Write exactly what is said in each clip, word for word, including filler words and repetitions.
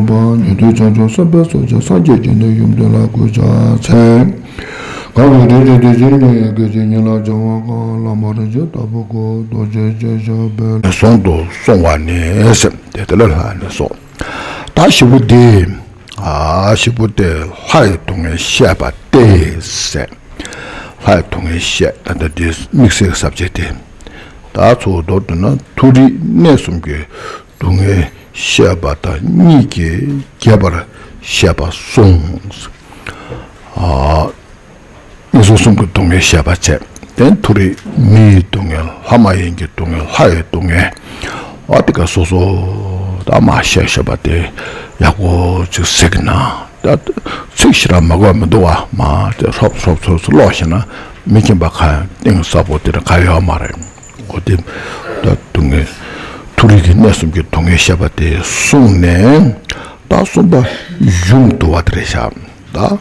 པ། ཉན་ཐོས་བྱང་ཆུབ་སེམས་དཔའི་ཚོགས་ཀྱིས། སངས་རྒྱས་བཅོམ་ལྡན་ཡུམ་དེ་ལ་གུས་ཕྱག་འཚལ། གང་གི་དྲིན་དེ་དེ་བཞིན་ཉིད་ཡོད། སྐད་ཅིག་ཉིད་ལ་བྱ་བ་གང་། བླ་མ་རིན་ཆེན་ལྟ་བུ་སྐུ། རྡོ་རྗེ་སྐྱེས་ཞབས་པད། ཟུང་དུ་སོང་བ་ནི་ཟེར་ཏེ་དེ་ལ་ལྷག་ནས་སོ། ད་བཞི་པོ་འདི། ཨ་བཞི་པོ་དེ་ལྷ་ཡི་སྡུག་བསྔལ་བཤད་པ་སྟེ་ཟེར། ལྷ་ཡི་སྡུག་བསྔལ་བཤད། ད་ལྟ་འདི་དམིགས་བསལ་གྱི་ས་བཅད་དེ། ད་ཚུར་མདོར་བསྡུ་ན་མཐོ་རིས་གནས་གསུམ་གྱི་སྡུག་བསྔལ་བཤད་པ་དང་གཉིས་ཀྱིས་རྒྱས་པར་བཤད་པ་གསུངས། ཨ། མངོན་སུམ་གྱི་སྡུག་བསྔལ་བཤད་པ་བྱས། དེ་མཐོ་རིས་མི་ཡི་སྡུག་བསྔལ། ལྷ་མ་ཡིན་གྱི་སྡུག་བསྔལ། ལྷ་ཡི་སྡུག་བསྔལ། འོ་དེ་ག་སོ་སོ་ད་མ་བཤད་བཤད་པ་དེ་ཡག་པོ་ཅིག་གཟིགས་ན། ད་ཚིག་ཞེ་དྲག་མ་གོ་མི་འདུག་བ། མ་དེ་ཧྲོབ་ཧྲོབ་ཧྲོབ་ཀློག་ཤེས་ན་མི་མཁྱེན་པ་གང་ཡང་གཏིང་ཟབ་པོ་དེ་འདྲ་གང་ཡོད་མ་རེད། འོ་དེ་ད་སྡུག་བསྔལ། མཐོ་རིས་ཀྱི་གནས་གསུམ་གྱི་སྡུག་བསྔལ་བཤད་པ་དེ་གསུངས་ནས། ད་གསུམ་པ་གཞུང་བསྡུ་བ་དེ་རེད་ཤག་ད།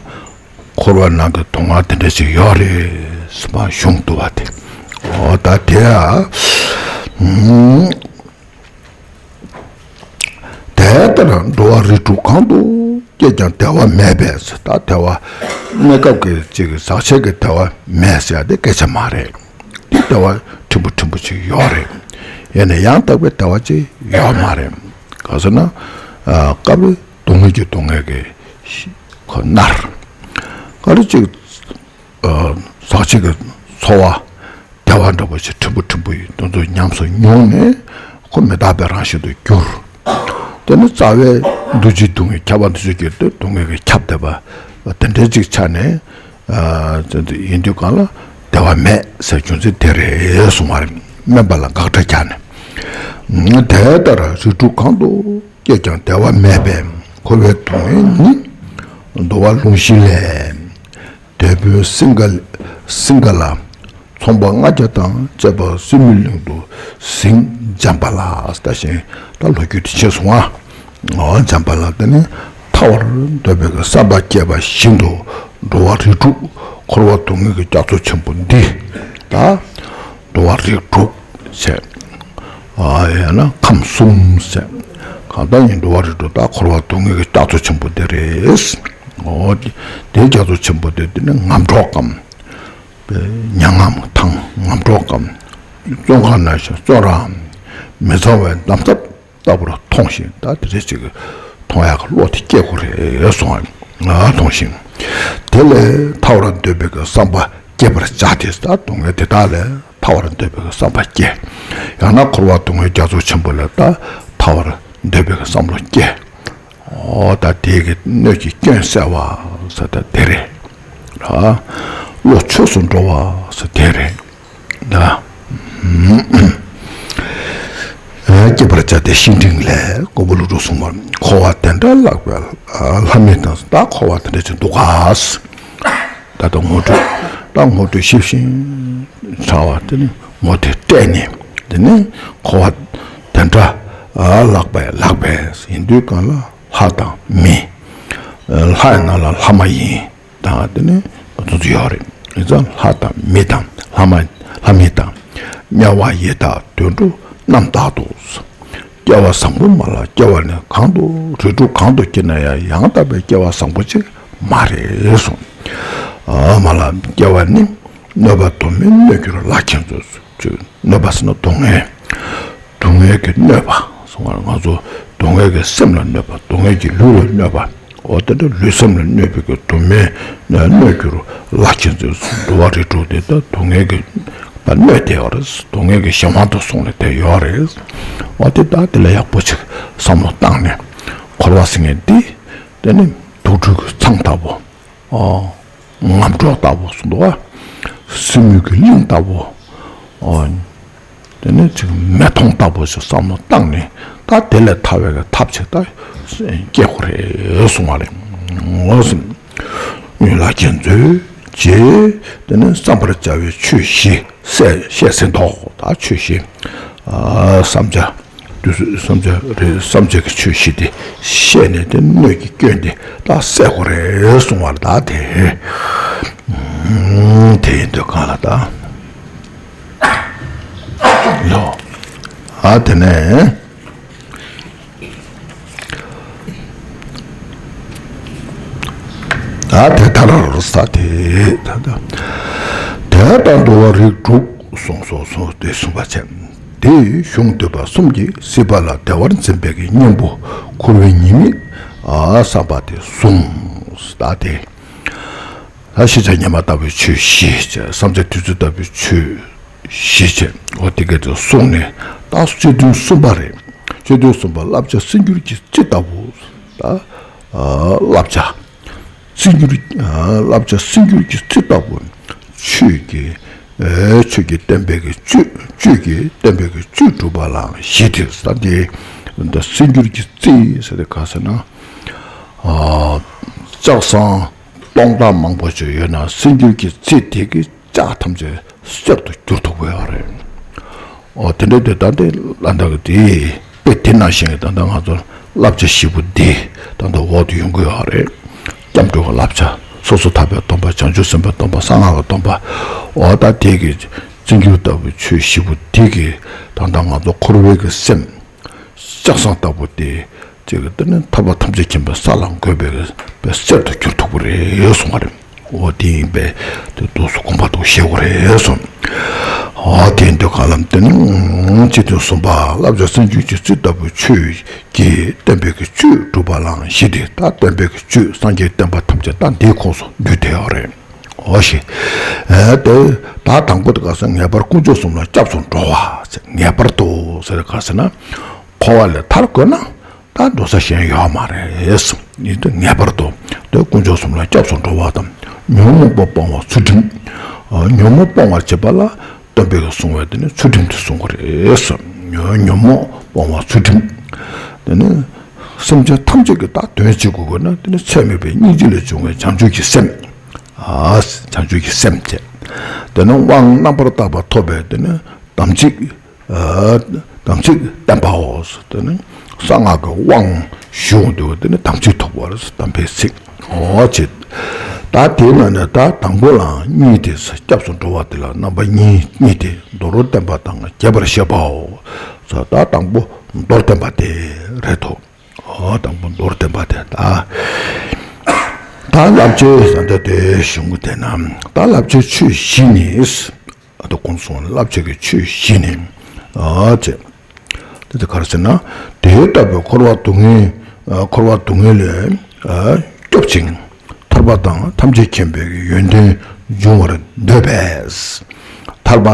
འཁོར་བ་ནང་གི་སྡུག་བསྔལ་དེ་འདྲ་ཞིག་ཡོད་རེད་ཟེར་བ་གཞུང་བསྡུ་བ་དེ། འོ་ད་དེ་ཡ། ཨུམ། དེ་ལྟར་འགྲོ་བ་རིགས་དྲུག་གང་དུ་སྐྱེས་ཀྱང་བདེ་བ་མེད་པས་ཟེར། ད་བདེ་བ་གནས་སྐབས་ཀྱི་ཅིག་ཟག་བཅས་ཀྱི་བདེ་བ་མེད་ཟེར་ཡ་དེ་སྐད་ཆ་མ་རེད། དེ་བདེ་བ་ཕྲན་བུ་ཕྲན་བུ་ཅིག་ཡོད་རེད། ཡིན་ནའི་ཡང་དག་པའི་བདེ་བ་ཅིག་ཡོད་མ་རེད། གང་ཟེར་ན། ཨ་སྐབས་རེ་སྡུག་བསྔལ་གྱི་སྡུག་བསྔལ་གྱི་ཁོ་མནར། ག་རེ་ཅིག་ཨ་ཟག་བཅས་ཀྱི་ཚོར་བ་བདེ་བ་འདྲ་པོ་ཞིག་ཕྲན་བུ་ཕྲན་བུ་ཡིན། དེ་ཚོ་ཉམས་སུ་མྱོང་ནས་ཁོ་མི་རྟག་པའི་རང་བཞིན་དུ་གྱུར། དེ་ནི་རྩ་བའི་འདུ་བྱེད་སྡུག་བསྔལ། ཁྱབ་པ་འདུ་བྱེད་ཀྱི་སྡུག་བསྔལ་གྱིས་ཁྱབ་བསྡད་པ་དེ་འདྲའི་ཅིག་ཆ་ནས། ཨ་དེ་འདྲ་ཡིན་དུས་གང་ལ་བདེ་བ་མེད་ཟེར་རྒྱུ་མཚན་དེ་རེད་གསུངས་པ་རེད། དམན་པ་ལ་དགག་སྒྲ་རྒྱག་ནས། དེ་ལྟར་རིགས་དྲུག་གང་དུ་སྐྱེས་ཀྱང་བདེ་བ་མེད་པས། འཁོར་བའི་སྡུག་བསྔལ་ནི་འདུ་བ་ལུང་བཞི་ལས། དེད་དཔོན་སིངྒ་སིངྒ་ལ། ཚོང་པ་ལྔ་བརྒྱ་དང་བཅས་པ་སྲིན་མོའི་གླིང་དུ་ཟིན། འཇམ་པ་ལ། ད་བཞིན་ད་ལོ་རྒྱུས་དེ་ཕྱིན་སོང་ང་། འོ་འཇམ་པ་ལ་དེ་ནི་ཐར་བར་འདོད་པའི་བསམ་པ་སྐྱེས་པ་བཞིན་དུ་འགྲོ་བ་རིགས་དྲུག་འཁོར་བ་སྡུག་བསྔལ་གྱི་རྒྱ་མཚོ་ཆེན་པོ་འདི། ད་འགྲོ་བ་རིགས་དྲུག་ཟེར། ཨ་ཡང་ན་ཁམས་གསུམ་ཟེར། གང་ལྟར་ཡིན་འགྲོ་བ་རིགས་དྲུག་ད་འཁོར་བ་སྡུག་བསྔལ་གྱི་རྒྱ་མཚོ་ཆེན་པོ་འདི་རེད། འོ་དེ་རྒྱ་མཚོ་ཆེན་པོ་འདི་དེ་ནི་ངམ་གྲོག་གམ། མྱ་ངམ་དང་ངམ་གྲོག་གམ། བཙོན་ཁང་ན་ཞིག་བཙོན་རའམ། མི་གཙང་བའི་འདམ་རྫབ་ལྟ་བུར་མཐོང་ཞིང་། ད་དེ་རེ་ཅིག་མཐོང་ཡག་གི་བློ་དེ་སྐྱེ་དགོས་རེད་གསུངས། ང་མཐོང་ཞིང་། དེ་ལས་ཐར་བར་འདོད་པའི་བསམ་པ་སྐྱེད་པར་བྱ་སྟེ། ད་སྡུག་བསྔལ་དེ་དག་ལས་ཐར་བར་འདོད་པའི་བསམ་པ་སྐྱེ། ཡང་ན་འཁོར་བ་སྡུག་བསྔལ་རྒྱ་མཚོ་ཆེན་པོ་ལས་ད་ཐར་བར་འདོད་པའི་བསམ་བློ་སྐྱེ། འོ་ད་དེ་གི་སྣོད་ཀྱི་སྐྱོན་བསལ་བ་ཟེར་ད་དེ་རེད། བློ་ཆོས་སུ་འགྲོ་བ་ཟེར་དེ་རེད། ད་སྐྱེད་པར་བྱ་སྟེ་ཤིང་འབྲིང་ལས། ཀོང་པོ་ཀླུ་སྒྲུབ་གསུངས་པ། འཁོར་བ་དེ་འདྲ་བརླག་པའི་ལྷ་མི་དང་། ད་འཁོར་བ་དེ་འདྲ་ཅིག་འདུག་ག་ད་ལྟ་ངོ་སྤྲོད་ད་ངོ་སྤྲོད་ཞིབ་ཅིང་ཕྲ་བ་དེ་ནི་ངོ་དེ་སྤྲད་ནས། དེ་ནི་འཁོར་བ་དེ་འདྲ་བརླག་པའི་ལྷ་པས་ཡིན་དུས་གང་ལ་ལྷ་དང་མི། ལྷ་ཡི་ནང་ལ་ལྷ་མ་ཡིན་དང་དེ་ནི་དེ་ཚོ་ཡོད་རེད། ཡིན་ཙང་ལྷ་དང་མི་དང་ལྷ་མ་ལྷ་མི་དང་། དམྱལ་བ་ཡི་དྭགས་དུད་འགྲོ་རྣམས་དག་ཏུ། སྐྱེ་བ་བཟང་པོ་མ་ལ་སྐྱེ་བ་ནི། གང་དུ་རིགས་དྲུག་གང་དུ་སྐྱེས་ན་ཡང་། ཡང་དག་པའི་སྐྱེ་བ་བཟང་པོ་ཅིག་མ་རེད་གསུངས། ཨ་མ་ལ་སྐྱེ་བ་ནི། གནོད་པ་དུ་མས་གནོད་གྱུར་ལག་ཁྱེར་མཛོད། གནོད་པ་ཟེར་ན་སྡུག་བསྔལ། སྡུག་བསྔལ་གྱི་གནོད་པ་གསུངས་པ། ང་ཚོ་སྡུག་བསྔལ་གྱི་སེམས་ལ་གནོད་པ། སྡུག་བསྔལ་གྱི་ལུས་ལ་གནོད་པ། འོ་དེ་འདྲ་ལུས་སེམས་ལ་གནོད་པའི་གི་དུ་མས་གནོད་གྱུར་ལག་ཁྱེར་མཛོད། འགྲོ་བ་རིགས་དྲུག་དེ་ད་སྡུག་བསྔལ་གྱི་ད་གནོད་དེ་ཡོད་རེད། སྡུག་བསྔལ་གྱི་གཞན་དབང་དུ་སོང་ནས་དེ་ཡོད་རེད། འོ་དེ་ད་དེ་ལ་ཡག་པོ་ཅིག་བསམ་བློ་བཏང་ནས། འཁོར་བ་ཟེར་མཁན་འདི་དེ་ནི་དུག་སྦྲུལ་གྱི་ཚང་ལྟ་བུ། ཨོ། ངམ་གྲོག་ལྟ་བུ་སུ་འདུག་བ། སྲིན་མོའི་གི་གླིང་ལྟ་བུ། ཨོ། དེ་ནས་ཅིག་མེ་དོང་ལྟ་བུ་ཞིག་བསམ་བློ་བཏང་ནས་ད་དེ་ལས་ཐར་བའི་གི་ཐབས་ཅིག་ད་སྐྱེ་དགོས་རེད་གསུང་བ་རེད། འོ་ཟིན། ལག་ཁྱེར་མཛོད་ཅེས་དེ་ནས་བསམ་པར་བྱ་བའི་ཆོས་བཞི་བཤད་བཤད་ཟིན་ཏོ། ད་ཆོས་བཞི། ཨ་བསམ་བྱ། དུས་སུ་བསམ་བྱ་རེད། བསམ་བྱ་གི་ཆོས་བཞི་དེ་བཤད་ནས་དེ་སྣོད་ཀྱི་སྐྱོན་དེ་ད་སེལ་དགོས་རེད་གསུང་བ་ལ་ད་དེ། དེ་ཡིན་དུས་གང་ལ་ད། ལོ། ཨ་དེ་ནས། ཨ་དེ་ལྟར་ས་དེ་ད་ལྟ་དེ་ལྟར་འགྲོ་བ་རིགས་དྲུག་གསུངས་སོ་སོ་དེ་གསུངས་པ་བྱས། དེ་ཡི་གཞུང་འདུས་པ་གསུམ་གྱིས་སྲིད་པ་ལ་བདེ་བར་འཛིན་པའི་གི་གཉེན་པོ་འཁོར་བའི་ཉེས་དམིགས་ཨ་བསམ་པ་དེ་གསུངས། ད་དེ་ད་ཤེས་བྱ་སྙེ་མ་ལྟ་བུའི་ཆོས་བཞི་བྱས། བསམ་བྱ་དུས་ཚོད་ལྟ་བུའི་ཆོས་བཞི་བྱས། འོ་དེ་ག་དེ་གསུངས་ནས་ད་སྤྱི་དོན་གསུམ་པ་རེད། སྤྱི་དོན་གསུམ་པ་བསླབ་བྱ་སེམས་འགྱུར་གྱི་རྩི་ལྟ་བུ། ད་བསླབ་བྱ་སེམས་འགྱུར་བསླབ་བྱ་སེམས་འགྱུར་གྱི་རྩི་ལྟ་བུ། ཆོས་ཀྱི་ཆོས་ཀྱི་བསྟན་པའི་གི་བཅུད། ཆོས་ཀྱི་བསྟན་པའི་གི་བཅུད་སྒྲུབ་པ་ལའང་བཞི་སྟེ། ད་འདི་ད་སེམས་འགྱུར་གྱི་རྩི་ཟེར་ཏེ་ག་ཟེར་ན། ལྕགས་ཟངས་སྟོང་ཕྲག་མང་པོ་ཅིག་ཡོད་ན་སེམས་འགྱུར་གྱི་རྩི་དེ་གིས་ལྕགས་ཐམས་ཅད་གསེར་དུ་བསྒྱུར་ཐུབ་ཀྱི་ཡོད་རེད། འོ་དེ་འདྲ་དེ་ད་ལྟ་ལ་འདག་གི་དེ་དཔེ་དེ་ནང་བཞིན་གྱི་ད་ལྟ་ང་ཚོ་བསླབ་བྱ་བཞི་པོ་འདི་ད་ལྟ་འོག་ཏུ་ཡོང་གི་ཡོད་རེད། སྐྱབས་འགྲོ་གི་བསླབ་བྱ། སོ་སོ་ཐར་པའི་སྡོམ་པ། བྱང་ཆུབ་སེམས་དཔའི་སྡོམ་པ། གསང་སྔགས་ཀྱི་སྡོམ་པ། འོ་ད་དེ་གི་སེམས་འགྱུར་ལྟ་བུའི་ཆོས་བཞི་པོ་དེ་གིས་ད་ལྟ་ང་ཚོ་འཁོར་བའི་གི་སེམས་ལྕགས་ཟངས་ལྟ་བུ་སྟེ། ཅིག་གི་དེ་ནི་ཐར་པ་ཐམས་ཅད་མཁྱེན་པའི་ས་ལ་འགོད་པའི་པའི་གསེར་དུ་འགྱུར་ཐུབ་ཀྱི་རེད་གསུངས་པ་རེད། འོ་དེ་ཡིན་པས་དེ་འདུག་སེ་དགོངས་པ་འདུག་ཤེས་དགོས་རེད་གསུངས། འོ་དེ་འདུག་ག་ལམ་དེ་ནི་སྤྱི་དོན་གསུམ་པ་བསླབ་བྱ་སེམས་འགྱུར་གྱི་རྩི་ལྟ་བུའི་ཆོས་ཀྱི་བསྟན་པའི་གི་བཅུད་སྒྲུབ་པ་ལའང་བཞི་སྟེ། ད་བསྟན་པའི་གི་བཅུད་སངས་རྒྱས་བསྟན་པ་ཐམས་ཅད་ད་འདིའི་ཁོངས་སུ་འདུས་བསྡད་ཡོད་རེད། འོ་ཞེས། ཨེ་དེ་ད་དང་པོ་དེ་ག་ཟེར། ངེས་པར་དཀོན་མཆོག་གསུམ་ལ་སྐྱབས་སུ་འགྲོ་བ་ཟེར། ངེས་པར་དུ་ཟེར་ག་ཟེར་ན། འཁོར་བ་ལས་ཐར་དགོས་ན་ད་འགྲོ་ས་གཞན་ཡོད་མ་རེད། ཡིན་དུས་ངེས་པར་དུ་དེ་དཀོན་མཆོག་གསུམ་ལ་སྐྱབས་སུ་འགྲོ་བ་དང་། ཉོན་མོངས་པ་སྤོང་བ་ཚུལ་ཁྲིམས། ཨ་ཉོན་མོངས་སྤོང་བར་བྱེད་པ་ལ་སྟོན་པས་གསུངས་པའི་དེ་ནི་ཚུལ་ཁྲིམས་དེ་སྲུང་དགོས་རེད། ཉོན་ཉོན་མོངས་སྤོང་བ་ཚུལ་ཁྲིམས། དེ་ནི་སེམས་ཅན་ཐམས་ཅད་ཀྱི་ད་དོན་བྱེད་དགོས་དགོས་ན་དེ་ནི་ཚད་མེད་པའི་སྙིང་རྗེ་ལས་བྱུང་བའི་བྱང་ཆུབ་ཀྱི་སེམས། ཨ་བྱང་ཆུབ་ཀྱི་སེམས་བྱས། དེ་ནི་དབང་རྣམ་པར་དག་པ་ཐོབ་པའི་དེ་ནི་དམ་ཚིག་ཨ་དམ་ཚིག་བརྟན་པའོ། དེ་ནི་གསང་སྔགས་ཀྱི་དབང་ཞུ་འོང་དུས་དེ་ནི་དམ་ཚིག་ཐོབ་པར་དམ་པའི་ཚིག། འོ་ཅེ། ད་དེའི་ནང་ནས་ད་དང་པོ་ལའང་གཉིས་ཏེ། སྐྱབས་སུ་འགྲོ་བ་དེ་ལ་རྣམ་པ་གཉིས་གཉིས་ཏེ། མདོར་བསྟན་པ་དང་རྒྱས་པར་བཤད་པའོ། ད་དང་པོ་མདོར་བསྟན་པ་དེ་རེད་དོ། འོ་དང་པོ་མདོར་བསྟན་པ་དེ། ད་ད་བསླབ་བྱའི་ས་མཐའ་དེ་གཞུང་གི་དེ་ན་ད་བསླབ་བྱའི་ཆོས་བཞི་ནི། ཨ་ད་གོང་སོང་བསླབ་བྱ་གི་ཆོས་བཞི་ནི། ཨ་ཅེ། དེ་དེ་ག་རེ་ཟེར་ན། དེ་ལྟ་བུའི་འཁོར་བ་སྡུག་བསྔལ། ཨ་འཁོར་བ་སྡུག་བསྔལ་ལས་ཨ་སྐྱོབ་ཅིང་། ཐར་པ་དང་ཐམས་ཅད་མཁྱེན་པའི་ཡོན་ཏན་འབྱུང་བར་འདོད་པས། ཐར་པ་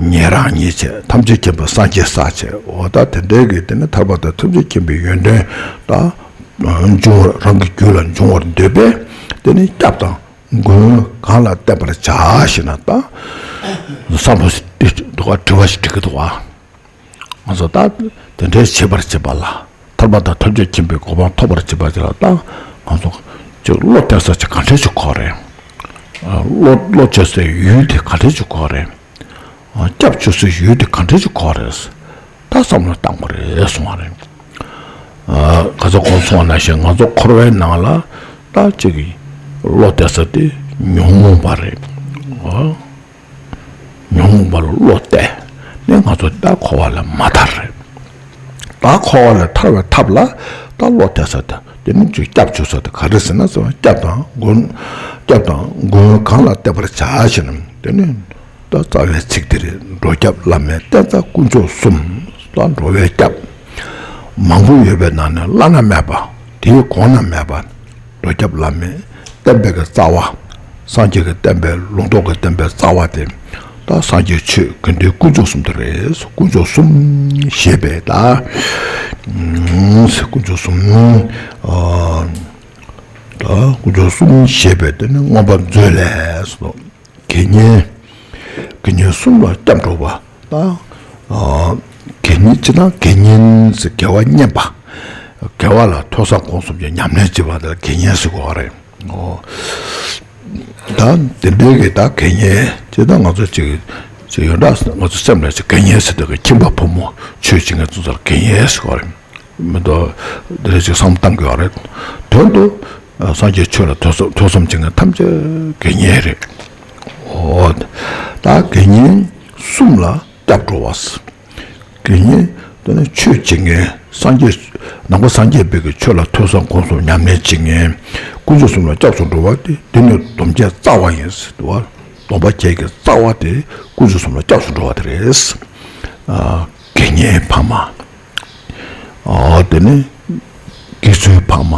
ཉན་རང་ཉིད་བྱས། ཐམས་ཅད་མཁྱེན་པ་སངས་རྒྱས་ས་བྱས། འོ་ད་དེ་འདྲའི་གི་དེ་ནི་ཐར་པ་དང་ཐམས་ཅད་མཁྱེན་པའི་ཡོན་ཏན་ད་འབྱུང་བར་རང་གི་རྒྱུད་ལ་འབྱུང་བར་འདོད་པས། དེ་ནི་སྐྱབས་དང་མགོན་གང་ལ་བསྟེན་པར་བྱ་ཞེ་ན། ད་བསམ་བློ་ཞིག་འདུག་ག་དྲི་བ་ཞིག་འདྲི་གི་འདུག་ག་ང་ཚོ་ད་དེ་འདྲའི་བྱེད་པར་བྱེད་པ་ལ། ཐར་པ་དང་ཐམས་ཅད་མཁྱེན་པའི་གོ་འཕང་ཐོབ་པར་བྱེད་པ་ཅིག་ལ་ད་ང་ཚོ་ཅིག་བློ་གཏད་ས་ཅིག་ག་འདྲས་ཅིག་དགོས་རེད། བློ་བློ་བྱེད་སའི་ཡུལ་དེ་ག་འདྲས་ཅིག་དགོས་རེད། སྐྱབས་བཅོལ་སའི་ཡུལ་དེ་ག་འདྲས་ཅིག་དགོས་རེད། ད་བསམ་བློ་བཏང་དགོས་རེད་གསུང་བ་རེད། ཁ་སང་གོང་གསུང་བ་ནང་བཞིན་ང་ཚོ་འཁོར་བའི་ནང་ལ་ད་ཅིག་བློ་གཏད་ས་དེ་ཉོན་མོངས་པ་རེད། ཉོན་མོངས་པ་ལ་བློ་གཏད་ནས་ང་ཚོ་ད་འཁོར་བ་ལས་མ་ཐར་རེད། ད་འཁོར་བ་ལས་ཐར་བའི་ཐབས་ལ་ད་བློ་གཏད་ས་དེ་དེ་ནི་ཅིག་སྐྱབས་བཅོལ་ས་དེ་ག་རེ་ཟེར་ན་ཟེར་བ། སྐྱབས་དང་མགོན། སྐྱབས་དང་མགོན་གང་ལ་བསྟེན་པར་བྱ་ཞེ་ན། དེ་ནི་ད་རྩ་བའི་ཚིག་དེ་རེད། འགྲོ་སྐྱབས་བླ་མེད་བསྟེན་རྩ་དཀོན་མཆོག་གསུམ། ད་འགྲོ་བའི་སྐྱབས་མང་པོ་ཡོད་པའི་ནང་ནས་བླ་ན་མེད་པ། དེའི་གོང་ན་མེད་པ། འགྲོ་སྐྱབས་བླ་མེད་བསྟེན་པའི་གི་རྩ་བ། སངས་རྒྱས་ཀྱི་བསྟན་པའི་ལུང་རྟོགས་ཀྱི་བསྟན་པའི་རྩ་བ་དེ། ད་སངས་རྒྱས་ཆོས་དགེ་འདུན་དཀོན་མཆོག་གསུམ་དེ་རེད། དཀོན་མཆོག་གསུམ་ཞེས་པས་ད། དཀོན་མཆོག་གསུམ། ད་དཀོན་མཆོག་གསུམ་ཞེས་པས་དེ་ནི་མངོན་པ་མཛོད་ལས་སོ། དགེ་བསྙེན། དགེ་བསྙེན་གསུམ་ལ་སྐྱབས་འགྲོ་བ། ད་དགེ་བསྙེན་སྤྱིར་བཏང་དགེ་བསྙེན་ཟེར་དགེ་བ་བསྙེན་པ། དགེ་བ་ལ་ཐོས་བསམ་སྒོམ་གསུམ་གྱི་ཉམས་ལེན་བྱེད་པ་དེ་ལ་དགེ་བསྙེན་ཟེར་གོ་བ་རེད། ཨོ། ད་དེ་འདྲའི་གི་ད་དགེ་བསྙེན་སྤྱིར་བཏང་ང་ཚོ་ཅིག་ཅིག་ཡོད་འདྲ། ང་ཚོ་སེམས་ལ་ཅིག་དགེ་བསྙེན་ཟེར་དུས་ཀྱི་ཁྱིམ་པ་ཕོ་མོ་ཆོས་བྱེད་མཁན་ཚོ་ཚོར་དགེ་བསྙེན་ཟེར་གོ་བ་རེད། མི་འདུག་འདི་འདྲ་ཅིག་བསམ་བཏང་དགོས་པ་རེད། དོན་དུ་སངས་རྒྱས་ཆོས་ལ་ཐོས་བསམ་ཐོས་བསམ་བྱེད་མཁན་ཐམས་ཅད་དགེ་བསྙེན་རེད། ཨོ། ད་དགེ་བསྙེན་གསུམ་ལ་སྐྱབས་འགྲོ་བ། དགེ་བསྙེན་དེ་ནི་ཆོས་བྱེད་མཁན་ སངས་རྒྱས། ནང་པ་སངས་རྒྱས་པའི་གི་ཆོས་ལ་ཐོས་བསམ་སྒོམ་གསུམ་ཉམས་ལེན་བྱེད་མཁན། དཀོན་མཆོག་གསུམ་ལ་སྐྱབས་སུ་འགྲོ་བ་དེ་འདི་ནི་སྡོམ་བརྒྱད་རྩ་བ་ཡིན་ཟེར་དུས། སྡོམ་པ་བརྒྱད་ཀྱི་རྩ་བ་དེ་དཀོན་མཆོག་གསུམ་ལ་སྐྱབས་སུ་འགྲོ་བ་དེ་རེད། ཨ། དགེ་བསྙེན་ཕ་མ། ཨ། དེ་ནས་དགེ་ཚུལ་ཕ་མ།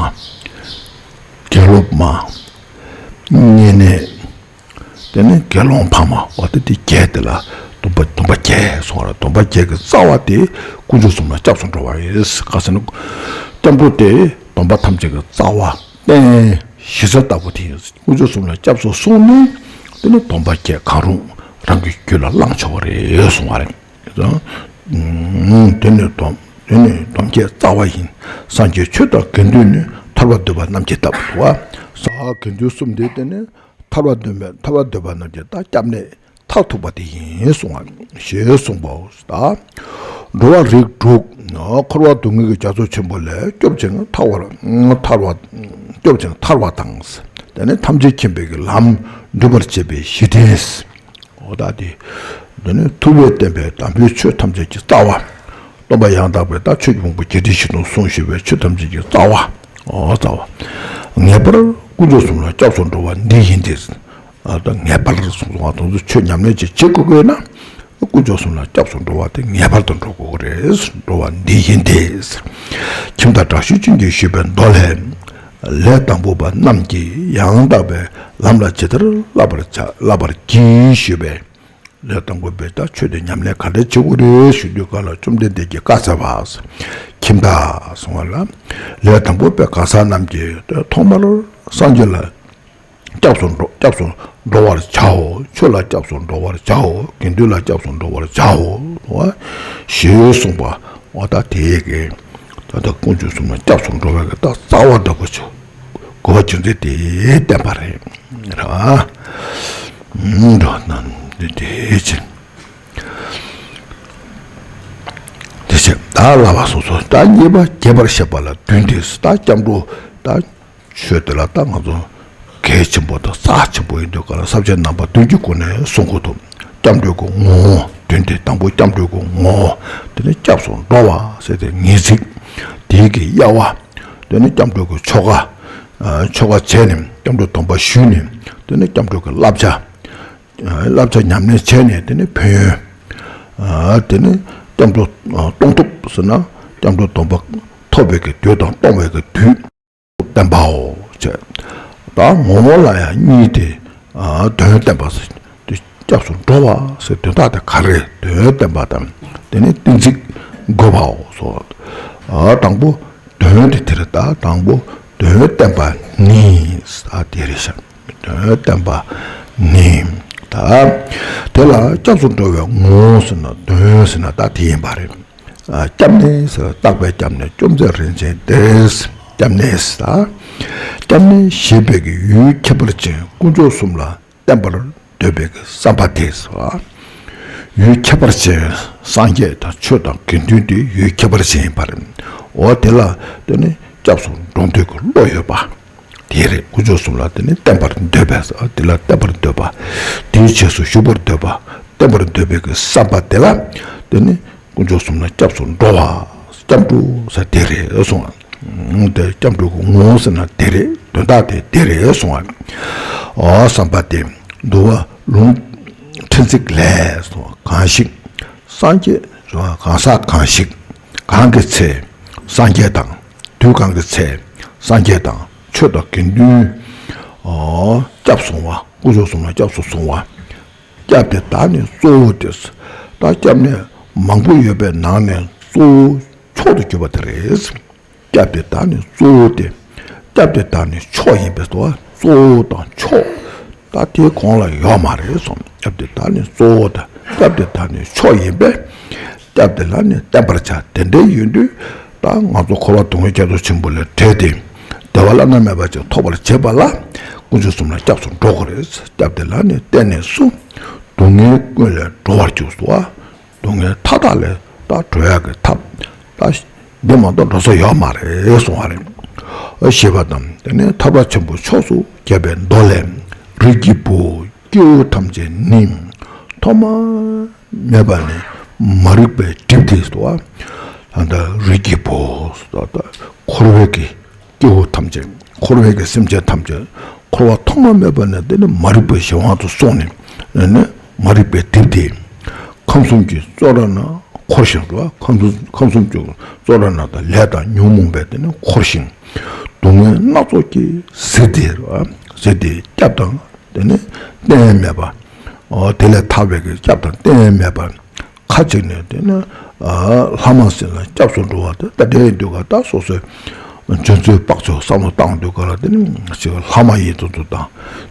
དགེ་སློབ་མ། བསྙེན་གནས། དེ་ནས་དགེ་སློང་ཕ་མ། འོ་དེ་དེ་བརྒྱད་དེ་ལ་སྡོམ་པ། སྡོམ་པ་བརྒྱད་གསུངས་པ་རེད། སྡོམ་པ་བརྒྱད་ཀྱི་རྩ་བ་དེ་དཀོན་མཆོག་གསུམ་ལ་སྐྱབས་སུ་འགྲོ་བ་ཡིན། ག་ཟེར་ན། སྐྱབས་འགྲོ་དེ་སྡོམ་པ་ཐམས་ཅད་ཀྱི་རྩ་བ། རྟེན་གཞི་རྩ་ལྟ་བུ་དེ་ཡིན། དཀོན་མཆོག་གསུམ་ལ་སྐྱབས་སུ་སོང་ནས། དེ་ནས་སྡོམ་པ་བརྒྱད་གང་རུང་རང་གི་རྒྱུད་ལ་བླང་ཆོག་པ་རེད་གསུངས་པ་རེད། དེ་ནས་སྡོམ། དེ་ནས་སྡོམ་བརྒྱད་རྩ་བ་ཡིན། སངས་རྒྱས་ཆོས་དང་དགེ་འདུན་ནི། ཐར་པ་འདོད་པ་རྣམས་ཀྱི་ཐབས། དགེ་འདུན་གསུམ་དེ་དེ་ནི་ཐར་པ་འདོད་པའི། ཐར་པ་འདོད་པ་རྣམས་ཀྱི་ད་སྐྱབས་གནས་མཐར་ཐུག་པ་དེ་ཡིན་གསུང་བ་ཞེས་གསུངས་པའོ། ད་འགྲོ་བ་རིགས་དྲུག་འཁོར་བ་སྡུག་བསྔལ་གྱི་རྒྱ་མཚོ་ཆེན་པོ་ལས་སྐྱོབ་ཅིང་ཐར་བར། ཐར་བ། སྐྱོབ་ཅིང་ཐར་བ་དང་། དེ་ནས་ཐམས་ཅད་མཁྱེན་པའི་གི་ལམ་སྒྲུབ་པར་བྱེད་པའི་གཞི་རྟེན། འོ་ད་དེ། འདི་ནི་ཐུབ་པས་བསྟན་པའི་དམ་པའི་ཆོས་ཐམས་ཅད་ཀྱི་རྩ་བ། སྟོན་པ་ཡང་དག་པའི་ད་ཆོས་ཀྱི་ཕུང་པོ་བརྒྱད་ཁྲི་བཞི་སྟོང་གསུངས་ཞེས་པའི་ཆོས་ཐམས་ཅད་ཀྱི་རྩ་བ། འོ་རྩ་བ། ངེས་པར་དཀོན་མཆོག་གསུམ་ལ་སྐྱབས་སུ་འགྲོ་བ་འདི་ཡིན་ཏེ། ཨ། ད་ངེས་པར་གསུངས་སོང་བ། དེ་ཚོ་ཆོས་ཉམས་ལེན་ཅིག་བྱེད་དགོས་དགོས་ན། དཀོན་མཆོག་གསུམ་ལ་སྐྱབས་སུ་འགྲོ་བ་དེ་ངེས་པར་དུ་འགྲོ་དགོས་ཀྱི་རེད། འགྲོ་བ་འདི་ཡིན་ཏེ། ཁྱིམ་བདག་དྲག་ཤུལ་ཅན་གྱིས་ཞུས་པའི་མདོ་ལས། ལས་དང་པོ་པ་རྣམས་ཀྱིས་ཡང་དག་པའི་ལམ་ལ་ཇི་ལྟར་བསླབ་པར་བྱ། བསླབ་པར་བགྱི་ཞུས་པས། ལས་དང་པོ་པའི་ད་ཆོས་དེ་ཉམས་ལེན་ག་འདྲ་བྱེད་དགོས་རེད་ཞུ་དུས་སྒང་ལ་བཅོམ་ལྡན་འདས་ཀྱིས་བཀའ་སྩལ་བ། ཁྱིམ་བདག་གསུང་བ་ལ། ལས་དང་པོ་པའི་གང་ཟག་རྣམས་ཀྱིས་ཐོག་མར་སངས་རྒྱས་ལ་སྐྱབས་སུ་འགྲོ། སྐྱབས་སུ་འགྲོ་བར་བྱའོ། ཆོས་ལ་སྐྱབས་སུ་འགྲོ་བར་བྱའོ། དགེ་འདུན་ལ་སྐྱབས་སུ་འགྲོ་བར་བྱའོ། ཞེས་གསུངས་པ། འོ་ད་དེའི་གི་ད་ལྟ་དཀོན་མཆོག་གསུམ་ལ་སྐྱབས་སུ་འགྲོ་བའི་གི་ད་རྩ་བ་འདྲ་པོ་ཆོས། དགོས་པ་རྒྱུ་མཚན་དེ་བསྟན་པ་རེད། རེད་བ། འགྲོ་རྣམས་འདི་དེ་ཕྱིར། དེ་ཕྱིར་ད་བསླབ་པ་སོ་སོ་ད་གཉིས་པ་རྒྱས་པར་བཤད་པ་ལ་བདུན་ཏེ། ད་སྐྱབས་འགྲོ་ད་ཆོས་དེ་ལ་ད་ང་ཚོ་གལ་ཆེན་པོ་དང་རྩ་ཆེན་པོ་ཡིན་དུས་ག་ལ་ས་བཅད་རྣམ་པ་བདུན་གྱི་སྒོ་ནས་གསུང་དགོས་འདུག་སྐྱབས་འགྲོའི་གི་ངོ་བོ་བདུན་ཏེ། དང་པོ་སྐྱབས་འགྲོའི་གི་ངོ་བོ། དེ་ནས་སྐྱབས་སུ་འགྲོ་བ་ཟེར་དེ་ངེས་ཚིག་དེའི་གི་དབྱེ་བ། དེ་ནས་སྐྱབས་འགྲོའི་གི་ཆོ་ག་ཆོ་ག་བྱས་ནས་སྐྱབས་འགྲོ་སྡོམ་པ་ཞུས་ནས། དེ་ནས་སྐྱབས་འགྲོའི་གི་བསླབ་བྱ། བསླབ་བྱ་ཉམས་ལེན་བྱས་ནས། དེ་ནས་ཕན་ཡོན། དེ་ནས་སྐྱབས་འགྲོ་གཏོང་ཐབས་ཟེར་ན། སྐྱབས་འགྲོ་སྡོམ་པ་ཐོབ་པའི་གི་དུས་དང་གཏོང་བའི་གི་དུས་བསྟན་པའོ། བྱས། ད་ངོ་བོ་ལ་ཡང་གཉིས་ཏེ། དོན་བསྟན་པ་ཟེར་དུས་སྐྱབས་སུ་འགྲོ་བ་ཟེར་དོན་དག་དེ་ག་རེ། དོན་བསྟན་པ་དང་། དེ་ནས་གཏན་ཚིགས་འགོད་པའོ་སོ། དང་པོ་དོན་དེ་དེ་རེད། ད་དང་པོ་དོན་བསྟན་པ་ནི་ད་དེ་རེད་ཤག་དོན་བསྟན་པ་ནི། ད་དེ་ལ་སྐྱབས་སུ་འགྲོ་བའི་ངོ་བོ་ཟེར་ན། དོན་ཟེར་ན་ད་དེ་ཡིན་པ་རེད། ཨ། སྐྱབས་གནས་ཟེར་བ་རྟག་པའི་སྐྱབས་གནས། བཅོམ་ལྡན་རིན་ཆེན་གདན། སྐྱབས་གནས་ཟེར། སྐྱབས་གནས་བཞེས་པའི་གི་ཡུལ་ཁྱད་པར་ཅན་དཀོན་མཆོག་གསུམ་ལ་བརྟེན་པར་འདོད་པའི་གི་བསམ་པ་དེ་ཟེར་བ། ཡུལ་ཁྱད་པར་ཅན། སངས་རྒྱས་དང་ཆོས་དང་དགེ་འདུན་དེ་ཡུལ་ཁྱད་པར་ཅན་ཡིན་པ་རེད། འོ་དེ་ལ་དེ་ནི་སྐྱབས་སུ་འགྲོ་འདོད་ཀྱི་བློ་ཡོད་པ། དེ་རེད། དཀོན་མཆོག་གསུམ་ལ་དེ་ནི་བརྟེན་པར་འདོད་པས། དེ་ལ་བརྟེན་པར་འདོད་པ། དེའི་རྗེས་སུ་ཞུགས་པར་འདོད་པ། བརྟེན་པར་འདོད་པའི་གི་བསམ་པ་དེ་ལ་དེ་ནི་དཀོན་མཆོག་གསུམ་ལ་སྐྱབས་སུ་འགྲོ་བ། སྐྱབས་འགྲོ་ཟེར་དེ་རེད་གསུངས། དེ་སྐྱབས་འགྲོ་གི་ངོ་བོ་ཟེར་ན་དེ་རེད། དོན་དག་དེ་དེ་རེད་གསུངས། འོ་བསམ་པ་དེ་འདུལ་བ་ལུང་ཕྲན་ཚེགས་ལས་གསུངས། གང་ཞིག་སངས་རྒྱས་གང་ཟག་གང་ཞིག་གང་གི་ཚེ་སངས་རྒྱས་དང་། དུས་གང་གི་ཚེ་སངས་རྒྱས་དང་ཆོས་དང་དགེ་འདུན། ཨོ། སྐྱབས་སོང་བ། དཀོན་མཆོག་གསུམ་ལ་སྐྱབས་སུ་སོང་བ། སྐྱབས་དེ་དག་ནི་གཙོ་བོ་སྟེ། ད་སྐྱབས་གནས་མང་པོ་ཡོད་པའི་ནང་ནས་གཙོ་བོ་མཆོག་ཏུ་གྱུར་པ་དེ་རེད། སྐྱབས་དེ་དག་ནི་གཙོ་བོ་སྟེ། སྐྱབས་དེ་དག་ནི་མཆོག་ཡིན་པས་སོ། གཙོ་བོ་དང་མཆོག་ད་དེའི་གོང་ལ་ཡོད་མ་རེད་གསུངས། སྐྱབས་དེ་དག་ནི་གཙོ་བོ་དང་སྐྱབས་དེ་དག་ནི་མཆོག་ཡིན་པས། སྐྱབས་དེ་ལ་ནི་བརྟེན་པར་བྱ། དེ་འདྲ་ཡིན་དུས་ད་ང་ཚོ་འཁོར་བ་སྡུག་བསྔལ་རྒྱ་མཚོ་ཆེན་པོ་ལས་བྲལ་ཏེ། བདེ་བ་བླ་ན་མེད་པ་ཅིག་ཐོབ་པར་བྱེད་པ་ལ་དཀོན་མཆོག་གསུམ་ལ་སྐྱབས་སུ་འགྲོ་དགོས་རེད། སྐྱབས་དེ་ལ་ནི་བརྟེན་ནས་སུ། སྡུག་བསྔལ་ཀུན་ལས་སྒྲོལ་བར་འགྱུར་སོ། སྡུག་བསྔལ་མཐའ་དག་ལས་ད་གྲོལ་ཡག་གི་ཐབས་ད་འདི་མ་གཏོགས་འགྲོ་ས་ཡོད་མ་རེད་གསུང་བ་རེད། ཞེས་པ་དང་དེ་ནས་ཐར་པ་ཆེན་པོའི་ཕྱོགས་སུ་རྒྱས་པའི་མདོ་ལས། རིགས་ཀྱི་བུ་སྐྱེ་བོ་ཐམས་ཅད་ནི། ཐོག་མ་མེད་པ་ནས་མ་རིག་པས་བསྒྲིབས་ཏེ་སོ། ད་ལྟ་རིགས་ཀྱི་བུ། ད་ལྟ་འཁོར་བའི་གི་སྐྱེ་བོ་ཐམས་ཅད། འཁོར་བའི་གི་སེམས་ཅན་ཐམས་ཅད་འཁོར་བ་ཐོག་མ་མེད་པ་ནས་དེ་ནི་མ་རིག་པའི་གཞན་དབང་དུ་སོང་ནས། དེ་ནི་མ་རིག་པའི་སྒྲིབ་དེ་ཁམས་གསུམ་གྱི་བཙོན་ར་ནང་འཁོར་ཞིང་འགྲོ། ཁམས་གསུམ་ཁམས་གསུམ་གྱི་བཙོན་ར་ནང་དང་ལས་དང་ཉོན་མོངས་པས་དེ་ནི་འཁོར་ཞིང་། སྡུག་བསྔལ་སྣ་ཚོགས་ཀྱིས་གཟིར་ཏེ་ར། གཟིར་ཏེ་སྐྱབས་དང་དེ་ནི་གཏན་མེད་པ། འོ་དེ་ལས་ཐར་བའི་གི་སྐྱབས་དང་གཏན་མེད་པ། ཁ་ཅིག་ནི་དེ་ནི་ལྷ་མ་སྲིན་ལ་སྐྱབས་སུ་འགྲོ་བ་དེ་ད་དེ་ཡིན་དུས་ག་ད་སོ་སོའི་འཇོན་ཚོད་དཔག་ཚོད་བསམ་བློ་བཏང་དུས་ག་ལ་དེ་ནི་ཅིག་ལྷ་མ་ཡིན་དེ་ཚོ་དང་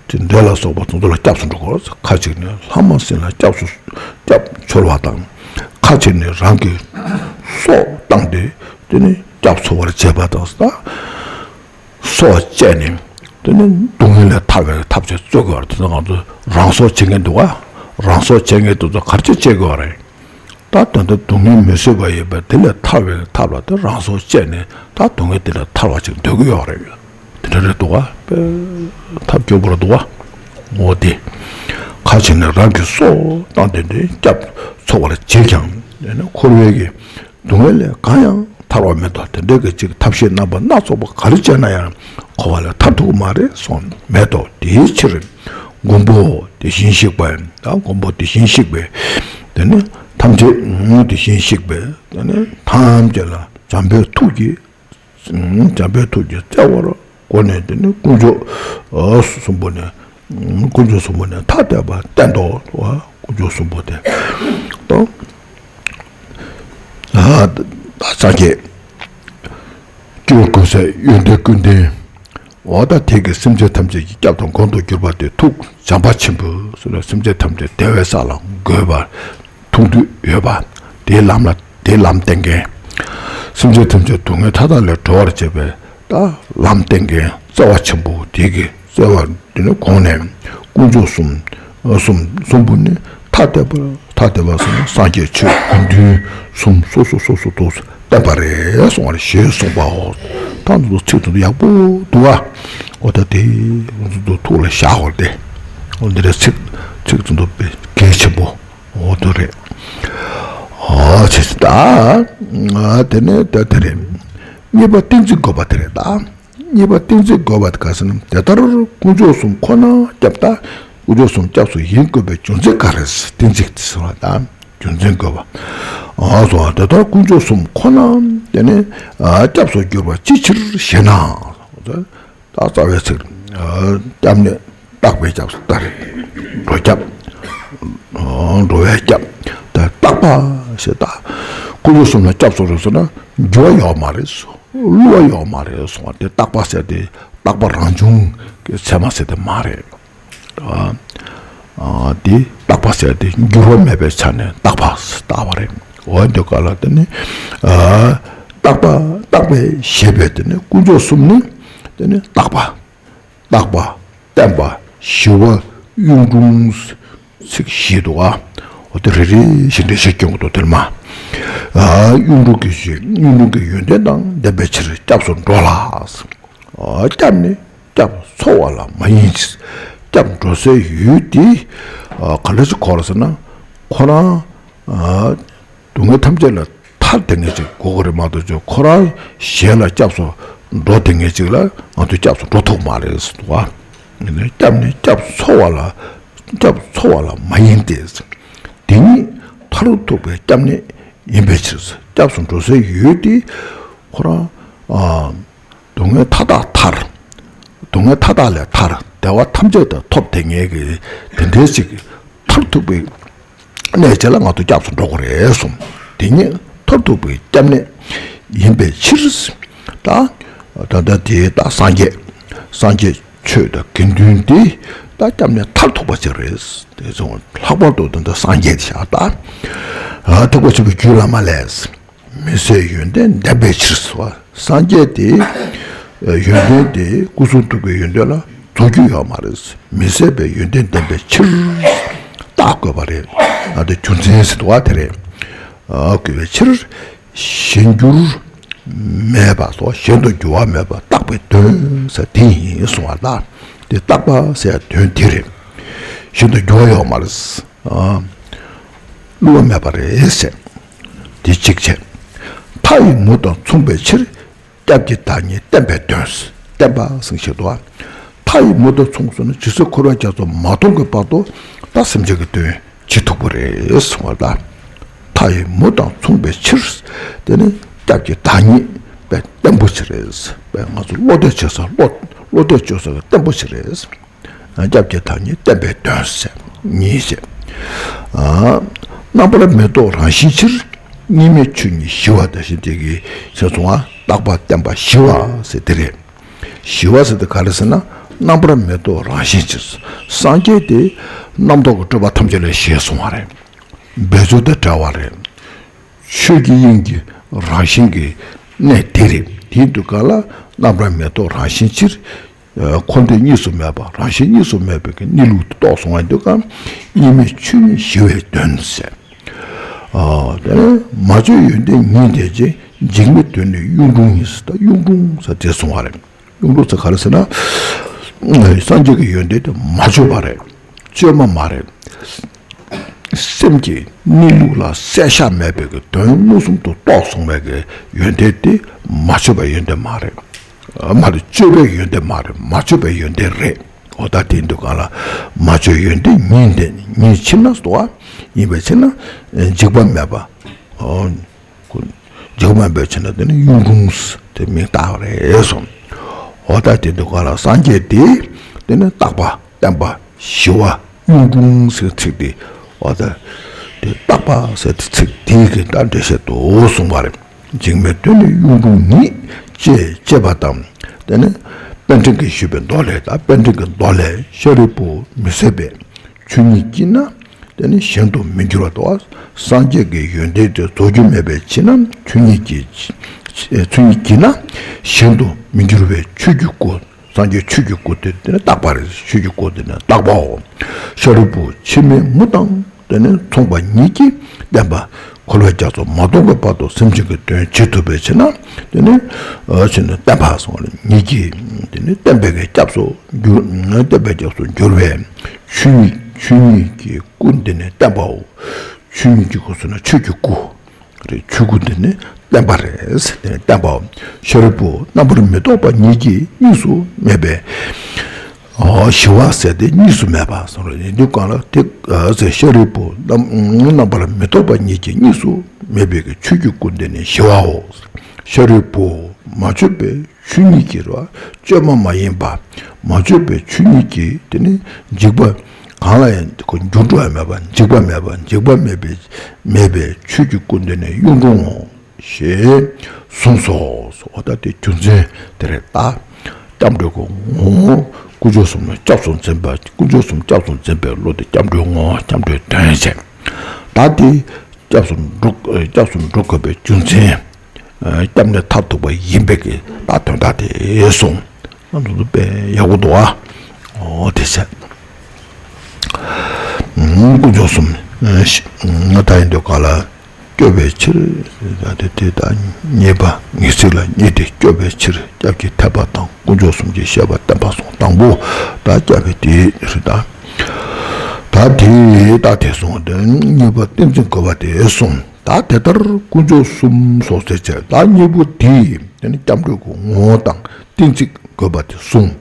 དེ་འདྲ་ལ་སོགས་པ་དེ་ཚོ་ལ་སྐྱབས་སུ་འགྲོ་དགོས། ཁ་ཅིག་ནི་ལྷ་མ་སྲིན་ལ་སྐྱབས་སུ་སྐྱབས་འཚོལ་བ་དང་། ཁ་ཅིག་ནི་རང་གི་སྲོག་བཏང་སྟེ་དེ་ནི་སྐྱབས་འཚོལ་བར་བྱེད་པ་དང་། སྲོག་བཅད་ནས་དེ་ནི་སྡུག་བསྔལ་ལས་ཐར་བའི་ཐབས་ཤེས་རྩོད་དགོས་པ་རེད། དེ་ང་ཚོ་རང་སྲོག་བཅད་མཁན་འདུག་ག་རང་སྲོག་བཅད་མཁན་དེ་ཚོ་ག་རེ་བྱེད་བཅད་དགོས་པ་རེད། ད་དོན་དུ་སྡུག་བསྔལ་མི་བཟོད་པ་ཡོད་པས་དེ་ལས་ཐར་བའི་ཐབས་ལ་དེ་རང་སྲོག་བཅད་ནས་ད་སྡུག་བསྔལ་དེ་ལས་ཐར་བ་ཅིག་འདོད་ཀྱི་ཡོད་རེད། དེ་འདྲ་རེད་འདུག་ག་དཔེ་ཐབས་སྐྱོ་པོ་རེད་འདུག་ག་འོ་དེ། ཁ་ཅིག་ནི་རང་གི་སྲོག་བཏང་སྟེ་དེ་སྐྱབས་འཚོལ་བར་བྱེད་ཀྱང་དེ་ནི་འཁོར་བའི་གི་སྡུག་བསྔལ་ལས་གང་ཡང་ཐར་བ་མེད་དོ། དེ་འདྲའི་གི་ཅིག་ཐབས་ཤེས་རྣམ་པ་སྣ་ཚོགས་པ་ག་རེ་བྱས་ན་ཡང་འཁོར་བ་ལས་ཐར་ཐུབ་ཀྱི་མ་རེད་གསུངས། མེད་དོ། དེའི་ཕྱིར་མགོན་པོ་དེ་བཞིན་གཤེགས་པ། ད་མགོན་པོ་དེ་བཞིན་གཤེགས་པས་དེ་ནི་ཐམས་ཅད་དེ་བཞིན་གཤེགས་པས་དེ་ནི་ཐམས་ཅད་ལ་བྱམས་པའི་ཐུགས་ཀྱིས། བྱམས་པའི་ཐུགས་ཀྱིས་བརྩེ་བར་བསྐོར་ནས་དེ་ནི་དཀོན་མཆོག་གསུམ་པོ་ནས། དཀོན་མཆོག་གསུམ་པོ་ནས་ཐ་དད་པ་བསྟན་ཏོ། དཀོན་མཆོག་གསུམ་པོ་དེ་དང་། ཨ་སངས་རྒྱས། སྐྱེས་བུ་ཀུན་གསལ་ཡོན་ཏན་ཀུན་ལྡན། འོ་ད་དེ་གིས་སེམས་ཅན་ཐམས་ཅད་ཀྱི་སྐྱབས་དང་མགོན་དུ་གྱུར་པ་དེ་ཐུགས་བྱམས་པ་ཆེན་པོས་སེམས་ཅན་ཐམས་ཅད་བདེ་བའི་ས་ལ་འགོད་པར་ཐུགས་འདུན་ཡོད་པ། དེའི་ལམ་ལ་དེའི་ལམ་བསྟན་མཁན། སེམས་ཅན་ཐམས་ཅད་སྡུག་བསྔལ་མཐའ་དག་ལས་གྲོལ་བར་བྱེད་པའི་ད་ལམ་བསྟན་མཁན་བརྩེ་བ་ཆེན་པོ་དེ་གི་བརྩེ་བ་དེ་ནི་དགོངས་ནས་དཀོན་མཆོག་གསུམ་གསུམ་གསུམ་པོ་ནི་ཐ་དད་པ་ཐ་དད་པ་གསུམ་སངས་རྒྱས་ཆོས་དགེ་འདུན་གསུམ་སོ་སོ་སོ་སོ་དུ་བསྟན་པ་རེད་གསུངས་པ་རེད། ཞེས་གསུངས་པའོ། ད་འདི་ཚོ་ཚིག་དེ་ཚོ་ཡག་པོ་འདུག་ག་འོ་ད་དེ་འདི་ཚོ་ཐུགས་ལ་བཞག་དགོས་ཏེ། འོ་འདི་རེད། ཚིག་ཚིག་དེ་ཚོ་དཔེ་གལ་ཆེན་པོ། འོ་དོ་རེད། ཨ་ཆེ་ཆེ་ད། ཨ་དེ་ནས་ད་དེ་རེད། གཉིས་པ་གཏན་ཚིགས་དགོས་པ་དེ་རེད་ད། གཉིས་པ་གཏན་ཚིགས་དགོས་པ་དེ་ག་ཟེར་ན་དེ་ལྟར་དཀོན་མཆོག་གསུམ་ཁོ་ན་སྐྱབས་ད། དཀོན་མཆོག་གསུམ་སྐྱབས་སུ་ཡིན་དགོས་པའི་རྒྱུ་མཚན་ག་རེ་གཏན་ཚིགས་དེ་ཟེར་བ་ད། རྒྱུ་མཚན་དགོས་པ། ཨ་སོ་དེ་ལྟར་དཀོན་མཆོག་གསུམ་ཁོ་ན་དེ་ནས་སྐྱབས་སུ་གྱུར་པ་ཅིའི་ཕྱིར་ཞེ་ན། ད་རྩ་བའི་ཚིག་སྐྱབས་ནི་རྟག་པའི་སྐྱབས་སུ་ལྟ་རེད། འགྲོ་སྐྱབས། འགྲོ་བའི་སྐྱབས། ད་རྟག་པ་ཞེས་ད། དཀོན་མཆོག་གསུམ་ལ་སྐྱབས་སུ་རེད་ཟེར་ན་འགྱུར་བ་ཡོད་མ་རེད་སོ། བསླུ་བ་ཡོད་མ་རེད་སོ། དེ་རྟག་པ་ཟེར་དེ་རྟག་པ་རང་བྱུང་གི་ཚད་མ་ཟེར་དེ་མ་རེད། ཨ་ཨ་དེ་རྟག་པ་ཟེར་དེ་འགྱུར་བ་མེད་པའི་ཆ་ནས་རྟག་པ་རྟག་པ་རེད། འོ་འདི་ག་ལ་དེ་ནི་ཨ་རྟག་པ་རྟག་པའི་ཞེས་པའི་དེ་ནི་དཀོན་མཆོག་གསུམ་ནི་དེ་ནི་རྟག་པ། རྟག་པ། བརྟན་པ། ཞི་བ། གཡུང་དྲུང་། ཚིག་བཞི་འདུག་ག་འོ་དེ་རེ་རེ་བཞིན་འགྲེལ་བཤད་སྐྱོན་གྱི་འདུག་དེར་མ། ཨ་གཡུང་དྲུང་གི་གཞི་གཡུང་དྲུང་གི་ཡོན་ཏན་དང་ལྡན་པའི་ཕྱིར་སྐྱབས་སུ་འགྲོ་ལ། ཨ་སྐྱབས་ནི་སྐྱབས་འཚོལ་བ་ལ་མ་ཡིན་ཕྱིར། སྐྱབས་འགྲོ་སའི་ཡུལ་དེ་ཨ་ག་འདྲ་ཞིག་གོ་ར་ཟེར་ན་ཁོ་རང་ཨ། སྡུག་བསྔལ་ཐམས་ཅད་ལས་ཐར་བསྡད་མཁན་ཅིག་དགོས་ཀྱི་རེད་མ་གཏོགས་ཅིག་ཁོ་རང་གཞན་ལ་སྐྱབས་སུ་འགྲོ་བསྡད་མཁན་ཅིག་ལ་ང་ཚོས་སྐྱབས་སུ་འགྲོ་ཐུབ་མ་རེད་ཟེར་འདུག་ག་སྐྱབས་ནི་སྐྱབས་འཚོལ་བ་ལ་སྐྱབས་འཚོལ་བ་ལ་མ་ཡིན་ཏེ། དེ་ཉིད་མཐར་ཐུག་པའི་སྐྱབས་གནས་ཡིན་པའི་ཕྱིར། སྐྱབས་སུ་འགྲོ་སའི་ཡུལ་དེ་ཁོ་རང་ཨ། སྡུག་བསྔལ་མཐའ་དག་ཐར། སྡུག་བསྔལ་མཐའ་དག་ལས་ཐར། བདེ་བ་ཐམས་ཅད་དུ་ཐོབ་བསྡད་མཁན་གྱི་དེ་འདྲའི་ཅིག་མཐར་ཐུག་པའི་གནས་བཅས་ལ་ང་ཚོ་སྐྱབས་སུ་འགྲོ་དགོས་རེད་གསུངས། དེ་ཉིད་མཐར་ཐུག་པའི་སྐྱབས་གནས་ཡིན་པའི་ཕྱིར། ད་ད་ལྟ་དེ་ད་སངས་རྒྱས། སངས་རྒྱས་ཆོས་དང་དགེ་འདུན་དེ་ད་སྐྱབས་གནས་མཐར་ཐུག་པ་ཅིག་རེད། དེ་ཚོ་ལྷག་པར་དུ་ད་ལྟ་སངས་རྒྱས་དེ་བཞག་ད། ཐེག་པ་ཆེན་པོའི་རྒྱུད་བླ་མ་ལས། མི་ཟད་ཡོན་ཏན་ལྡན་པའི་ཕྱིར་ཟེར་བ། སངས་རྒྱས་དེ་ཡོན་ཏན་དེ་སྐུ་གསུང་ཐུགས་ཀྱི་ཡོན་ཏན་ལ་རྫོགས་རྒྱུ་ཡོད་མ་རེད། མི་ཟད་པའི་ཡོན་ཏན་ལྡན་པའི་ཕྱིར་བརྟག་དགོས་པ་རེད། ཨ་དེ་རྒྱུ་མཚན་ཟེར་བ་དེ་རེད། ཨ་དགོས་པའི་ཕྱིར་གཞན་འགྱུར་མེད་པ་སོགས་གཞན་དུ་འགྱུར་བ་མེད་པར་བརྟག་པའི་དོན་ཟེར་དེ་ཡིན་གསུང་བ་ལ། དེ་བརྟག་པ་ཟེར་དོན་དེ་རེད། གཞན་དུ་འགྱུར་བ་ཡོད་མ་རེད། ཨ། བསླུ་བ་མེད་པ་རེད་ཟེར། དེ་གཅིག་བྱས། མཐའ་ཡི་མུ་དང་མཚུངས་པའི་ཕྱིར། སྐྱབས་ཀྱི་བདག་ཉིད་བསྟན་པའི་དོན། བསྟན་པ་ཟེར་བཞིན་དུ། མཐའ་ཡི་མུ་དང་མཚུངས་སོ་ན་ཇི་སྲིད་འཁོར་བའི་རྒྱ་མཚོ་མ་སྟོངས་ཀྱི་བར་དུ་ད་སེམས་ཅན་གྱི་དོན་བྱེད་ཐུབ་པ་རེད་གསུངས་པ་ལ། མཐའ་ཡི་མུ་དང་མཚུངས་པའི་ཕྱིར། དེ་ནི་སྐྱབས་ཀྱི་བདག་ཉིད་པའི་བརྟན་པོ་ཆེ་རེད། པས་ང་ཚོ་བློ་གཏད་བྱེད་ས་བློ་བློ་གཏད་བཅོལ་ས་གི་བརྟན་པོ་ཆེ་རེད། སྐྱབས་ཀྱི་བདག་ཉིད་བསྟན་པའི་དོན་ཟེར་ཉིད་ཟེར། རྣམ་པར་མི་རྟོག་རང་བཞིན་ཕྱིར། གཉིས་མེད་ཆོས་ཉིད་ཞི་བ་དང་བཞིན་དེ་གི་ཞེས་གསུངས་པ་རྟག་པ་བརྟན་པ་ཞི་བ་ཟེར་དེ་རེད། ཞི་བ་ཟེར་དེ་ག་རེ་ཟེར་ན་རྣམ་པར་མི་རྟོག་རང་བཞིན་ཕྱིར། སངས་རྒྱས་དེ་རྣམ་རྟོག་གི་སྤྲོས་པ་ཐམས་ཅད་ལས་ཞི་གསུངས་པ་རེད། འབད་རྩོལ་དང་བྲལ་བ་རེད། ཆོས་ཀྱི་དབྱིངས་ཀྱི་རང་བཞིན་གྱི་གནས་དེ་རེད། དེའི་དུས་ག་ལ་རྣམ་པར་མི་རྟོག་རང་བཞིན་ཕྱིར། འཁོར་འདས་གཉིས་སུ་མེད་པ་རང་བཞིན་གཉིས་སུ་མེད་པའི་གི་གནས་ལུགས་དེ་རྟོགས་སོང་བ་དུས་ག་གཉིས་མེད་ཆོས་ཉིད་ཞི་བའི་དོན་ཟེར། དེ་ནས་མ་བཅོས་ཡོན་ཏན་ཉིད་ལྡན་ཅིང་། འཇིགས་མེད་དོན་ནི་གཡུང་དྲུང་ཡིན་ཟེར། ད་གཡུང་དྲུང་ཟེར་དེ་གསུངས་པ་རེད། གཡུང་དྲུང་ཟེར་ག་རེ་ཟེར་ན། སངས་རྒྱས་ཀྱི་ཡོན་ཏན་དེ་མ་བཅོས་པ་རེད། བཅོས་མ་མ་རེད། སེམས་ཀྱི་གནས་ལུགས་ལ་བསལ་བཞག་མེད་པའི་གི་དོན་མངོན་སུམ་དུ་རྟོགས་སོང་བའི་གི་ཡོན་ཏན་དེ་མ་བཅོས་པའི་ཡོན་ཏན་མ་རེད། མ་རེད། བཅོས་པའི་ཡོན་ཏན་མ་རེད། མ་བཅོས་པའི་ཡོན་ཏན་རེད། འོ་ད་དེ་འདུག་ག་ལ་མ་བཅོས་ཡོན་ཏན་ཉིད་དེ་ཉིད་ཕྱིར་ན་སོ། ཡིན་པའི་ཕྱིར་ན་འཇིགས་པ་མེད་པ། འོ། འཇིགས་པ་མེད་པའི་ཕྱིར་ན་དེ་ནི་གཡུང་དྲུང་དེ་མིང་བཏགས་པ་རེད་གསུངས། འོ་ད་དེ་འདུག་ག་ལ་སངས་རྒྱས་དེ་དེ་ནི་རྟག་པ་བརྟན་པ་ཞི་བ་གཡུང་དྲུང་ཟེར་ཚིག་དེ། འོ་ད་དེ་རྟག་པ་ཟེར་དེ་ཚིག་དེའི་གི་ད་འགྲེལ་བཤད་དུ་གསུངས་པ་རེད། འཇིགས་མེད་དོན་ནི་གཡུང་དྲུང་ཉིད། ཅེས་བཤད་པ་དང་། དེ་ནི་པཎ་ཆེན་གྱིས་ཞུས་པའི་མདོ་ལས། ད་པཎ་ཆེན་གྱི་མདོ་ལས། ཤཱ་རིའི་བུ་མི་ཟད་པའི་ཆོས་ཉིད་ཀྱིས་ན། དེ་ནི་གཞན་དུ་མི་འགྱུར་བ་དང་། སངས་རྒྱས་ཀྱི་ཡོན་ཏན་དེ་རྫོགས་རྒྱུ་མེད་པའི་ཕྱིར་ན་ཆོས་ཉིད་ཀྱི། ཆོས་ཉིད་ཀྱིས་ན་གཞན་དུ་མི་འགྱུར་བའི་ཆོས་ཀྱི་སྐུ། སངས་རྒྱས་ཆོས་ཀྱི་སྐུ་དེ་དེ་ནི་རྟག་པ་རེད། ཆོས་ཀྱི་སྐུ་དེ་ནི་རྟག་པའོ། ཤཱ་རིའི་བུ་ཕྱིར་མིན་མུ་དང་དེ་ནི་མཚུངས་པ་ཉིད་ཀྱིས་བསྟན་པ། འཁོར་བའི་རྒྱ་མཚོ་མ་སྟོངས་པའི་བར་དུ་སེམས་ཅན་གྱི་དོན་བྱེད་ཐུབ་པའི་ཕྱིར་ན་དེ་ནི་ཕྱིར་ན་བསྟན་པ་གསུངས་པ་ཉིད་ཀྱིས་དེ་ནི་བསྟན་པའི་གི་སྐྱབས་སུ་འགྱུར། བསྟན་པའི་སྐྱབས་སུ་འགྱུར་བའི་ཆོས་ཉིད། ཆོས་ཉིད་ཀྱི་སྐུ་འདི་ནི་བསྟན་པའོ། ཆོས་ཉིད་ཀྱི་སྐུ་ཟེར་ན་ཆོས་ཀྱི་སྐུ་རེད། ཆོས་སྐུ་འདི་ནི་བསྟན་པ་རེད། དེ་ནི་བསྟན་པའོ། ཤཱ་རིའི་བུ་རྣམ་པར་མི་རྟོག་པ་ཉིད་ཀྱིས་གཉིས་སུ་མེད་པའི། ཞི་བ་ཟེར་དེ་གཉིས་སུ་མེད་པ་གསུངས་རེད། ཡིན་དུས་གང་ལ་དེ་ཟེར། ཤཱ་རིའི་བུ་རྣམ་རྣམ་པར་མི་རྟོག་པ་ཉིད་ཀྱིས་གཉིས་སུ་མེད་པའི་གི་ཆོས་ཀྱི་སྐུ་འདི་ནི་ཞི་བའོ། ཤཱ་རིའི་བུ་མ་བཅོས་པའི་ཆོས་ཉིད་ཀྱིས་ར་བཅོས་མ་མ་ཡིན་པ། མ་བཅོས་པའི་ཆོས་ཉིད་ཀྱིས་དེ་ནི་འཇིགས་པ་གང་ལ་ཡང་འགྱུར་འགྲོ་བ་མེད་པ། འཇིགས་པ་མེད་པ། འཇིགས་པ་མེད་པའི་མེད་པའི་ཆོས་ཀྱི་སྐུ་འདི་ནི་གཡུང་དྲུང་ངོ་། ཞེས་གསུངས་སོ། འོ་ད་དེ་རྒྱུ་མཚན་དེ་རེད་ད། སྐྱབས་འགྲོའི་གི་ངོ་བོ་དཀོན་མཆོག་གསུམ་ལ་སྐྱབས་སུ་འཛིན་པ། དཀོན་མཆོག་གསུམ་སྐྱབས་སུ་འཛིན་པའི་བློ་དེ་སྐྱབས་འགྲོའི་ངོ་བོ་སྐྱབས་འགྲོའི་དོན་བྱས། ད་དེ་སྐྱབས་སུ་འགྲོ་སྐྱབས་སུ་འགྲོ་དགོས་པའི་རྒྱུ་མཚན། སྐྱབས་གནས་མཐར་ཐུག་པ་ཡིན་པའི་གི་ད་དོན་དག་དེ་གསུངས། ང་ཚོ་དཔེ་ཡག་པོ་འདུག་ཨ། འོ་དེ་བྱས། དཀོན་མཆོག་གསུམ་ང་ད་ཡིན་དུས་ག་ལ། སྐྱོབ་པའི་ཕྱིར། ད་དེ་དེ་ད་གཉིས་པ་ངེས་ཚིག་ལ་གཉིས་ཏེ། སྐྱོབ་པའི་ཕྱིར་སྐྱབས་ཀྱི་ཐེག་པ་དང་། དཀོན་མཆོག་གསུམ་གྱི་བཤད་པ་བསྟན་པ་གསུངས། དང་པོ་ད་སྐྱབས་པའི་དེ་རེད་ད། ད་དེ་ད་དེ་གསུངས་ཏེ། གཉིས་པ་གཏན་ཚིགས་དགོས་པ་དེ་གསུངས། ད་དེ་ལྟར་དཀོན་མཆོག་གསུམ་སོགས་ཟེར་བྱས། ད་གཉིས་པོ་དེ་དེ་ནི་སྐྱབས་འགྲོའི་གི་ངོ་བོ་དང་གཏན་ཚིགས་དགོས་པ་དེ་གསུངས།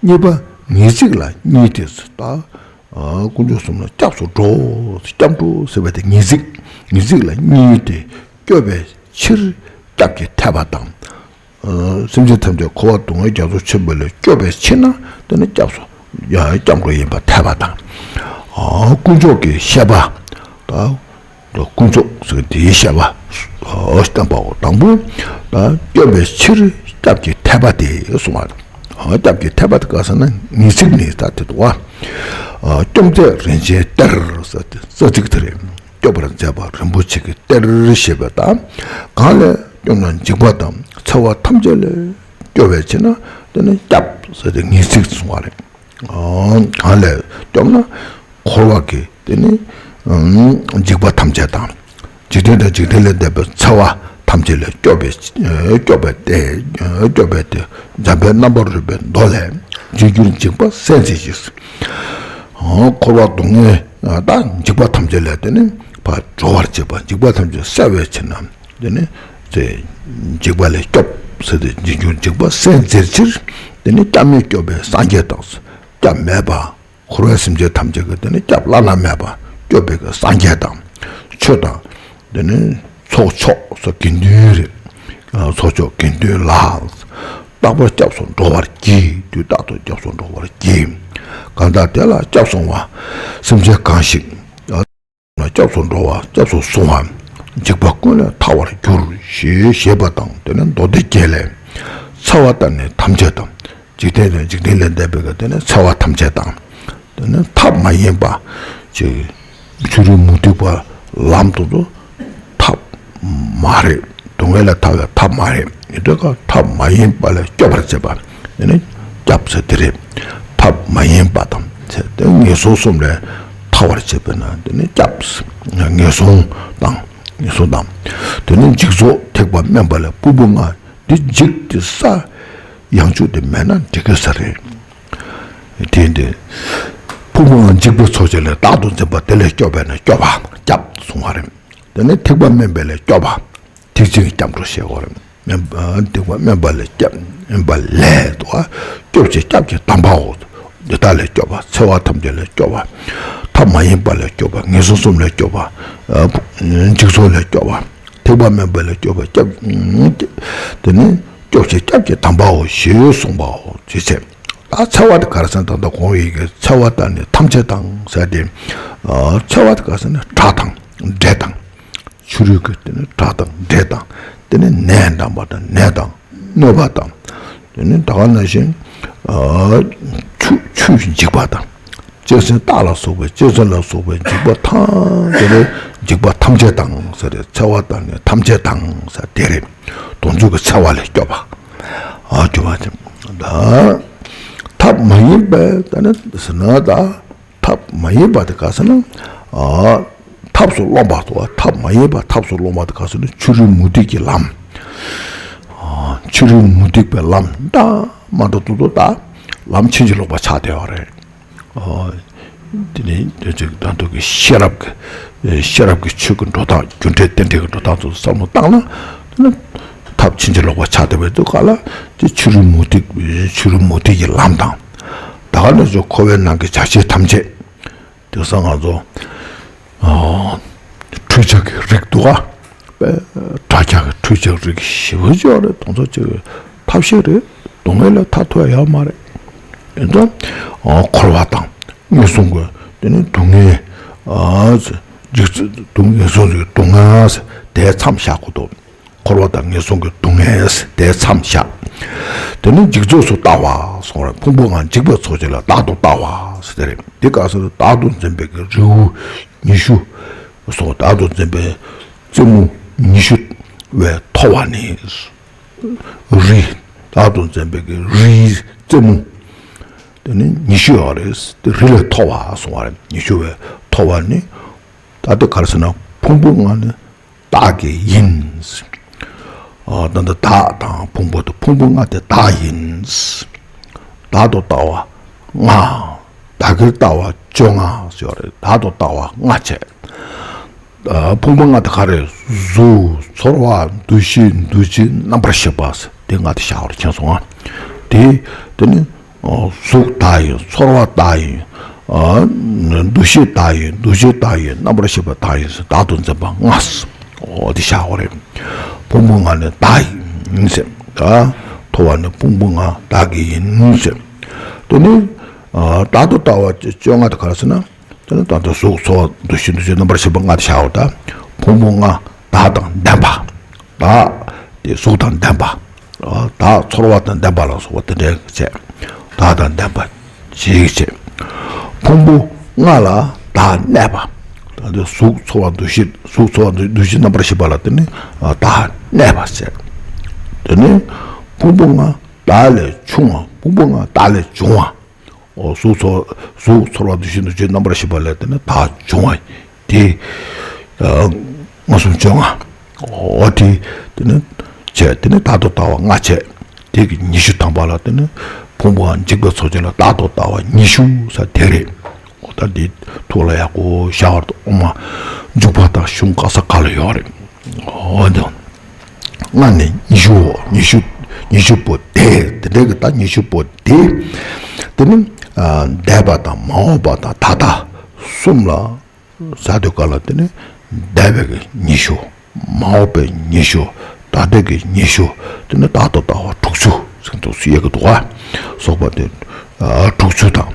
གཉིས་པ་ངེས་ཚིག་ལ་གཉིས་ཏེ་ད། དཀོན་མཆོག་གསུམ་ལ་སྐྱབས་སུ་འགྲོ། སྐྱབས་འགྲོ་ཟེར་བ་དེ་ངེས་ཚིག་ངེས་ཚིག་ལ་གཉིས་ཏེ། སྐྱོབ་པའི་ཕྱིར་སྐྱབས་ཀྱི་ཐེག་པ་དང་། སེམས་ཅན་ཐམས་ཅད་འཁོར་བ་སྡུག་བསྔལ་རྒྱ་མཚོ་ཆེན་པོ་ལས་སྐྱོབ་པའི་ཕྱིར་ན་དེ་ནི་སྐྱབས་སུ་ཡང་སྐྱབས་འགྲོ་ཡིན་པ་ཐེག་པ་དང་། དཀོན་མཆོག་གི་བཤད་པ་དང་། དཀོན་མཆོག་ཟེར་དེའི་བཤད་པ་བསྟན་པའོ། དང་པོ་ད་སྐྱོབ་པའི་ཕྱིར་སྐྱབས་ཀྱི་ཐེག་པ་དེ་གསུངས་པ། སྐྱབས་ཀྱི་ཐེག་པ་དེ་ག་ཟེར་ན་ངེས་ཚིག་ནི་ད་དེ་འདུག་བ། སྐྱོབ་མཛད་རིན་ཆེན་གཏེར་ཟེར་ཏེ་རྩ་ཚིག་དེ་རེད། སྐྱོབ་པར་མཛད་པ་རིན་པོ་ཆེ་གི་གཏེར་ཞེས་པ་དང་། གང་ལས་སྐྱོབ་ན་འཇིགས་པ་དང་འཚེ་བ་ཐམས་ཅད་ལས་སྐྱོབ་པའི་ཕྱིར་ན་དེ་ནི་སྐྱབས་ཟེར་ཏེ་ངེས་ཚིག་གསུངས་པ་རེད། གང་ལས་སྐྱོབ་ན་འཁོར་བ་གི་དེ་ནི་འཇིགས་པ་ཐམས་ཅད་དང་། འཇིག་རྟེན་དང་འཇིག་རྟེན་ལས་འདས་པའི་འཚེ་བ་ཐམས་ཅད་ལས་སྐྱོབ་པའི་སྐྱོབ་པའི་སྟེ། སྐྱོབ་པའི་སྟེ། འཇམ་དཔལ་རྣམ་པར་རོལ་པའི་མདོ་ལས། འཇིགས་གྱུར་འཇིགས་པ་སེལ་མཛད་ཅིང་། འཁོར་བ་སྡུག་བསྔལ་དང་འཇིགས་པ་ཐམས་ཅད་ལས་དེ་ནི་ཕར་གྲོལ་བར་བྱེད་པ། འཇིགས་པ་ཐམས་ཅད་སེལ་བའི་ཕྱིར་ན་དེ་ནི་ ཚེ་འཇིགས་པ་ལས་སྐྱོབ་ཟེར་ཏེ། འཇིགས་འཇིགས་འཇིགས་པ་སེལ་མཛད་ཕྱིར། དེ་ནི་སྐྱབས་མེད་སྐྱོབ་པའི་སངས་རྒྱས་དང་། སྐྱབས་མེད་པ། འཁོར་བའི་སེམས་ཅན་ཐམས་ཅད་ཀྱི་དེ་ནི་སྐྱབས་བླ་ན་མེད་པ་སྐྱོབ་པའི་གི་སངས་རྒྱས་དང་། ཆོས་དང་། དེ་ནི་ཚོགས་མཆོག་སོགས་དགེ་འདུན་རེད། ཚོགས་མཆོག་དགེ་འདུན་ལ། རྟག་པར་སྐྱབས་སུ་འགྲོ་བར་བགྱི། དུས་རྟག་ཏུ་སྐྱབས་སུ་འགྲོ་བར་བགྱི། གང་དག་དེ་ལ་སྐྱབས་སོང་བ། སེམས་ཅན་གང་ཞིག་སྐྱབས་སུ་འགྲོ་བ། སྐྱབས་སུ་སོང་བ། འཇིགས་པ་ཀུན་ལས་ཐར་བར་འགྱུར། ཞེས་བཤད་པ་དང་། དེ་ནི་མདོ་སྡེ་རྒྱན་ལས། འཚེ་བ་དང་ནི་ཐམས་ཅད་དང་། འཇིག་རྟེན་དང་འཇིག་རྟེན་ལས་འདས་པའི་གི་དེ་ནི་འཚེ་བ་ཐམས་ཅད་དང་། དེ་ནི་ཐབས་མ་ཡིན་པ། ཅིག་ཕྱི་རོལ་མུ་སྟེགས་པ་ལམ་དུ་དུ་ཐབས་མ་རེད། སྡུག་བསྔལ་ལས་ཐར་བའི་ཐབས་མ་རེད། ཡིན་དུས་ཀ་ཐབས་མ་ཡིན་པ་ལས་སྐྱོབ་པར་བྱེད་པ། དེ་ནི་སྐྱབས་ཟེར་དེ་རེད། ཐབས་མ་ཡིན་པ་དང་། དེ་ངན་སོང་གསུམ་ལས་ཐར་བར་བྱེད་པས་ན་དེ་ནི་སྐྱབས། ངན་སོང་དང་། ངན་སོང་དང་། དེ་ནི་འཇིག་ཚོགས་ཐེག་པ་དམན་པ་ལས། ཕུང་པོ་ལྔ་འདི་འཇིག་སྟེ་ས། ཡང་འཇིག་སྟེ་མེད་ན་འགྲིག་གི་ས་རེད། དེ་འདི་ཕུང་པོ་ལྔ་འཇིག་པའི་ཚོགས་ཆེན་ལས། བདག་ཏུ་འཛིན་པ་དེ་ལས་སྐྱོབ་པས་ན་སྐྱོབ་པ་སྐྱབས་གསུང་བ་རེད། དེ་ནས་ཐེག་པ་དམན་པ་ལས་སྐྱོབ་པ། ཐེག་ཆེན་གྱི་སྐྱབས་འགྲོ་ཞེས་པ་རེད། དམན་པ་ཐེག་པ་དམན་པ་ལས་སྐྱབས། དམན་པ་ལས་དོ། སྐྱོབ་བྱེད་སྐྱབས་ཀྱི་དམ་པའོ། འདི་དག་ལས་སྐྱོབ་པ། འཚེ་བ་ཐམས་ཅད་ལས་སྐྱོབ་པ། ཐབས་མ་ཡིན་པ་ལས་སྐྱོབ་པ། ངན་སོང་གསུམ་ལས་སྐྱོབ་པ། འཇིག་ཚོགས་ལས་སྐྱོབ་པ། ཐེག་པ་དམན་པ་ལས་སྐྱོབ་པ་སྐྱབས། དེ་ནི་སྐྱོབ་བྱེད་སྐྱབས་ཀྱི་དམ་པའོ་ཞེས་གསུངས་པའོ། ཅེས་བྱས། ད་འཚེ་བ་དེ་ག་རེ་ཟེར་ན། ད་ལྟ་གོང་བའི་གི་འཚེ་བ་དང་ནི་ཐམས་ཅད་དང་ཟེར་ཏེ། འཚེ་བ་དེ་ག་རེ་ཟེར་ན། དགྲ་དང་འདྲེ་དང་། ཕྱི་རོལ་གྱི་དེ་ནི་དགྲ་དང་འདྲེ་དང་། དེ་ནི་ནད་དང་པ་དང་ནད་དང་གནོད་པ་དང་། དེ་ནི་ད་ག་ནང་བཞིན་ཆུ་ཆུས་འཇིག་པ་དང་། གཅན་གཟན་སྟག་ལ་སོགས་པའི། གཅན་གཟན་ལ་སོགས་པའི་འཇིགས་པ་ཐམས་ཅད་ལས། འཇིགས་པ་ཐམས་ཅད་དང་ཟེར་ཏེ། འཚེ་བ་དང་ནི་ཐམས་ཅད་དང་ཟེར་དེ་རེད། དོན་གཅོད་ཀྱི་འཚེ་བ་ལས་སྐྱོབ་པ། ཨ་སྐྱོབ་པ་ཅན་ད། ཐབས་མ་ཡིན་པའི་ད་ནི་ཟེར་ན་ད། ཐབས་མ་ཡིན་པ་དེ་ག་ཟེར་ན། ཨ་ཐབས་སུ་རློམ་པ་དང་། ཐབས་མ་ཡིན་པ་ཐབས་སུ་རློམ་པ་དེ་ག་ཟེར་ན། ཕྱི་རོལ་མུ་སྟེགས་ཀྱི་ལམ། ཨ་ཕྱི་རོལ་མུ་སྟེགས་པའི་ལམ་ད་མ་འདྲ་ཏོག་ཏོ་ད་ལམ་ཕྱིན་ཅི་ལོག་པ་ཆགས་བསྡད་པ་རེད། ཨ་དེ་ནི་དེ་ཅིག་ད་དུང་གི་ཤེས་རབ་ཀྱི་ཤེས་རབ་ཀྱི་ཆོས་ཀྱི་འགྲོ་སྟངས། རྒྱུ་འབྲས་རྟེན་འབྲེལ་གྱི་འགྲོ་སྟངས་ཚོ་བསམ་བློ་བཏང་ན། དེ་ནི་ཐབས་ཕྱིན་ཅི་ལོག་པ་ཆགས་བསྡད་པའི་དུས་སྐབས་ལ། དེ་ཕྱི་རོལ་མུ་སྟེགས། ཕྱི་རོལ་མུ་སྟེགས་ཀྱི་ལམ་དང་། ད་ག་ནས་ཚུར་འཁོར་བའི་ནང་གི་བྱ་བྱེད་ཐམས་ཅད། དེང་སང་ང་ཚོ་ཨ་འཕྲུལ་ཆས་ཀྱི་རིགས་འདུག་ག་དྲ་རྒྱ་གི་འཕྲུལ་ཆས་རིགས་ཞེ་པོ་ཅིག་ཡོད་རེད། དེ་ཚོ་ཅིག་ཐབས་ཤེས་རེད། སྡུག་བསྔལ་ལས་ཐར་ཐུབ་ཡ་ཡོད་མ་རེད། དེ་ཚོ་ཨ་འཁོར་བ་དང་ངན་སོང་གི་དེ་ནི་སྡུག་བསྔལ། ཨ་འཇིགས་སྡུག་ངན་སོང་གི་སྡུག་བསྔལ་དེ་མཚམས་བཞག་དགོས་འདུག་འཁོར་བ་དང་ངན་སོང་གི་སྡུག་བསྔལ་དེ་མཚམས་བཞག་དེ་ནི་འཇིག་ཚོགས་སུ་ལྟ་བ་གསུངས་རེད། ཕུང་པོ་ལྔ་འཇིག་པའི་ཚོགས་ཆེན་ལ་བདག་ཏུ་ལྟ་བ་ཟེར་དེ་རེད། འདི་ག་ཟེར་ན། བདག་ཏུ་འཛིན་པའི་གི་རི་བོ་ཉི་ཤུ་སོགས། བདག་ཏུ་འཛིན་པའི་རྩེ་མོ་ཉི་ཤུ་བས་མཐོ་བ་ནི། རི། བདག་ཏུ་འཛིན་པའི་གི་རིའི་རྩེ་མོ་དེ་ནི་ཉི་ཤུ་ཡོད་རེད། དེ་རི་ལས་མཐོ་བ་གསུངས་པ་རེད། ཉི་ཤུ་བས་མཐོ་བ་ནི། ད་དེ་ག་རེ་ཟེར་ན། ཕུང་པོ་ལྔ་ནི་བདག་གི་ཡིན། ཨ་ད་ལྟ་བདག་དང་ཕུང་པོ་དང་། ཕུང་པོ་ལྔ་དེ་བདག་ཡིན། བདག་ཏུ་ལྟ་བ་ལྔ། བདག་གིར་ལྟ་བ་བཅོ་ལྔ་ཟེར་བ་རེད། བདག་ཏུ་ལྟ་བ་ལྔ་བྱས། ཨ་ཕུང་པོ་ལྔ་དེ་ག་རེ། གཟུགས། ཚོར་བ། འདུ་ཤེས། འདུ་བྱེད། རྣམ་པར་ཤེས་པ་ཟེར། དེ་ལྔ་དེ་བཞག་པར་མཁྱེན་སོང་ང་། དེ་དེ་ནི་ཨ་གཟུགས་བདག་ཡིན། ཚོར་བ་བདག་ཡིན། ཨ་འདུ་ཤེས་བདག་ཡིན། འདུ་བྱེད་བདག་ཡིན། རྣམ་པར་ཤེས་པ་བདག་ཡིན་ཟེར། བདག་ཏུ་འཛིན་པ་ལྔ་ཟེར། འོ་དེ་བཞག་པ་རེད། ཕུང་པོ་ལྔ་ནི་བདག་ཡིན་ཟེར། ད་མཐོ་བ་ནི་ཕུང་པོ་ལྔ་བདག་གི་ཡིན་ཟེར། དེ་ནི་ཨ་བདག་ཏུ་ལྟ་བ་བཅོ་ལྔ་དེ་ག་རེ་ཟེར་ན། དེ་ནི་ད་ལྟ་གཟུགས། ཚོར་བ། འདུ་ཤེས། འདུ་བྱེད། རྣམ་པར་ཤེས་པ་ལྔ་དེ་བཞག་པ་དང་། ཕུང་པོ་ལྔ་བདག་དང་ལྡན་པ། བདག་དེ་གཟུགས་དང་ལྡན་པ། བདག་ཚོར་བ་དང་ལྡན་པ་ལ་སོགས་པ་དེ་འདྲའི་བྱས། བདག་དང་ལྡན་པ་ཞིག་བྱས། ཕུང་པོ་ལྔ་ལ་བདག་གནས་པ། ད་དེ་གཟུགས། ཚོར་བ། འདུ་ཤེས། གཟུགས། ཚོར་བ། འདུ་འདུ་བྱེད། རྣམ་པར་ཤེས་པ་ལ་དེ་ནི་བདག་གནས་པ་བྱས། དེ་ནི་ཕུང་པོ་ལྔ་བདག་ལས་ཆུང་བ། ཕུང་པོ་ལྔ་བདག་ལས་འབྱུང་བ། འོ་གཟུགས། ཚོར། གཟུགས། ཚོར་བ། འདུ་ཤེས། འདུ་བྱེད། རྣམ་པར་ཤེས་པ་ལས་དེ་ནི་བདག་འབྱུང་བ་དེ་ཨ་ལྔ་གསུམ་བཅོ་ལྔ། འོ་དེ་དེ་ནི་བྱས། དེ་ནི་བདག་ཏུ་ལྟ་བ་ལྔ་བྱས། དེ་གི་ཉི་ཤུ་ཐམ་པ་ལ་དེ་ནི་ཕུང་པོ་ལྔ་འཇིག་པའི་ཚོགས་ཆེན་ལ་བདག་ཏུ་ལྟ་བ་ཉི་ཤུ་ཟེར་དེ་རེད། འོ་ད་འདི་ཐུགས་ལ་ཡག་པོ་བཞག་པར་དུ། དབུ་མ་འཇུག་པ་དང་གཞུང་ག་ས་ག་ལ་ཡོད་རེད། འོ་ད་ ལྔ་ནས་ཉི་ཤུ་བོ། ཉི་ཤུ། ཉི་ཤུ་པོ་དེ། དེ་འདྲའི་གི་ད་ཉི་ཤུ་པོ་དེ། དེ་ནི་ཨ་འདས་པ་དང་མ་འོངས་པ་དང་ད་ལྟ་གསུམ་ལ། ཟ་དུས་ག་ལ་དེ་ནི་འདས་པའི་གི་ཉི་ཤུ། མ་འོངས་པའི་ཉི་ཤུ། ད་ལྟའི་གི་ཉི་ཤུ། དེ་ནི་ད་ལྟ་ལྟ་བ་དྲུག་ཅུ་ཟེར་དུ་སུ་ཡོད་གི་འདུག་ག། སོགས་པ་དེ་ཨ་དྲུག་ཅུ་དང་།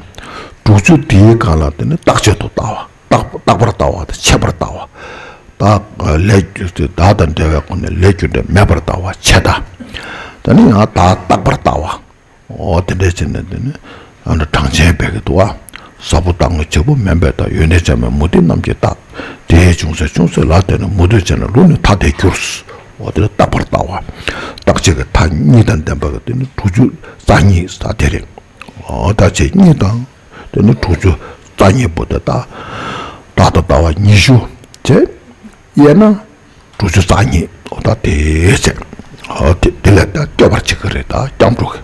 དྲུག་ཅུ་དེའི་སྒང་ལ་དེ་ནི་རྟག་ཆད་དུ་ལྟ་བ། རྟག་རྟག་པར་ལྟ་བ་དང་ཆད་པར་ལྟ་བ། བདག་ལས་རྒྱུ་བདག་དང་འབྲེལ་བའི་སྒོ་ནས་ལས་རྒྱུ་འབྲས་མེད་པར་ལྟ་བ་ཆད་ལྟ། ད་ནི་ཡང་བདག་རྟག་པར་ལྟ་བ། འོ་དེ་འདྲ་བྱས་ནས་དེ་ནི་ཨ་ནི་གྲངས་ཅན་བྱེད་ཀྱི་འདུག་བ། ཟ་བོ་བཏང་གི་བྱེད་པོ་མིན་པས་དང་། ཡོན་ཏན་ཅན་མའི་མུ་སྟེགས་རྣམས་ཀྱིས་བརྟག་དེའི་ཅུང་ཟད་ཅུང་ཟད་ལ་བརྟེན་ནས་མུ་སྟེགས་བྱས་ན་ལུགས་ནི་ཐ་དད་འགྱུར། འོ་དེ་ལ་རྟག་པར་ལྟ་བ། རྟག་ཆད་ཀྱི་མཐའ་གཉིས་དང་ལྡན་པ་གི་དེ་ནི་དྲུག་ཅུ་རྩ་གཉིས་ཟེར་དེ་རེད། འོ་རྟག་ཆད་གཉིས་དང་། དེ་ནི་དྲུག་ཅུ་རྩ་གཉིས་པོ་དེ་དག་བདག་ཏུ་ལྟ་བ་ཉི་ཤུ་བྱས། དབྱེ་ན་དྲུག་ཅུ་རྩ་གཉིས། འོ་ད་དེ་བྱས། འོ་དེ་དེ་ལས་ད་སྐྱོབ་པར་བྱེད་ཀྱི་རེད། ད་སྐྱབས་འགྲོ་གི།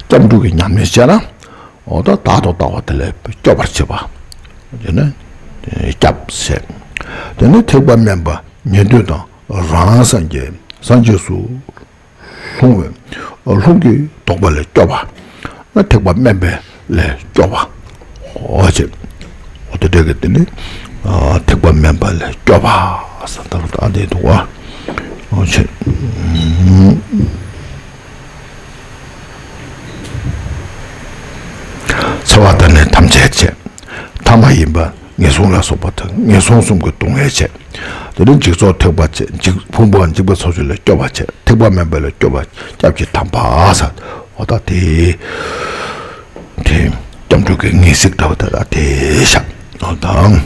སྐྱབས་འགྲོ་གི་ཉམས་ལེན་བྱས་ན། འོ་ད་བདག་ཏུ་ལྟ་བ་དེ་ལས་སྐྱོབ་པར་བྱེད་པ། དེ་ནི་སྐྱབས་བྱས། དེ་ནི་ཐེག་པ་དམན་པ་ཉན་ཐོས་དང་རང་སངས་རྒྱས། སངས་རྒྱས་སུ་ལྷུང་བའི་ལྷུང་གི་དོགས་པ་ལས་སྐྱོབ་པ། ན་ཐེག་པ་དམན་པ་ལས་སྐྱོབ་པ། འོ་ཅེ། འོ་དེ་འདྲ་གི་དེ་ནི་ཨ་ཐེག་པ་དམན་པ་ལས་སྐྱོབ་པ་ཟེར་ད་ལྟ་འདི་འདུག་བ། འོ་ཅེ། འཚེ་བ་དང་ནི་ཐམས་ཅད་བྱས། ཐ་མ་ཡིན་པ་ངན་སོང་ལ་སོགས་པ་དང་། ངན་སོང་གསུམ་གྱི་སྡུག་བསྔལ་བྱས། དེ་ནི་འཇིག་ཚོགས་ཐེག་པ་བྱས། འཇིག་ཕུང་པོ་འཇིག་པའི་ཚོགས་བཅས་ལས་སྐྱོབ་པ་བྱས། ཐེག་པ་དམན་པ་ལས་སྐྱོབ་པ་སྐྱབས་ཀྱི་དམ་པ་ཟེར། འོ་ད་དེ་དེ་སྐྱབས་འགྲོ་གི་ངེས་ཚིག་འདྲ་བ་དེ་ལ་དེ་བཞག། འོ་དང་།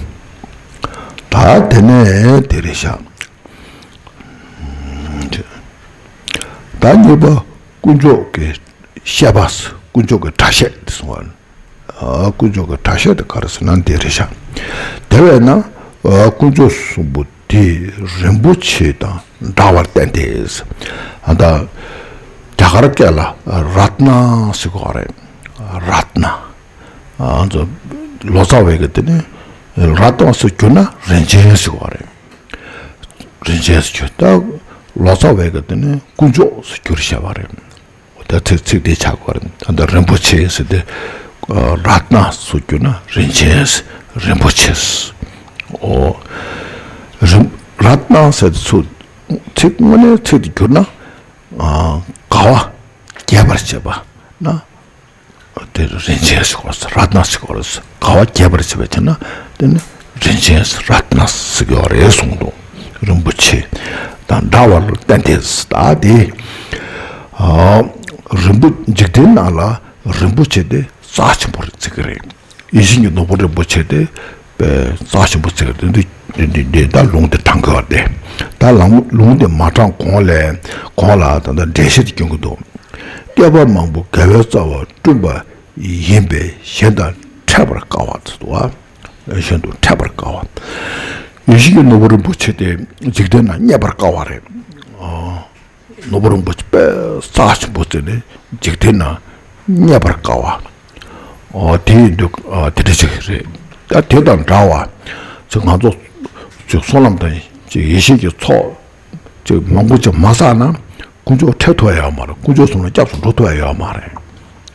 ད་དེ་ནས་དེ་རེད་བཞག། ད་གཉིས་པ་དཀོན་མཆོག་གི་བཤད་པ། དཀོན་མཆོག་གི་སྒྲ་བཤད་དེ་གསུང་བ། ཨ་དཀོན་མཆོག་གི་སྒྲ་བཤད་དེ་ག་རེ་ཟེར་ན་འདི་རེད་ཤག། དེ་བས་ན་ཨ་དཀོན་མཆོག་གསུམ་པོ་དེ་རིན་པོ་ཆེ་དང་འདྲ་བར་བསྟན་ཏེ། ཨ་ད་རྒྱ་གར་སྐད་ལ་རཏྣ་ཟེར་གོ་རེད། རཏྣ། ཨ་ཚོ་ལོ་ཙཱ་བས་གི་དེ་ནི་རཏྣ་ཟེར་གྱུར་ན་རིན་ཆེན་ཟེར་གོ་རེད། རིན་ཆེན་ཟེར་གྱུར། ད་ལོ་ཙཱ་བས་གི་དེ་ནི་དཀོན་མཆོག་ཟེར་གྱུར་བཤད་པ་རེད། ད་ཚིག་ཚིག་དེ་ཆགས་དགོས་རེད། ད་ལྟ་རིན་པོ་ཆེ་ཟེར་ཏེ། རཏྣ་སུ་གྱུར་ན་རིན་ཆེན། རིན་པོ་ཆེ། ཨོ། རིན་རཏྣ་ཟེར་ཏེ་ཚུར་ཚིག་དངོས་གནས་ཚིག་དེ་གྱུར་ན། དགའ་བ་རྒྱས་པར་བྱེད་པ་ན། དེ་རིན་ཆེན་ཟེར་བ། རཏྣ་ཟེར་བ། དགའ་བ་རྒྱས་པར་བྱེད་པ་བྱས་ན་དེ་ནི་རིན་ཆེན་རཏྣ་ཟེར་གྱི་ཡོད་རེད་གསུངས་འདུག། རིན་པོ་ཆེ་དང་འདྲ་བར་བསྟན་ཏེ། ད་དེ་རིན་པོ་འཇིག་རྟེན་ནང་ལ་རིན་པོ་ཆེ་དེ་རྩ་ཆེན་པོ་རེད་ཟེར་གྱི་རེད། ཡིད་བཞིན་གྱི་ནོར་བུ་རིན་པོ་ཆེ་དེ་རྩ་ཆེན་པོ་ཟེར་གྱི་རེད། འདི་འདི་འདི་ད་ལུང་དེ་དྲངས་དགོས་པ་དེ། ད་ལུང་ལུང་དེ་མ་དྲངས་གོང་ལས་གོང་ལ་ད་ལྟ་འགྲེལ་བཤད་དེ་སྐྱོན་གྱི་འདུག། བསྐལ་པ་མང་པོ་དགེ་བའི་རྩ་བ་བསྐྲུན་པ་ཡིན་པས་གཞན་དང་འཕྲད་པར་དཀའ་བ་ཟེར་འདུག་བ། གཞན་དུ་འཕྲད་པར་དཀའ་བ། ཡིད་བཞིན་གྱི་ནོར་བུ་རིན་པོ་ཆེ་དེ་འཇིག་རྟེན་ན་རྙེད་པར་དཀའ་བ་རེད། ནོར་བུ་རིན་པོ་ཆེ་དཔེ་རྩ་ཆེན་པོ་ཟེར་ནས་འཇིག་རྟེན་ན་རྙེད་པར་དཀའ་བ། ཨོ་དེ་ཡིན་དུས་ཨ་དེ་འདྲ་ཞིག་རེད། ད་དེ་དང་འདྲ་བ་ཅིག་ང་ཚོ་ཅིག་བསོད་ནམས་དང་ཅིག་ཡེ་ཤེས་ཀྱི་ཚོགས་ཅིག་མང་པོ་ཅིག་མ་བསགས་ན་དཀོན་མཆོག་འཕྲད་ཐུབ་ཡ་ཡོད་མ་རེད། དཀོན་མཆོག་གསུམ་ལ་སྐྱབས་སུ་འགྲོ་ཐུབ་ཡ་ཡོད་མ་རེད།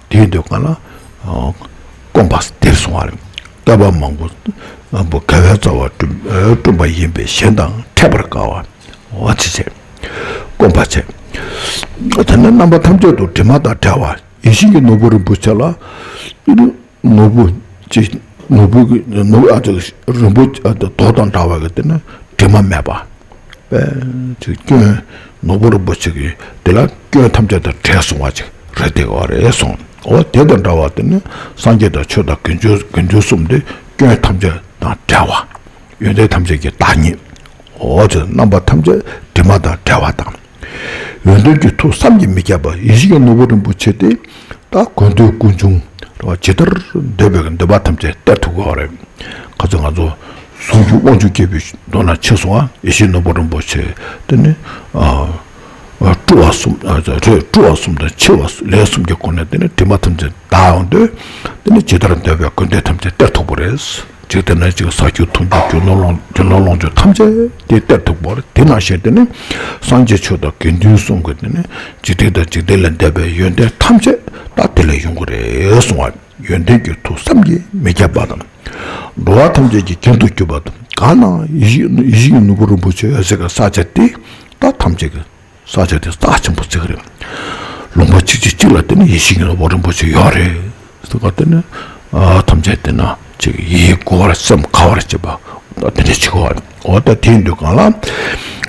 དེ་ཡིན་དུས་གང་ལ་ཨ་སྐོམ་པ་དེར་སོང་བ་རེད། བསྐལ་པ་མང་པོ་མང་པོ་དགེ་བའི་རྩ་བ་བསྐྲུན་བསྐྲུན་པ་ཡིན་པས་གཞན་དང་འཕྲད་པར་དཀའ་བ། འོ་ཅི་བྱས། སྐོམ་པ་བྱས། དེ་ནས་རྣམ་པ་ཐམས་ཅད་དུ་དྲི་མ་དང་བྲལ་བ། ཡིད་བཞིན་གྱི་ནོར་བུ་རིན་པོ་ཆེ་ལ། ནོར་བུ་ཅི། ནོར་བུ་གི་ནོར་བུ་ཨ་ཅག་རིན་པོ་ཆེ་ཨ་ད་རྡོ་དང་འདྲ་བ་གི་དེ་ནི་དྲི་མ་མེད་པ། དཔེ་ཅིག་སྐྱོན། ནོར་བུ་རིན་པོ་ཆེ་གི་དེ་ལ་སྐྱོན་ཐམས་ཅད་དང་བྲལ་སོང་བ་ཅིག་རེད་དེ་ག་རེད་གསུངས། འོ་དེ་དང་འདྲ་བ་དེ་ནི་སངས་རྒྱས་དང་ཆོས་དང་དགེ་འདུན་དགེ་འདུན་གསུམ་དེ་སྐྱོན་ཐམས་ཅད་དང་བྲལ་བ། ཡོན་ཏན་ཐམས་ཅད་ཀྱི་བདག་ཉིད། འོ་ཅེ་རྣམ་པ་ཐམས་ཅད་དྲི་མ་དང་བྲལ་བ་དང་། ཡོན་ཏན་གྱི་མཐུ་བསམ་གྱིས་མི་ཁྱབ་པ། ཡིད་བཞིན་གྱི་ནོར་བུ་རིན་པོ་ཆེ་སྟེ། ད་དགོས་འདོད་ཀུན་འབྱུང་། ཇི་ལྟར་འདོད་པའི་འདོད་པ་ཐམས་ཅད་སྟེར་ཐུབ་ཀྱི་ཡོད་རེད། ཁ་ཚ་ང་ཚོ་ཟུང་འཇུག་དབང་ཕྱུག་སྐྱེས་བུའི་མདོ་ན་ཕྱེ་སོང་བ། ཡིད་བཞིན་ནོར་བུ་རིན་པོ་ཆེ་དེ་ནི་ཨ་སྤྲུལ་བ་གསུམ་ཨ་རེད། སྤྲུལ་བ་གསུམ་དང་འཆི་བ་ལས་གསུམ་གྱི་སྒོ་ནས་དེ་ནི་དྲི་མ་ཐམས་ཅད་དག་ཡོང་དུས། དེ་ནི་ཇི་ལྟར་འདོད་པའི་དགོས་འདོད་ཐམས་ཅད་སྟེར་ཐུབ་པ་རེད། འཇིག་རྟེན་ན་ཅིག་ཟ་རྒྱུ་འཐུང་རྒྱུ་རྒྱུ་ནོར་ལོངས་རྒྱུ་ནོར་ལོངས་སྤྱོད་ཐམས་ཅད་དེ་སྟེར་ཐུབ་པ། དེ་ནང་བཞིན་དེ་ནི་སངས་རྒྱས་ཆོས་དང་དགེ་འདུན་གསུམ་གྱི་དེ་ནི་འཇིག་རྟེན་དང་འཇིག་རྟེན་ལས་འདས་པའི་ཡོན་ཏན་ཐམས་ཅད་ད་དེ་ལས་ཡོང་གི་རེད་གསུང་བ། ཡོན་ཏན་གྱི་མཐུ་བསམ་གྱིས་མི་ཁྱབ་པ་དང་། འགྲོ་བ་ཐམས་ཅད་ཀྱི་རྒྱན་དུ་གྱུར་པ་དང་། གང་ན་ཡེ་ཤེས་ཡེ་ཤེས་ཀྱི་ནོར་བུ་རིན་པོ་ཆེ་ཡོད་སའི་ས་ཆ་དེ་ད་ཐམས་ཅད་ཀྱི་ས་ཆ་དེ་རྩ་ཆེན་པོ་བརྩི་གི་རེད། ལུང་པ་གཅིག་གཅིག་གཅིག་ལ་དེ་ནི་ཡེ་ཤེས་ཀྱི་ནོར་བུ་རིན་པོ་ཆེ་ཡོད་རེད། དེ་ག་དེ་ནི་ཐམས་ཅད་དེ་ན་ཅིག་ཡིད་མགུ་བར་སེམས་དགའ་བར་བྱེད་པ་ད་དེ་འདྲ་བྱེད་དགོས། འོ་ད་དེ་ཡིན་དུས་གང་ལ་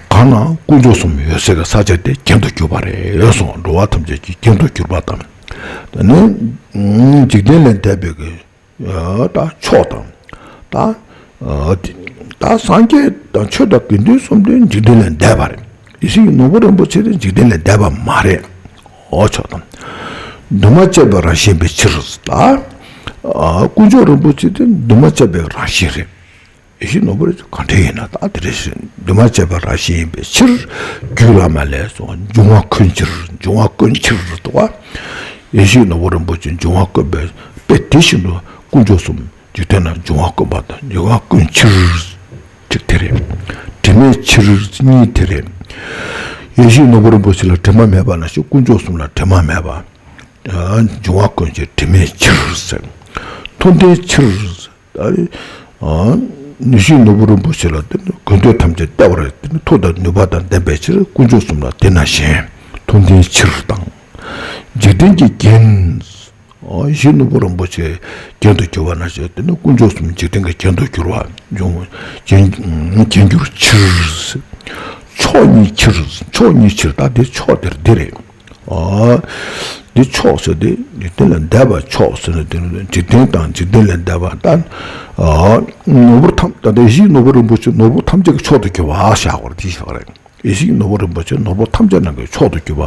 གང་ན་དཀོན་མཆོག་གསུམ་ཡོད་སའི་ས་ཆ་དེ་རྒྱན་དུ་གྱུར་པ་རེད་གསུངས། འགྲོ་བ་ཐམས་ཅད་ཀྱི་རྒྱན་དུ་གྱུར་པ་དང་། དེ་ནི་འཇིག་རྟེན་ལས་འདས་པའི་གི་ད་མཆོག་དང་། ད་ད་སངས་རྒྱས་དང་ཆོས་དང་དགེ་འདུན་གསུམ་དེ་འཇིག་རྟེན་ལས་འདས་པ་རེད། ཡེ་ཤེས་ཀྱི་ནོར་བུ་རིན་པོ་ཆེ་དེ་འཇིག་རྟེན་ལས་འདས་པ་མ་རེད། འོ་མཆོག་དང་། འདུས་མ་བྱས་པའི་རང་བཞིན་ཡིན་པའི་ཕྱིར། ད་དཀོན་མཆོག་རིན་པོ་ཆེ་དེ་འདུས་མ་བྱས་པའི་རང་བཞིན་རེད། ཡེ་ཤེས་ནོར་བུ་རིན་པོ་ཆེ་གང་འདྲ་ཡིན་ན་ད་དེ་རེད་ཟེར། འདུས་མ་བྱས་པའི་རང་བཞིན་ཡིན་པའི་ཕྱིར། རྒྱུད་བླ་མ་ལས་སོ། འབྱུང་བ་ཀུན་ཕྱིར། འབྱུང་བ་ཀུན་ཕྱིར་དུ་བ། ཡེ་ཤེས་ནོར་བུ་རིན་པོ་ཆེ་འབྱུང་བ་ཀུན་པའི་དཔེ་དེ་བཞིན་དུ་དཀོན་མཆོག་གསུམ་འཇིག་རྟེན་ན་འབྱུང་བ་ཀུན་པ་དང་། འབྱུང་བ་ཀུན་ཕྱིར་གཅིག་དེ་རེད། དྲི་མེད་ཕྱིར་གཉིས་དེ་རེད། ཡེ་ཤེས་ནོར་བུ་རིན་པོ་ཆེ་ལ་དྲི་མ་མེད་པ་ནང་བཞིན་དཀོན་མཆོག་གསུམ་ལ་དྲི་མ་མེད་པ། འབྱུང་བ་ཀུན་ཕྱིར་དྲི་མེད་ཕྱིར་ཟེར། མཐུན་ལྡན་ཕྱིར། ད་ནི་ཡེ་ཤེས་ནོར་བུ་རིན་པོ་ཆེ་ལ་དེ་ནི་དགོས་འདོད་ཐམས་ཅད་བརྟས་པར་དེ་ནི་མཐུ་དང་ནུས་པ་དང་ལྡན་པའི་ཕྱིར་དཀོན་མཆོག་གསུམ་ལ་དེ་ནང་བཞིན་མཐུན་ལྡན་ཕྱིར་དང་། འཇིག་རྟེན་གྱི་རྒྱན། ཡེ་ཤེས་ནོར་བུ་རིན་པོ་ཆེ་རྒྱན་དུ་གྱུར་པ་ནང་བཞིན་དེ་ནི་དཀོན་མཆོག་གསུམ་འཇིག་རྟེན་གྱི་རྒྱན་དུ་གྱུར་པ་འབྱུང་རྒྱན་རྒྱན་གྱུར་ཕྱིར། མཆོག་གཉིས་ཕྱིར། མཆོག་གཉིས་ཕྱིར། ད་དེ་མཆོག་དེར་འདི་རེད། འདི་མཆོག་ཟེར་ཏེ་འཇིག་རྟེན་ལས་འདས་པ་མཆོག་ཟེར་ན་དེ་ནི་འཇིག་རྟེན་དང་འཇིག་རྟེན་ལས་འདས་པ་ད་ནོར་བུ་ཐམས་ད་ལྟ་ཡེ་ཤེས་ནོར་བུ་རིན་པོ་ཆེ་ནོར་བུ་ཐམས་ཅད་ཀྱི་མཆོག་ཏུ་གྱུར་པ་ཞེས་པ་དེ་ཞེས་པ་རེད། ཡེ་ཤེས་ནོར་བུ་རིན་པོ་ཆེ་ནོར་བུ་ཐམས་ཅད་ནང་གི་མཆོག་ཏུ་གྱུར་པ།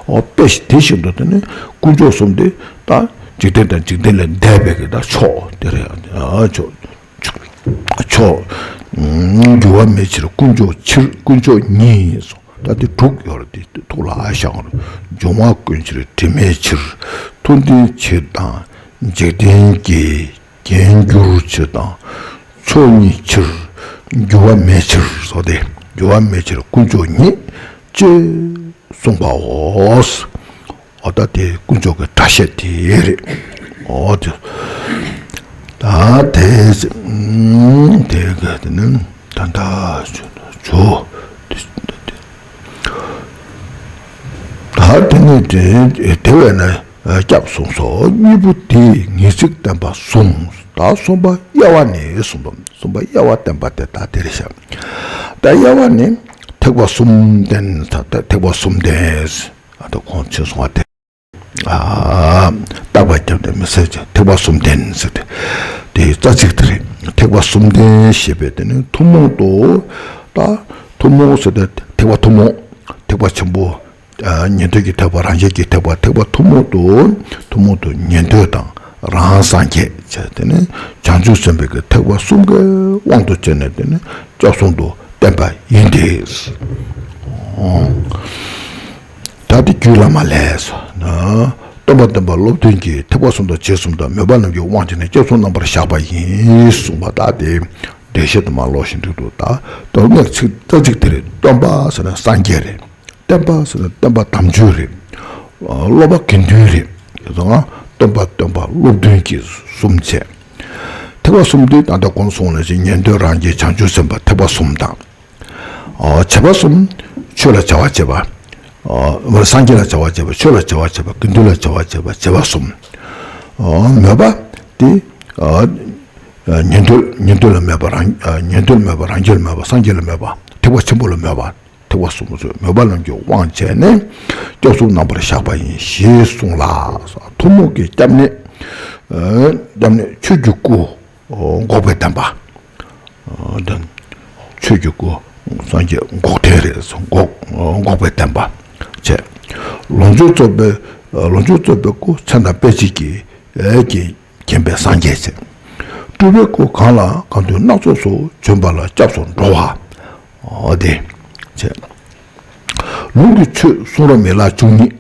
འོ་དཔེ་དེ་བཞིན་དུ་དེ་ནི་དཀོན་མཆོག་གསུམ་དེ་ད་འཇིག་རྟེན་དང་འཇིག་རྟེན་ལས་འདས་པའི་གི་ད་མཆོག་དེ་རེད། མཆོག་མཆོག་འགྱུར་བ་མེད་ཕྱིར་དཀོན་མཆོག་ཕྱིར། དཀོན་མཆོག་ཉིད་སོ། ད་དེ་དྲུག་ཡོད་རེད། དེ་ཐུགས་ལ་ཨ་ཤང་རུ། འབྱུང་བ་ཀུན་ཕྱིར་དྲི་མེད་ཕྱིར། མཐུ་ལྡན་ཕྱིར་དང་འཇིག་རྟེན་གྱི་རྒྱན་གྱུར་ཕྱིར་དང་། མཆོག་ཉིད་ཕྱིར་འགྱུར་བ་མེད་ཕྱིར་སོགས་ཏེ། འགྱུར་བ་མེད་ཕྱིར་དཀོན་མཆོག་ཉིད་ཅེས་གསུངས་པའོ། འོ་ད་དེ་དཀོན་མཆོག་གི་སྒྲ་བཤད་དེ་རེད། འོ་དེ་ད་དེ་དེ་ག་དེ་ནི་ད་ད་ཇོ་ད་དེ་ནི་དེ་དེ་བས་ན་སྐྱབས་གསུངས་སོ། གཉིས་པོ་དེ་ངེས་ཚིག་བསྟན་པ་གསུངས། ད་གསུམ་པ་དབྱེ་བ་ནི་གསུངས་པ། གསུམ་པ་དབྱེ་བ་བསྟན་པ་དེ་ད་དེ་རེད་ཤག་ད་དབྱེ་བ་ནི་ཐེག་པ་གསུམ་ལྡན་ད་ཐེག་པ་གསུམ་ལྡན། ཨ་ད་ཁོང་ཆོས་སོང་བ་དེ། ཨ་བརྟག་པ་བརྒྱབ་ནས་མི་ཟེར་ཅིག་ཐེག་པ་གསུམ་ལྡན་ཟེར་ཏེ། དེའི་རྩ་ཚིག་དེ་རེད། ཐེག་པ་གསུམ་ལྡན་ཞེས་པའི་དེ་ནི་ཐུན་མོང་དུ། ད་ཐུན་མོང་ཟེར་ཏེ་ཐེག་པ་ཐུན་མོང་། ཐེག་པ་ཆེན་པོ། ཉན་ཐོས་ཀྱི་ཐེག་པ། རང་རྒྱལ་གྱི་ཐེག་པ། ཐེག་པ་ཐུན་མོང་དུ། ཐུན་མོང་དུ་ཉན་ཐོས་དང་རང་སངས་རྒྱས་བྱས་དེ་ནི་བྱང་ཆུབ་སེམས་དཔའི་གི་ཐེག་པ་གསུམ་གའི་དབང་དུ་བྱས་ནས་དེ་ནི་སྐྱབས་གསུམ་དུ་བསྟན་པ་ཡིན་ཏེ། ད་དེ་རྒྱུད་བླ་མ་ལས་སོ། སྟོན་པ་སྟོན་པ་སློབ་དཔོན་གྱིས་ཐེག་པ་གསུམ་དང་རྗེས་གསུམ་དང་མོས་པ་རྣམས་ཀྱི་དབང་བྱས་ནས་སྐྱབས་གསུམ་རྣམ་པར་བཞག་པ་ཡིན་གསུངས་པ། ད་དེ་འགྲེལ་བཤད་དུ་མ་ཀློག་བཞིན་དུ་འདུག་ད་དོན་ངས་ཚིག་རྩ་ཚིག་དེ་རེད། སྟོན་པ་ཟེར་ན་སངས་རྒྱས་རེད། བསྟན་པ་ཟེར་ན་བསྟན་པ་དམ་ཆོས་རེད། སློབ་པ་དགེ་འདུན་རེད། དེ་ཚོ་ང་སྟོན་པ་སྟོན་པ་སློབ་དཔོན་གྱིས་གསུམ་བྱས། ཐེག་པ་གསུམ་དེ་ད་ལྟ་གོང་གསུངས་ནང་བཞིན་ཉན་ཐོས་རང་རྒྱལ་བྱང་ཆུབ་སེམས་དཔའ་ཐེག་པ་གསུམ་དང་། བྱེད་པ་གསུམ། ཆོས་ལ་བྱ་བ་བྱེད་པ། སངས་རྒྱས་ལ་བྱ་བ་བྱེད་པ། ཆོས་ལ་བྱ་བ་བྱེད་པ། དགེ་འདུན་ལ་བྱ་བ་བྱེད་པ། བྱེད་པ་གསུམ། མོས་པ་དེ། ཉན་ཐོས་ཉན་ཐོས་ལ་མོས་པ། རང་ཉན་ཐོས་ལ་མོས་པ། རང་རྒྱལ་ལ་མོས་པ། སངས་རྒྱས་ལ་མོས་པ། ཐེག་པ་ཆེན་པོ་ལ་མོས་པ། ཐེག་པ་གསུམ་པོ་ཚོས་མོས་པ་རྣམས་ཀྱི་དབང་བྱས་ནས་སྐྱབས་གསུམ་རྣམ་པར་བཞག་པ་ཡིན་ཞེས་གསུངས་ལ། ཐུན་མོང་གི་སྐྱབས་གནས། སྐྱབས་གནས་ཆོས་ཀྱི་སྐུ་འགོག་པའི་བདེན་པ། ཆོས་ཀྱི་སྐུ་སངས་རྒྱས་འགོག་བདེན་རེད། འགོག་འགོག་པའི་བདེན་པ་བྱས། ལོངས་སྤྱོད་རྫོགས་པའི་ལོངས་སྤྱོད་རྫོགས་པའི་སྐུ་མཚན་དང་དཔེ་བྱད་ཀྱིས་ཀྱིས་མཁྱེན་པའི་སངས་རྒྱས་བྱས། སྤྲུལ་པའི་སྐུ་གང་ལ་གང་འདུལ་སྣ་ཚོགས་སུ་བྱོན་པ་ལ་སྐྱབས་སུ་འགྲོ་བ། འོ་དེ་བྱས། ལུང་གི་ཆོས་གསུང་རབ་མི་ལ་བཅུ་གཉིས།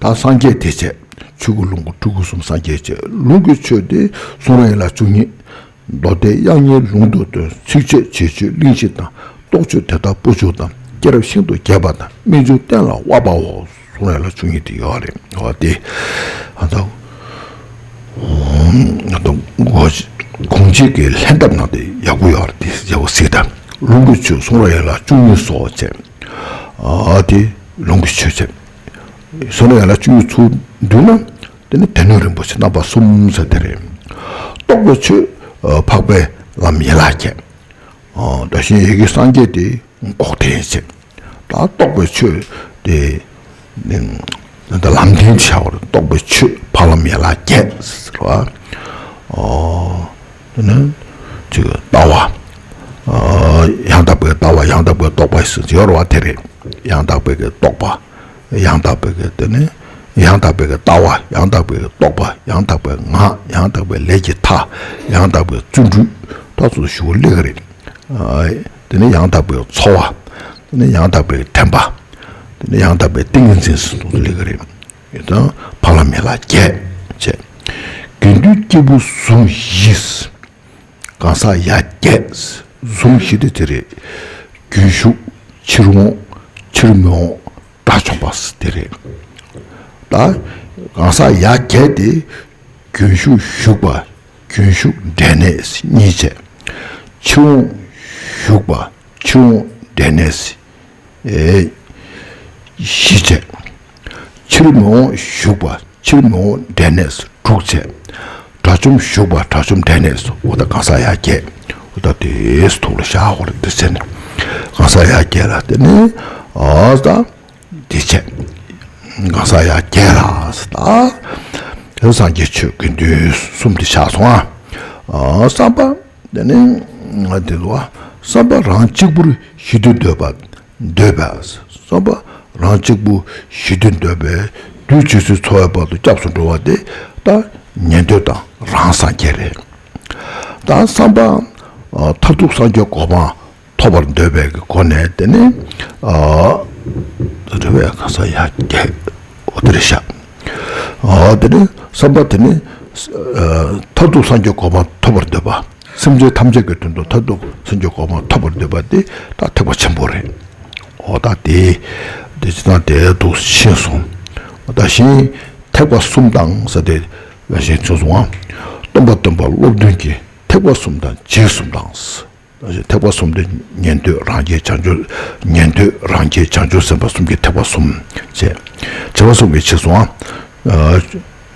ད་སངས་རྒྱས་དེ་བྱས། ཆོས་ཀྱི་ལུང་གི་སྤྲུལ་སྐུ་གསུམ་སངས་རྒྱས་བྱས། ལུང་གི་ཆོས་དེ་གསུང་རབ་ཡན་ལག་བཅུ་གཉིས། མདོ་སྡེ་དབྱངས་སྙན་ལུང་དུ་སྟོན། ཚིགས་བཅད་བྱེད་སྤྱོད་གླེང་གཞི་དང་། རྟོགས་བརྗོད་དེ་ལྟར་པོ་སྦྱོར་དང་ སྐྱེས་རབས་ཤིན་ཏུ་རྒྱས་པ་དང་། རྨད་བྱུང་བསྟན་ལ་དབབ་པའོ། གསུང་རབ་ཡན་ལག་བཅུ་གཉིས་དེ་ཡོད་རེད། འོ་དེ་ཨ་ད་ཨ་ད་གོང་ཆེན་གྱི་ལྷན་ཐབས་ནང་དེ་ཡག་པོ་ཡོད་རེད། དེ་ཡག་པོ་གཟིགས་དང་། ལུང་གི་ཆོས་གསུང་རབ་ཡན་ལག་བཅུ་གཉིས་སོ་བྱས། ཨ་དེ་ལུང་གི་ཆོས་བྱས། གསུང་རབ་ཡན་ལག་བཅུ་གཉིས་ཚུར་བསྡུས་ན། དེ་ནི་སྡེ་སྣོད་རིན་པོ་ཆེ་རྣམ་པ་གསུམ་ཟེར་དེ་རེད། རྟོགས་པའི་ཆོས་འཕགས་པའི་ལམ་ཡན་ལག་བརྒྱད། ཨ་ད་གཞན་ཡི་གེ་སངས་རྒྱས་དེ་འགོག་བདེན་བྱས། ད་རྟོགས་པའི་ཆོས་དེ་ད་ལམ་བདེན་བྱ་བར་རྟོགས་པའི་ཆོས་འཕགས་ལམ་ཡན་ལག་བརྒྱད་ཟེར་བ། ཨོ་དེ་ནི་ཅིག་ལྟ་བ། ཨ་ཡང་དག་པའི་ལྟ་བ། ཡང་དག་པའི་རྟོགས་པ་ཟེར་ཡོད་རེད་བ། དེ་རེད། ཡང་དག་པའི་གི་རྟོགས་པ། ཡང་དག་པའི་གི་དེ་ནི་ཡང་དག་པའི་གི་ལྟ་བ། ཡང་དག་པའི་གི་རྟོགས་པ། ཡང་དག་པའི་ངག། ཡང་དག་པའི་ལས་ཀྱི་མཐའ། ཡང་དག་པའི་བརྩོན་འགྲུས། ད་ཚོ་ཞུ་ལེགས་རེད། ཨ་དེ་ནི་ཡང་དག་པའི་འཚོ་བ། དེ་ནི་ཡང་དག་པའི་དྲན་པ། དེ་ནི་ཡང་དག་པའི་ཏིང་ངེ་འཛིན་ཟེར་དུ་ལེགས་རེད། ཡོད་དང་འཕགས་ལམ་ཡན་ལག་བརྒྱད་བྱས། དགེ་འདུན་སྐྱེས་བུ་ཟུང་བཞི། གང་ཟག་ཡ་བརྒྱད། ཟུང་བཞི་དེ་དེ་རེད། རྒྱུན་ཞུགས། ཕྱིར་འོང་། ཕྱིར་མི་འོང་། དགྲ་བཅོམ་པ་དེ་རེད། ད་གང་ཟག་ཡ་བརྒྱད་དེ། རྒྱུན་ཞུགས་ཞུགས་པ། རྒྱུན་ཞུགས་འབྲས་གནས་གཉིས་བྱས། ཕྱིར་འོང་ཞུགས་པ། ཕྱིར་འོང་འབྲས་གནས། ཨེ། བཞི་བྱས། ཕྱིར་མི་འོང་ཞུགས་པ། ཕྱིར་མི་འོང་འབྲས་གནས་དྲུག་བྱས། དགྲ་བཅོམ་ཞུགས་པ། དགྲ་བཅོམ་འབྲས་གནས། འོ་ད་གང་ཟག་ཡ་བརྒྱད། འོ་ད་དེ་ཐུགས་ལ་བཞག་དགོས་རེད། དེ་ཚེ་ནི་གང་ཟག་ཡ་བརྒྱད་ལ་དེ་ནི་ཨ་ད་དེ་བྱས། གང་ཟག་ཡ་བརྒྱད་ལ་ད་དེ་སངས་རྒྱས་ཆོས་དགེ་འདུན་གསུམ་དེ་བཞག་སོང་ཨ། ཨ་བསམ་པ། དེ་ནས་དེ་ལ་བསམ་པ་རང་གཅིག་པུར་ཞི་དུལ་འདོད་པ། འདོད་པ། བསམ་པ་རང་གཅིག་པུ་ཞི་དུལ་འདོད་པས་དུས་རྗེས་སུ་འཚོ་བའི་བར་དུ་སྐྱབས་སུ་འགྲོ་བ་དེ་ད་ཉན་ཐོས་དང་རང་སངས་རྒྱས་རེད། ད་བསམ་པ་ཨ་མཐར་ཐུག་སངས་རྒྱས་གོ་འཕང་ཐོབ་པར་འདོད་པའི་གི་སྒོ་ནས་དེ་ནས་ཨ་རེ་བའི་གང་ཟག་ཡ་བརྒྱད། འོ་དེ་རེད་ཤག་ཨ་དེ་ནས་བསམ་པ་དེ་ནས་ཨ་མཐར་ཐུག་སངས་རྒྱས་གོ་འཕང་ཐོབ་པར་འདོད་པ། སེམས་ཅན་ཐམས་ཅད་ཀྱི་དོན་དུ་མཐར་ཐུག་སངས་རྒྱས་གོ་འཕང་ཐོབ་པར་འདོད་པ་དེ་ད་ཐེག་པ་ཆེན་པོ་རེད། འོ་ད་དེ་དེ་ཅི་ད་དེ་འདུག་ཤེས་སོང་། འོ་ད་གཞན་ཐེག་པ་གསུམ་དང་ཟེར་ཏེ་གཞན་ཚོ་སོང་ཨ། སྟོན་པ་སྟོན་པ་སློབ་ཐུན་གྱི་ཐེག་པ་གསུམ་དང་རྗེས་གསུམ་དང་། ཐེག་པ་གསུམ་དེ་ཉན་ཐོས་རང་རྒྱལ་བྱང་ཆུབ། ཉན་ཐོས་རང་རྒྱལ་བྱང་ཆུབ་སེམས་དཔའ་གསུམ་གྱི་ཐེག་པ་གསུམ་བྱས། བྱེ་བ་གསུམ་གྱི་ཕྱིར་སོང་ཨ།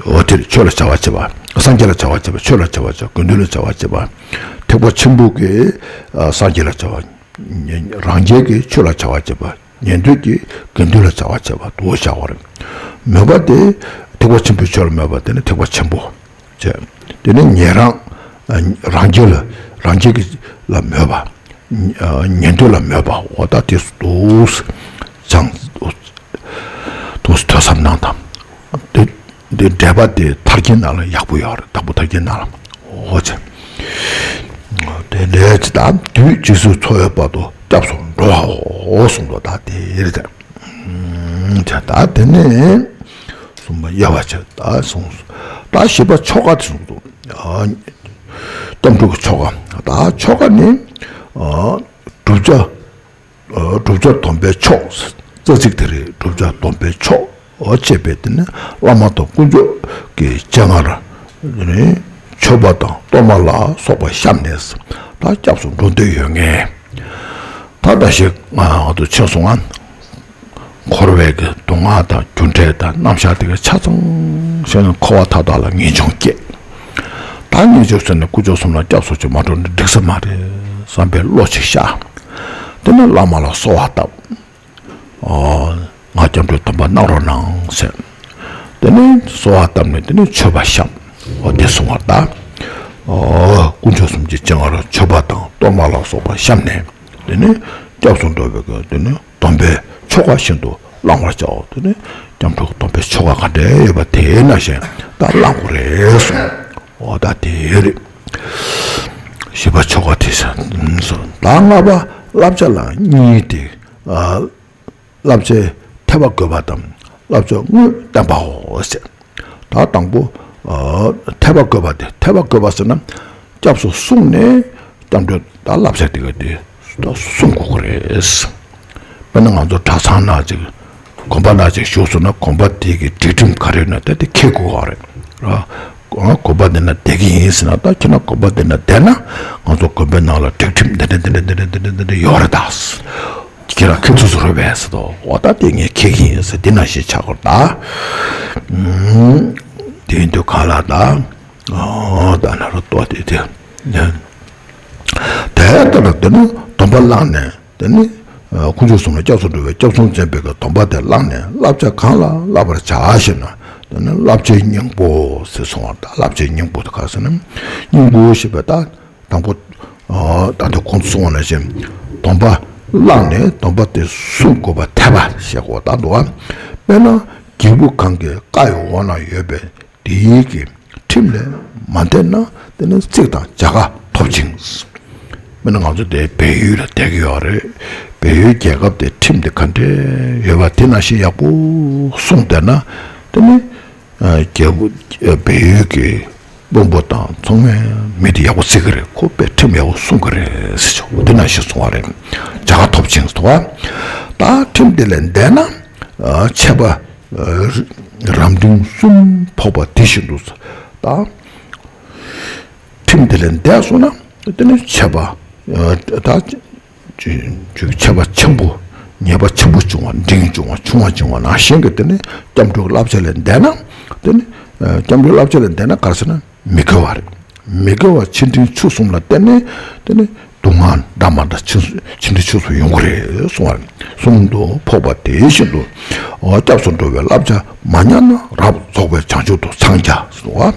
འོ་དེར་ཆོས་ལ་བྱ་བ་བྱེད་པ། སངས་རྒྱས་ལ་བྱ་བ་བྱེད་པ། ཆོས་ལ་བྱ་བ་བྱེད་པ། དགེ་འདུན་ལ་བྱ་བ་བྱེད་པ། ཐེག་པ་ཆེན་པོ་གི་ཨ་སངས་རྒྱས་ལ་བྱ་བ། རང་རྒྱལ་གྱི་ཆོས་ལ་བྱ་བ་བྱེད་པ། ཉན་ཐོས་ཀྱི་དགེ་འདུན་ལ་བྱ་བ་བྱེད་པ་དུ་བྱ་བ་རེད། མོས་པ་དེ་ཐེག་པ་ཆེན་པོའི་ཆོས་ལ་མོས་པ་དེ་ནི་ཐེག་པ་ཆེན་པོ། བྱས། དེ་ནི་ཉན་རང་རང་རྒྱལ་ལ་རང་རྒྱལ་གྱི་ལ་མོས་པ། ཉན་ཐོས་ལ་མོས་པ། འོ་ད་དེ་སུ་འདུག་སེ་སྦྱང་འདུག་སེ་ཐོས་བསམ་གནང་དང་། དེ་དེ་འགྲེལ་པ་དེ་མཐར་གྱིས་ནང་ལ་ཡག་པོ་ཡོད་རེད། དང་པོ་མཐར་གྱིས་ནང་ལ་འོ་བྱས། དེ་འདྲའི་ཅི་དང་དུས་རྗེས་སུ་འཚོ་བའི་བར་དུ་སྐྱབས་སུ་འགྲོ་བའོ་གསུངས་པ་ད་དེ་རེད། ད་དེ་ནས་གསུམ་པ་དབྱེ་བ་ཕྱེ་ད་གསུངས། ད་བཞི་པ་ཆོ་ག་དེ་གསུངས་འདུག་ཨ་སྐྱབས་འགྲོ་གི་ཆོ་ག། ད་ཆོ་ག་ནི་ཨ་བསྒྲུབ་བྱ་ཨ་བསྒྲུབ་བྱ་སྡོམ་པའི་མཆོག་རྩ་ཚིག་དེ་རེད། བསྒྲུབ་བྱ་སྡོམ་པའི་མཆོག་འོ་ཅེས་པས་དེ་ནི་བླ་མ་དང་དཀོན་མཆོག་གི་སྤྱན་སྔར་ནི་མཆོད་པ་དང་གཏོར་མ་ལ་སོགས་པ་བཤམས་ནས་ད་སྐྱབས་སུ་འགྲོ་འདོད་ཡོད་ངེས། ད་ད་ཞིག་ང་ཚོ་ཕྱིན་སོང་ང་། འཁོར་བའི་གི་སྡུག་བསྔལ་དང་རྒྱུ་འབྲས་དང་རྣམ་གཞག་དེ་ག་ཆ་ཚང་ཤེས་ན་འཁོར་བ་མཐའ་དག་ལ་ངེས་འབྱུང་སྐྱེ། ད་ངེས་འབྱུང་ཟེར་ནས་དཀོན་མཆོག་གསུམ་ལ་སྐྱབས་སུ་མཆི་མ་འགྲོ་ནི་འགྲིག་ས་མ་རེད་བསམ་པའི་བློ་ཅིག་ཤར། དེ་ནས་བླ་མ་ལ་གསོལ་བ་བཏབ། ཨོ། ང་སྐྱབས་འགྲོའི་སྡོམ་པ་གནང་རོགས་གནང་ཟེར། དེ་ནས་གསོལ་བ་བཏབ་ནས་དེ་ནས་མཆོད་པ་བཤམས། ཨོ་དེ་གསུང་བར་གདའ། ཨོ་དཀོན་མཆོག་གསུམ་གྱི་སྤྱན་སྔར་མཆོད་པ་དང་གཏོར་མ་ལ་སོགས་པ་བཤམས་ནས་དེ་ནས་སྐྱབས་སུ་འགྲོ་བའི་སྐབས་དེ་ནས་སྡོམ་པའི་ཆོ་ག་བཞིན་དུ་བླང་བར་བྱའོ། དེ་ནས་སྐྱབས་འགྲོ་སྡོམ་པའི་ཆོ་ག་ག་འདྲ་ཡོད་པ་དེ་ནང་བཞིན་ད་བླང་དགོས་རེད་གསུངས། ཨོ་ད་དེ་རེད། བཞི་པ་ཆོ་ག་དེ་ཟེར། ད་ལྔ་པ་བསླབ་བྱ་ལ་གཉིས་ཏེ། ཨ། བསླབ་བྱའི་འཐད་པ་དགོས་པ་དང་བསླབ་བྱ་དངོས་བསྟན་པའོ་ཟེར། ད་དང་པོ་ཨ་འཐད་པ་དགོས་པ་དེ། འཐད་པ་དགོས་པ་ཟེར་ན་སྐྱབས་སུ་བསྲུངས་ནས་སྐྱབས་འགྲོ་ད་བསླབ་བྱ་དེ་ག་དེ་ད་བསྲུང་དགོས་ཀྱི་རེད། དཔེར་ན་ང་ཚོ་གྲྭ་ཚང་ནང་ཅིག་དགོན་པ་ནང་ཅིག་བཞུགས་སོང་ན་དགོན་པ་དེ་གི་སྒྲིག་ཁྲིམས་ག་རེ་ཡོད་ན་ད་དེ་འཁྱེར་དགོས་པ་རེད། ར། དགོན་པ་འདི་ན་བསྡད་ཀྱི་ཡིན་ཟེར་ན་ད་ཁྱེད་རང་དགོན་པ་འདི་ན་བསྡད་ན་ང་ཚོ་དགོན་པའི་ནང་ལ་སྒྲིག་ཁྲིམས་འདི་འདྲ་འདི་འདྲ་འདི་འདྲ་འདི་འདྲ་འདི་འདྲ་ཡོད་རེད་ད། ཁྱེད་རང་འཁྱེར་ཐུབ་ས་རེད་པས་ཟེར་དོ། འོ་ད་དེ་ངས་འཁྱེར་གྱི་ཡིན་ཟེར་འདི་ནང་བཞིན་ཆགས་དགོས་ད། ཨུམ། དེ་ཡིན་དུས་གང་ལ་ད། ཨོ་ད་ན་རོ་ཏོ་དེ་དེ། དེ་ལྟར་དེ་ནི་སྡོམ་པ་བླངས་ནས་དེ་ནི་དཀོན་མཆོག་གསུམ་ལ་སྐྱབས་སུ་འགྲོ་བའི་སྐྱབས་སུ་མཆི་བའི་གི་སྡོམ་པ་དེ་བླངས་ནས་བསླབ་བྱ་གང་ལ་བསླབ་པར་བྱ་ཞེ་ན། དེ་ནི་བསླབ་བྱའི་སྙིང་པོ་ཟེར་སོང་བ་ད་བསླབ་བྱའི་སྙིང་པོ་དེ་ག་ཟེར་ན། སྙིང་པོ་ཞེས་པ་ད་དང་པོ། ད་ལྟ་གོང་དུ་གསུངས་པ་ནང་བཞིན་སྡོམ་པ་བླངས་ནས་སྡོམ་པ་དེ་སྲུང་དགོས་པ་འཐད་པ་ཞེས་གོ་ད་འདུག་བ། དཔེར་ན་རྒྱལ་བུ་གང་གི་བཀའ་ཡི་འོག་ན་ཡོད་པའི་དེའི་གི་ཁྲིམས་ལས་མ་འདས་ན་དེ་ནི་ཚིག་དང་བྱ་དགའ་ཐོབ་ཅིང་། དཔེར་ན་ང་ཚོ་དེ་བལ་ཡུལ་ལ་བསྡད་ཀྱི་ཡོད་རེད། བལ་ཡུལ་རྒྱལ་ཁབ་དེ་ཁྲིམས་དེ་ག་འདྲས་ཡོད་པ་དེ་ནང་བཞིན་ཡག་པོ་སྲུང་བསྡད་ན་དེ་ནི་རྒྱལ་པོ་བལ་ཡུལ་གྱི་དཔོན་པོ་དང་ཚང་མས་མི་དེ་ཡག་པོ་བརྩི་གི་རེད། ཁོ་དཔེ་ཁྲིམས་ཡག་པོ་སྲུང་གི་རེད་ཟེར་ཆོག་དེ་ནང་བཞིན་སོང་བ་རེད། བྱ་དགའ་ཐོབ་ཅིང་ཟེར་བ། ད་ཁྲིམས་དེ་ལས་འདས་ན་ཆད་པ། རབ་འབྲིང་གསུམ་ཕོག་པ་དེ་བཞིན་དུ། ད་ཁྲིམས་དེ་ལས་འདས་སོང་ན་དེ་ནི་ཆད་པ། ད་ཆད་པ་ཆེན་པོ་ཉེས་པ་ཆེན་པོ་བྱུང་བ་འབྲིང་བྱུང་བ་ཆུང་བ་བྱུང་བ་ནང་བཞིན་གྱི་དེ་ནི་སྐྱབས་འགྲོའི་བསླབ་བྱ་ལས་འདས་ན་དེ་ནི་སྐྱབས་འགྲོའི་བསླབ་བྱ་ལས་འདས་ན་ག་རེ་ཟེར་ན། མི་དགེ་བ་རེད། མི་དགེ་བ་ཆེ་འབྲིང་ཆུང་གསུམ་ལ་བརྟེན་ནས་དེ་ནི་སྡུག་བསྔལ་འདྲ་མི་འདྲ་ཆེ་ཆེ་འབྲིང་ཆུང་གསུམ་ཡོང་གི་རེད་གསུངས་པ་རེད། གསུམ་དུ་ཕོག་པ་དེ་བཞིན་དུ། འོ་སྐྱབས་སུ་འགྲོ་བའི་བསླབ་བྱ་མ་ཉམས་ན་རབ་རྫོགས་པའི་བྱང་ཆུབ་ཏུ་འཚང་རྒྱ་གསུངས་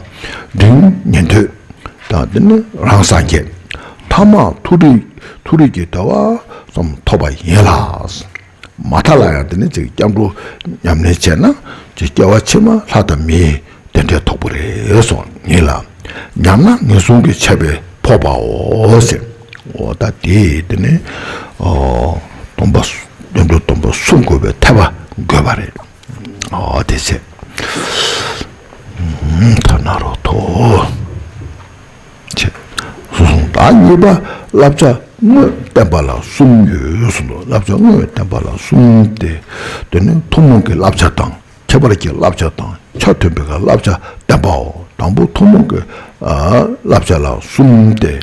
པ། འབྲིང་ཉན་ཐོས་དང་དེ་ནི་རང་སངས་རྒྱས། ཐ་མ་མཐོ་རིས་མཐོ་རིས་ཀྱི་བདེ་བ་ཙམ་ཐོབ་པ་ཡིན་ལ། མ་མཐའ་ལ་ཡང་དེ་ནི་ཅིག་སྐྱབས་འགྲོ་ཉམས་ལེན་བྱས་ན་ཅིག་སྐྱེ་བ་ཕྱི་མ་ལྷ་དང་མིའི་དེ་འདྲའི་ཐོབ་པ་རེད་གསུངས་ཡིན་ལ། ཉམས་ན་ངན་སོང་གི་ཆད་པས་ཕོག་པའོ་ཟེར། འོ་ད་དེ་དེ་ནི་སྡོམ་པ་སྡོམ་པ་སྡོམ་པ་སྲུང་དགོས་པའི་ཐེག་པ་དགོས་པ་རེད། འོ་དེ་ཟེར། ཐ་ན་རོ་ཐོ། ཅེས་གསུངས། ད་གཉིས་པ་བསླབ་བྱ་དངོས་བསྟན་པ་ལ་གསུམ་ཡོད་གསུངས་འདུག་བསླབ་བྱ་དངོས་བསྟན་པ་ལ་གསུམ་སྟེ། དེ་ནི་ཐུན་མོང་གི་བསླབ་བྱ་དང་ཁྱད་པར་གྱི་བསླབ་བྱ་དང་ཆ་མཐུན་པའི་བསླབ་བྱ་བསྟན་པའོ། དང་པོ་ཐུན་མོང་གི་བསླབ་བྱ་ལ་གསུམ་སྟེ།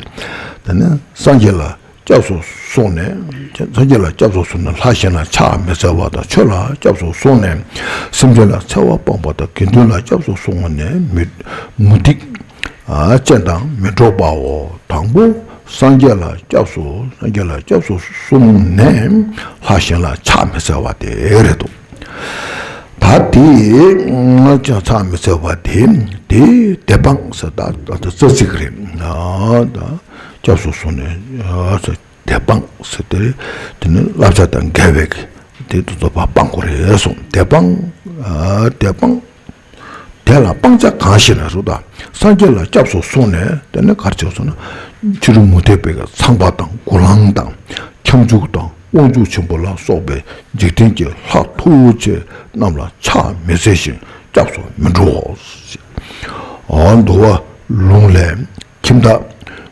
དེ་ནི་སངས་རྒྱས་ལ་སྐྱབས་སུ་སོང་ནས་སངས་རྒྱས་ལ་སྐྱབས་སུ་སོང་ནས་ལྷ་གཞན་ལ་ཕྱག་མི་འཚལ་བ་དང་ཆོས་ལ་སྐྱབས་སུ་སོང་ནས་སེམས་ཅན་ལ་འཚེ་བ་སྤངས་པ་དང་དགེ་འདུན་ལ་སྐྱབས་སུ་སོང་ནས་མི་མུ་སྟེགས་ཅན་དང་མི་འགྲོགས་པའོ། དང་པོ་སངས་རྒྱས་ལ་སྐྱབས་སུ་སངས་རྒྱས་ལ་སྐྱབས་སུ་སོང་ནས་ལྷ་གཞན་ལ་ཕྱག་མི་འཚལ་བ་དེ་རེད་འདུག་ད་དེ་ཕྱག་མི་འཚལ་བ་དེ་དེ་བདེན་དཔང་ཟེར་ད་ད་རྩ་ཚིག་རེད། ད་སྐྱབས་སུ་སོང་ནས་བདེན་དཔང་ཟེར་དེ་དེ་ནི་བསླབ་བྱ་དང་འགལ་བའི་དེ་དུ་རྫོགས་པ་སྤང་དགོས་རེད་གསུངས། བདེན་དཔང་བདེན་དཔང་དེ་ལ་སྤང་བྱ་གང་ཞེ་ན་ཟེར་ད། སངས་རྒྱས་ལ་སྐྱབས་སུ་སོང་ནས་དེ་ནི་ག་རེ་བྱས་སོང་ན། ཕྱི་རོལ་མུ་སྟེགས་པའི་ཚངས་པ་དང་གུ་ལང་དང་ཁྱབ་འཇུག་དང་དབང་ཕྱུག་ཆེན་པོ་ལ་སོགས་པའི་འཇིག་རྟེན་གྱི་ལྷ་མཐུ་ཆེ་རྣམས་ལ་ཕྱག་མི་འཚལ་ཞིང་སྐྱབས་སུ་མི་འགྲོའོ། འོ་འདུལ་བ་ལུང་ལས། ཁྱིམ་བདག་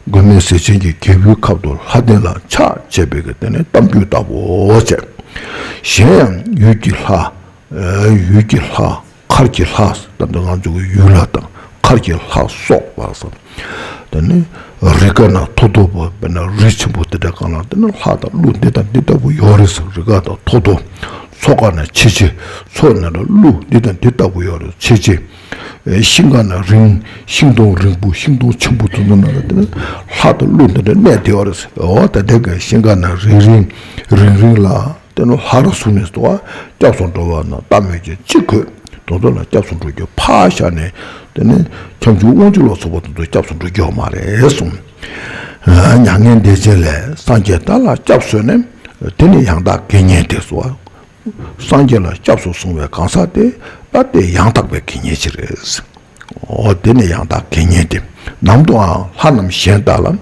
མགོན་མེད་ཟས་སྦྱིན་གྱིས་རྒྱལ་པོའི་ཁབ་ཏུ་ལྷ་ལྡན་ལ་ཕྱག་བྱས་པའི་གི་དེ་ནི་གཏམ་རྒྱུད་ལྟ་བུའོ་ཟེར། གཞན་ཡང་ཡུལ་གྱི་ལྷ། ཡུལ་གྱི་ལྷ། མཁར་གྱི་ལྷ། ད་ལྟ་ང་ཚོ་གི་ཡུལ་ལྷ་དང་མཁར་གྱི་ལྷ་སོགས་པ་ཟེར། དེ་ནི་རི་ཁ་ན་མཐོ་མཐོ་པོ་དཔེར་ན་རི་ཆེན་པོ་དེ་འདྲ་གང་ལ་དེ་ནི་ལྷ་དང་ཀླུ་འདི་དང་འདི་ལྟ་བུ་ཡོད་རེད་ཟེར། རི་ཁ་དང་མཐོ་མཐོ། མཚོ་ཁ་ན་ཆེ་ཆེ། མཚོ་ན་ལ་ཀླུ་འདི་དང་འདི་ལྟ་བུ་ཡོད་རེད་ཆེ་ཆེ། ཤིང་ཁ་ན་རིང་། ཤིང་སྡོང་རིང་པོ་ཤིང་སྡོང་ཆེན་པོ་དེ་ཚོ་ནང་ལ་དེ་ནི་ལྷ་དང་ཀླུ་འདི་འདྲ་གནས་བསྡད་ཡོད་རེད་ཟེར། འོ་ད་དེ་ག་ཤིང་ཁ་ན་རིང་རིང་རིང་རིང་ལ། དེ་ནི་ལྷ་རུ་གཟུགས་ནས་སུ་བ་སྐྱབས་སུ་འགྲོ་བ་རྣམས་ལྟ་མོད་ཀྱི་ཅི་དགོས་དེ་ཚོ་ལ་སྐྱབས་སུ་འགྲོ་རྒྱུ་ཕར་བཞག་ནས་དེ་ནི་ཁྱབ་འཇུག་དབང་ཕྱུག་ལ་སོགས་པ་དེ་ཚོ་སྐྱབས་སུ་འགྲོ་རྒྱུ་ཡོད་མ་རེད་གསུངས། མྱ་ངན་འདས་ཆེན་ལས་སངས་རྒྱས་བདག་ལ་སྐྱབས་སུ་ནི་དེ་ནི་ཡང་དག་དགེ་བསྙེན་ཏེ་སོ། སངས་རྒྱས་ལ་སྐྱབས་སུ་སོང་བའི་གང་ཟག་དེ་ད་དེ་ཡང་དག་པའི་དགེ་བསྙེན་ཅིག་རེད། འོ་དེ་ནི་ཡང་དག་དགེ་བསྙེན་ཏེ། ནམ་དུའང་ལྷ་རྣམས་གཞན་དག་ལ་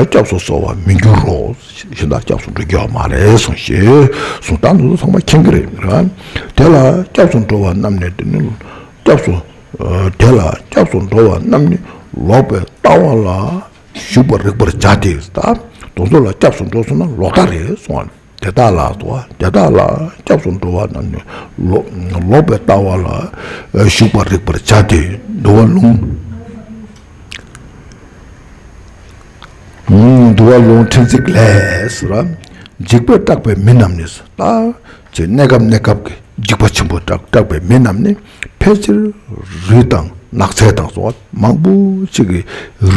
སྐྱབས་སུ་སོང་བར་མི་འགྱུར་རོ། གཞན་དག་སྐྱབས་སུ་འགྲོ་རྒྱུ་ཡོད་མ་རེད་གསུངས་ཞེས་གསུངས། ད་འདི་ཚོ་ཚང་མ་མཁྱེན་གྱི་རེད་ར། དེ་ལ་སྐྱབས་སུ་འགྲོ་བ་རྣམས་ནི་དེ་ནི་སྐྱབས་སུ་དེ་ལ་སྐྱབས་སུ་འགྲོ་བ་རྣམས་ནི་ལོག་པའི་ལྟ་བ་ལ་ཞུགས་པར་རིག་པར་བྱ་སྟེ། ད་དེ་ཚོ་ལ་སྐྱབས་སུ་འགྲོ་སོང་ན་ལོག་ལྟ་རེད་གསུངས། དེ་དག་ལ་དོ། དེ་དག་ལ་སྐྱབས་སུ་འགྲོ་བ་རྣམས་ནི་ལོག་ལོག་པའི་ལྟ་བ་ལ་ཞུགས་པར་རིག་པར་བྱ་སྟེ། འདུལ་བ་ལུང་། འདུལ་བ་ལུང་ཕྲན་ཚེགས་ལས་ཟེར་བ། འཇིགས་པས་སྐྲག་པའི་མི་རྣམས་ནི་ཟེར། ད་ཅེས་གནས་སྐབས་གནས་སྐབས་ཀྱི་འཇིགས་པ་ཆེན་པོས་སྐྲག་སྐྲག་པའི་མི་རྣམས་ནི་ཕལ་ཆེར་རི་དང་ནགས་ཚལ་དང་སོགས་མང་པོ་ཅིག་གི་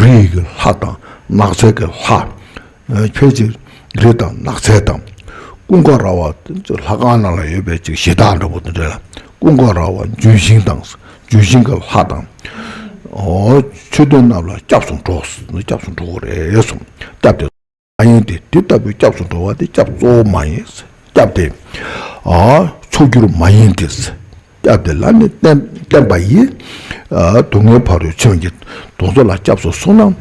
རིའི་གི་ལྷ་དང་ནགས་ཚལ་གྱི་ལྷ། ཕལ་ཆེར་རི་དང་ནགས་ཚལ་དང་། ཀུན་དགའ་ར་བ་ལྷ་ཁང་ནང་ལ་ཡོད་པའི་ཅིག་གཞི་བདག་འདྲ་པོ་དེ་འདྲ་ལ་ཀུན་དགའ་ར་བ་ལྗོན་ཤིང་དང་། ལྗོན་ཤིང་གི་ལྷ་དང་། ཨོ། མཆོད་རྟེན་རྣམས་ལ་སྐྱབས་སུ་འགྲོ། སྐྱབས་སུ་འགྲོ་དགོས་རེད་གསུངས། སྐྱབས་དེ་མ་ཡིན་ཏེ། དེ་ལྟ་བུའི་སྐྱབས་སུ་འགྲོ་བ་དེ་སྐྱབས་གཙོ་བོ་མ་ཡིན། སྐྱབས་དེ་ཨ་མཆོག་གྱུར་མ་ཡིན་ཏེ། སྐྱབས་དེ་ལ་ནི་བརྟེན་བརྟེན་པ་ཡིས་ཨ་སྡུག་བསྔལ་ཕ་རོལ་ཕྱིན་གྱི་དེ་ཚོ་ལ་སྐྱབས་སུ་སོང་ན།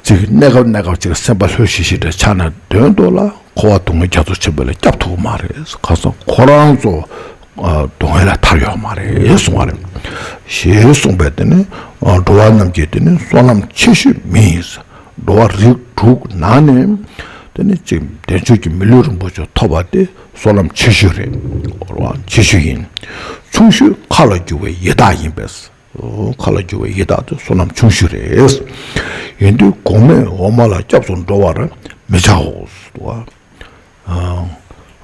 ཅིག་གནས་སྐབས་གནས་སྐབས་ཅིག་སེམས་པ་ལྷོད་ཤིག་ཤིག་དེ་ཆགས་ན་དོན་དུ་ལ་འཁོར་བ་སྡུག་བསྔལ་རྒྱ་མཚོ་ཆེན་པོ་ལས་སྐྱབས་ཐུབ་ཀྱི་མ་རེད། ཁ་སང་ཁོ་རང་ཚོ་ཨ་སྡུག་བསྔལ་ལས་ཐར་ཡོད་མ་རེད་གསུང་བ་རེད། ཞེས་གསུངས་པས་དེ་ནི་ཨ་འགྲོ་བ་རྣམས་ཀྱི་དེ་ནི་བསོད་ནམས་ཆེ་ཤོས་མི་ཡིན། འགྲོ་བ་རིགས་དྲུག་ནང་ནས་དེ་ནི་ཅིག་བདེ་མཆོག་གི་མི་ལུས་རིན་པོ་ཆེ་ཐོབ་པ་དེ་བསོད་ནམས་ཆེ་ཤོས་རེད། ཆེ་ཤོས་ཡིན། ཆུང་ཤོས་མཁའ་ལ་རྒྱུ་བའི་ཡི་དྭགས་ཡིན་པས། མཁའ་ལ་རྒྱུ་བའི་ཡི་དྭགས་དེ་བསོད་ནམས་ཆུང་ཤོས་རེད། ཡིན་དུས་གོང་མའི་འོག་མ་ལ་སྐྱབས་སུ་འགྲོ་བར་མི་བྱའོ། ཨ་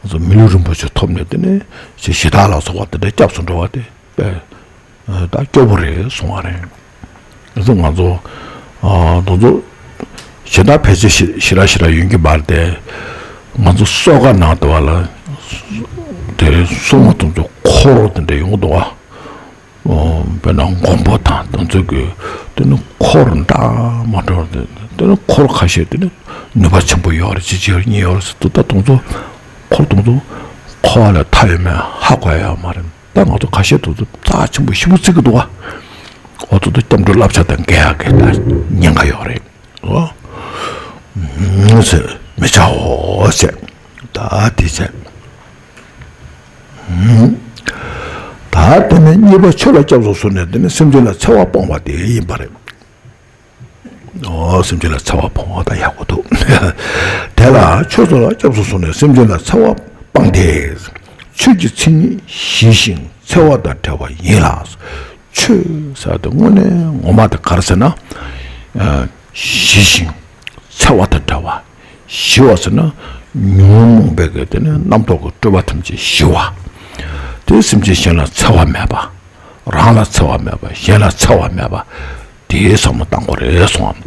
ང་ཚོ་མི་ལུས་རིན་པོ་ཆེ་ཐོབ་ནས་དེ་ནས་ཞེ་ཞེ་དྲག་ལ་སོགས་པ་དེ་འདྲ་སྐྱབས་སུ་འགྲོ་བ་དེ་དཔེ་ད་སྐྱོ་པོ་རེད་གསུང་བ་རེད། ང་ཚོ་ང་ཚོ་ཨ་དེ་ཚོ་ཞེ་དྲག་ཕལ་ཆེར་ཞེ་ཞེ་དྲག་ཞེ་དྲག་ཡོང་གི་མ་རེད་དེ། ང་ཚོ་གསོག་སྒར་ནང་དུ་བ་ལ་དེ་སྲུང་མ་དེ་ཚོ་འཁོར་དེ་འདྲ་ཡོང་གི་འདུག་བ། ཨོ། དཔེར་ན་མགོན་པོ་དང་དེ་ཚོ་གི་དེ་ནི་འཁོར་འདྲ་མ་འདྲ་བ་དེ་དེ་ནི་འཁོར་ཁ་ཤས་དེ་ནི་ནུས་པ་ཆེན་པོ་ཡོད་རེད། ཅི་ཅི་ཡོད་གཉིས་ཡོད་རེད་ཟེར་དུས་ད་དེ་ཚོ་འཁོར་དེ་ཚོ་འཁོར་བ་ལས་ཐར་ཡོད་མེད་ཧ་གོ་ཡ་ཡོད་མ་རེད། ད་ང་ཚོ་ཁ་ཤས་དེ་ཚོ་རྩ་ཆེན་པོ་ཞེ་པོ་བརྩི་གི་འདུག་བ། འོ་དེ་ཚོ་སྐྱབས་འགྲོའི་བསླབ་བྱ་དང་འགལ་ཡ་གི་ད་ཉེན་ཁ་ཡོད་རེད། ཨོ། ཟེར་མི་བྱའོ་ཟེར། ད་དེ་ཟེར། ད་དེ་ནས་གཉིས་པ་ཆོས་ལ་སྐྱབས་སུ་སོང་ནས་དེ་ནི་སེམས་ཅན་ལ་འཚེ་བ་སྤོང་བ་དེ་ཡིན་པ་རེད། ཨོ། སེམས་ཅན་ལ་འཚེ་བ་སྤོང་བ་ད་ཡག་པོ་འདུག་དེ་ལ་ཆོས་ཚོགས་ལ་སྐྱབས་སུ་སོང་ནས་སེམས་ཅན་ལ་འཚེ་བ་སྤངས་ཏེ། ཆོས་ཀྱི་མཚན་ཉིད་ཞི་ཞིང་འཚེ་བ་དང་བྲལ་བ་ཡིན་ལ། ཆོས་ཟེར་དེ་དངོས་གནས་ངོ་མ་དེ་ག་རེ་ཟེར་ན། ཨ་ཞི་ཞིང་འཚེ་བ་དང་བྲལ་བ། ཞི་བ་ཟེར་ན་ཉོན་མོངས་པའི་གི་དེ་ནི་རྣམ་རྟོག་གི་སྤྲོས་པ་ཐམས་ཅད་ཞི་བ། དེ་སེམས་ཅན་གཞན་ལ་འཚེ་བ་མེད་པ། རང་ལ་འཚེ་བ་མེད་པ། གཞན་ལ་འཚེ་བ་མེད་པ། དེའི་བསམ་བློ་བཏང་དགོས་རེད་གསུངས།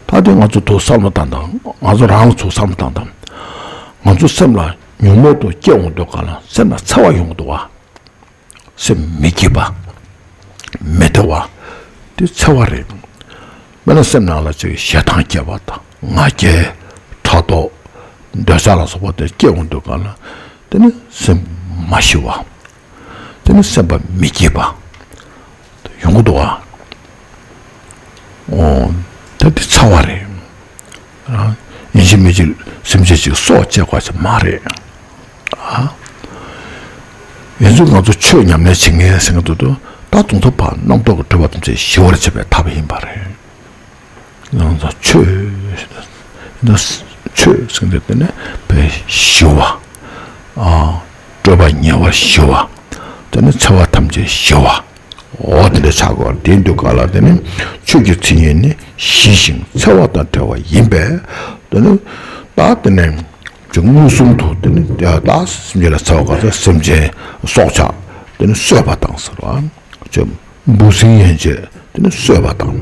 ད་དེ་ང་ཚོ་ཐུགས་བསམ་བློ་བཏང་དང་། ང་ཚོ་རང་ལ་ཚུར་བསམ་བློ་བཏང་དང་། ང་ཚོ་སེམས་ལ་ཉོན་མོངས་དང་སྐྱེ་འོང་དུས་གང་ལ་སེམས་ལ་འཚེ་བ་ཡོང་གི་འདུག་བ། སེམས་མི་སྐྱིད་པ། མི་བདེ་བ། དེ་འཚེ་བ་རེད། དཔེར་ན་སེམས་ནང་ལ་ཅིག་ཞེ་སྡང་སྐྱེ་བ་དང་ང་རྒྱལ། ཕྲག་དོག་འདོད་ཆགས་ལ་སོགས་པ་དེ་སྐྱེ་འོང་དུས་གང་ལ་དེ་ནི་སེམས་མ་ཞི་བ། དེ་ནི་སེམས་པ་མི་སྐྱིད་པ། ཡོང་གི་འདུག་བ། ཨོ། ད་དེ་འཚེ་བ་རེད། ཨ། ཡིན་གཅིག་མིན་གཅིག་སེམས་ཅན་ཅིག་སྲོག་བཅད་དགོས་ཅིག་མ་རེད། ཨ། ཡིན་ཚུལ་ང་ཚོ་ཆོས་ཉམས་ལེན་བྱེད་མཁན་ཟེར་མཁན་དེ་ཚོ་ད་དུང་ཚོ་ཕར་རྣམ་རྟོག་གི་སྤྲོས་པ་ཐམས་ཅད་ཞི་བར་བྱེད་པའི་ཐབས་ཡིན་པ་རེད། ང་ཚོ་ཆོས་ཟེར་ན་ཆོས་ཟེར་མཁན་དེ་ནི་དཔེ་ཞི་བ། ཨ། སྤྲོས་པ་ཉེ་བར་ཞི་བ། དེ་ནི་འཚེ་བ་ཐམས་ཅད་ཞི་བ། འོ་དེ་འདྲ་ཆགས་དགོས། དེ་འདུག་ག་ལ་དེ་ནི་ཆོས་ཀྱི་མཚན་ཉིད་ནི་ཞི་ཞིང་འཚེ་བ་དང་བྲལ་བ་ཡིན་པས། དེ་ནི་ད་དེ་ནི་ཅིག་མངོན་སུམ་དུ་དེ་ནི་ད་སེམས་ཅན་ལ་འཚེ་བ་ག་ཚོད་སེམས་ཅན་སྲོག་ཆགས་དེ་ནི་གསོད་པ་དང་ཟེར་བ། ཅིག་འབུ་སྲིན་ཡན་ཆད་དེ་ནི་གསོད་པ་དང་།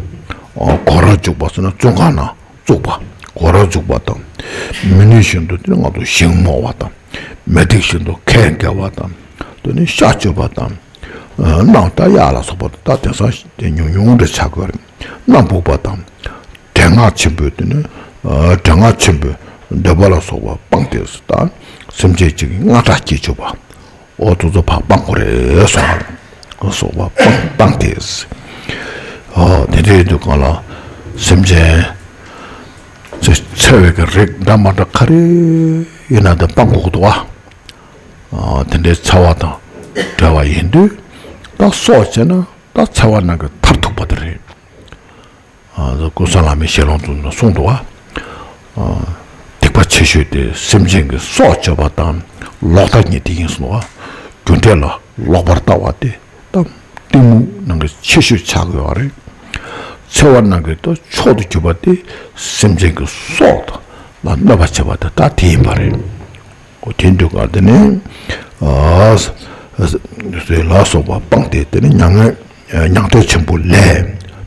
སྒོ་ར་རྒྱུག་པ་ཟེར་ན་བཙོན་ཁང་ནང་བཙུགས་པ། སྒོ་ར་རྒྱུག་པ་དང་། མི་ནུས་བཞིན་དུ་དེ་ནི་ང་ཚོ་ཞིང་རྨོ་བ་དང་། མི་སྡིག་བཞིན་དུ་ཁལ་འགེལ་བ་དང་། དེ་ནི་ཤ་གཅོད་པ་དང་། ཨ། གནམ་ལྟར་གཡག་ལ་སོགས་པ་ད་དེང་སང་དེ་ཉུང་ཉུང་རེ་ཆགས་ཀྱི་རེད། གནམ་ཕུག་པ་དང་། དྲན་ངག་ཆེན་པོས་དེ་ནི། ཨ། དྲན་ངག་ཆེན་པོས་འདོད་པ་ལ་སོགས་པ་སྤངས་ཏེ་ད་སེམས་ཅན་གཅིག་གི་དངངས་སྐྲག་སྐྱེ་བཅུག་པ། འོ་དེ་ཚོ་ཕར་སྤང་དགོས་རེད་གསུངས་པ་རེད། སོགས་པ་སྤང་སྤང་སྟེ། ཨོ་དེ་འདྲའི་དུས་སྒང་ལ་སེམས་ཅན་ཚེ་འཚེ་བའི་གི་རིགས་འདྲ་མ་འདྲ་ག་རེ་ཡིན་ན་དེ་སྤང་དགོས་ཀྱི་འདུག་བ། ཨོ་དེ་འདྲའི་འཚེ་བ་དང་བྲལ་བ་ཡིན་དུས་ད་སྲོག་བཅད་ན་ད་འཚེ་བ་ནང་གི་མཐར་ཐུག་པ་དེ་རེད། ཨ་ཀུན་བཟང་བླ་མའི་ཞལ་ལུང་དུ་གསུངས་འདུག་བ། ཨ་སྡིག་ པ་ཆེ་ཤོས་དེ་སེམས་ཅན་གྱི་སྲོག་གཅོད་པ་དང་ལོག་ལྟ་གཉིས་དེ་ཡིན་གསུངས་པ། རྒྱུ་འབྲས་ལ་ལོག་པར་ལྟ་བ་དེ་ད་གཏི་མུག་ནང་གི་ཆེ་ཤོས་ཆགས་ཡོད་རེད། འཚེ་བ་ནང་གི་ད་མཆོག་ཏུ་གྱུར་པ་དེ་སེམས་ཅན་གྱི་སྲོག་ལ་གནོད་པ་བྱེད་པ་དེ་ད་དེ་ཡིན་པ་རེད། འོ་དེ་འདུག་ག་དེ་ནི་ཨ་ཟེར་ལ་སོགས་པ་སྤངས་ཏེ་དེ་ནི་མྱ་ངན་མྱང་འདས་ཆེན་པོ་ལས་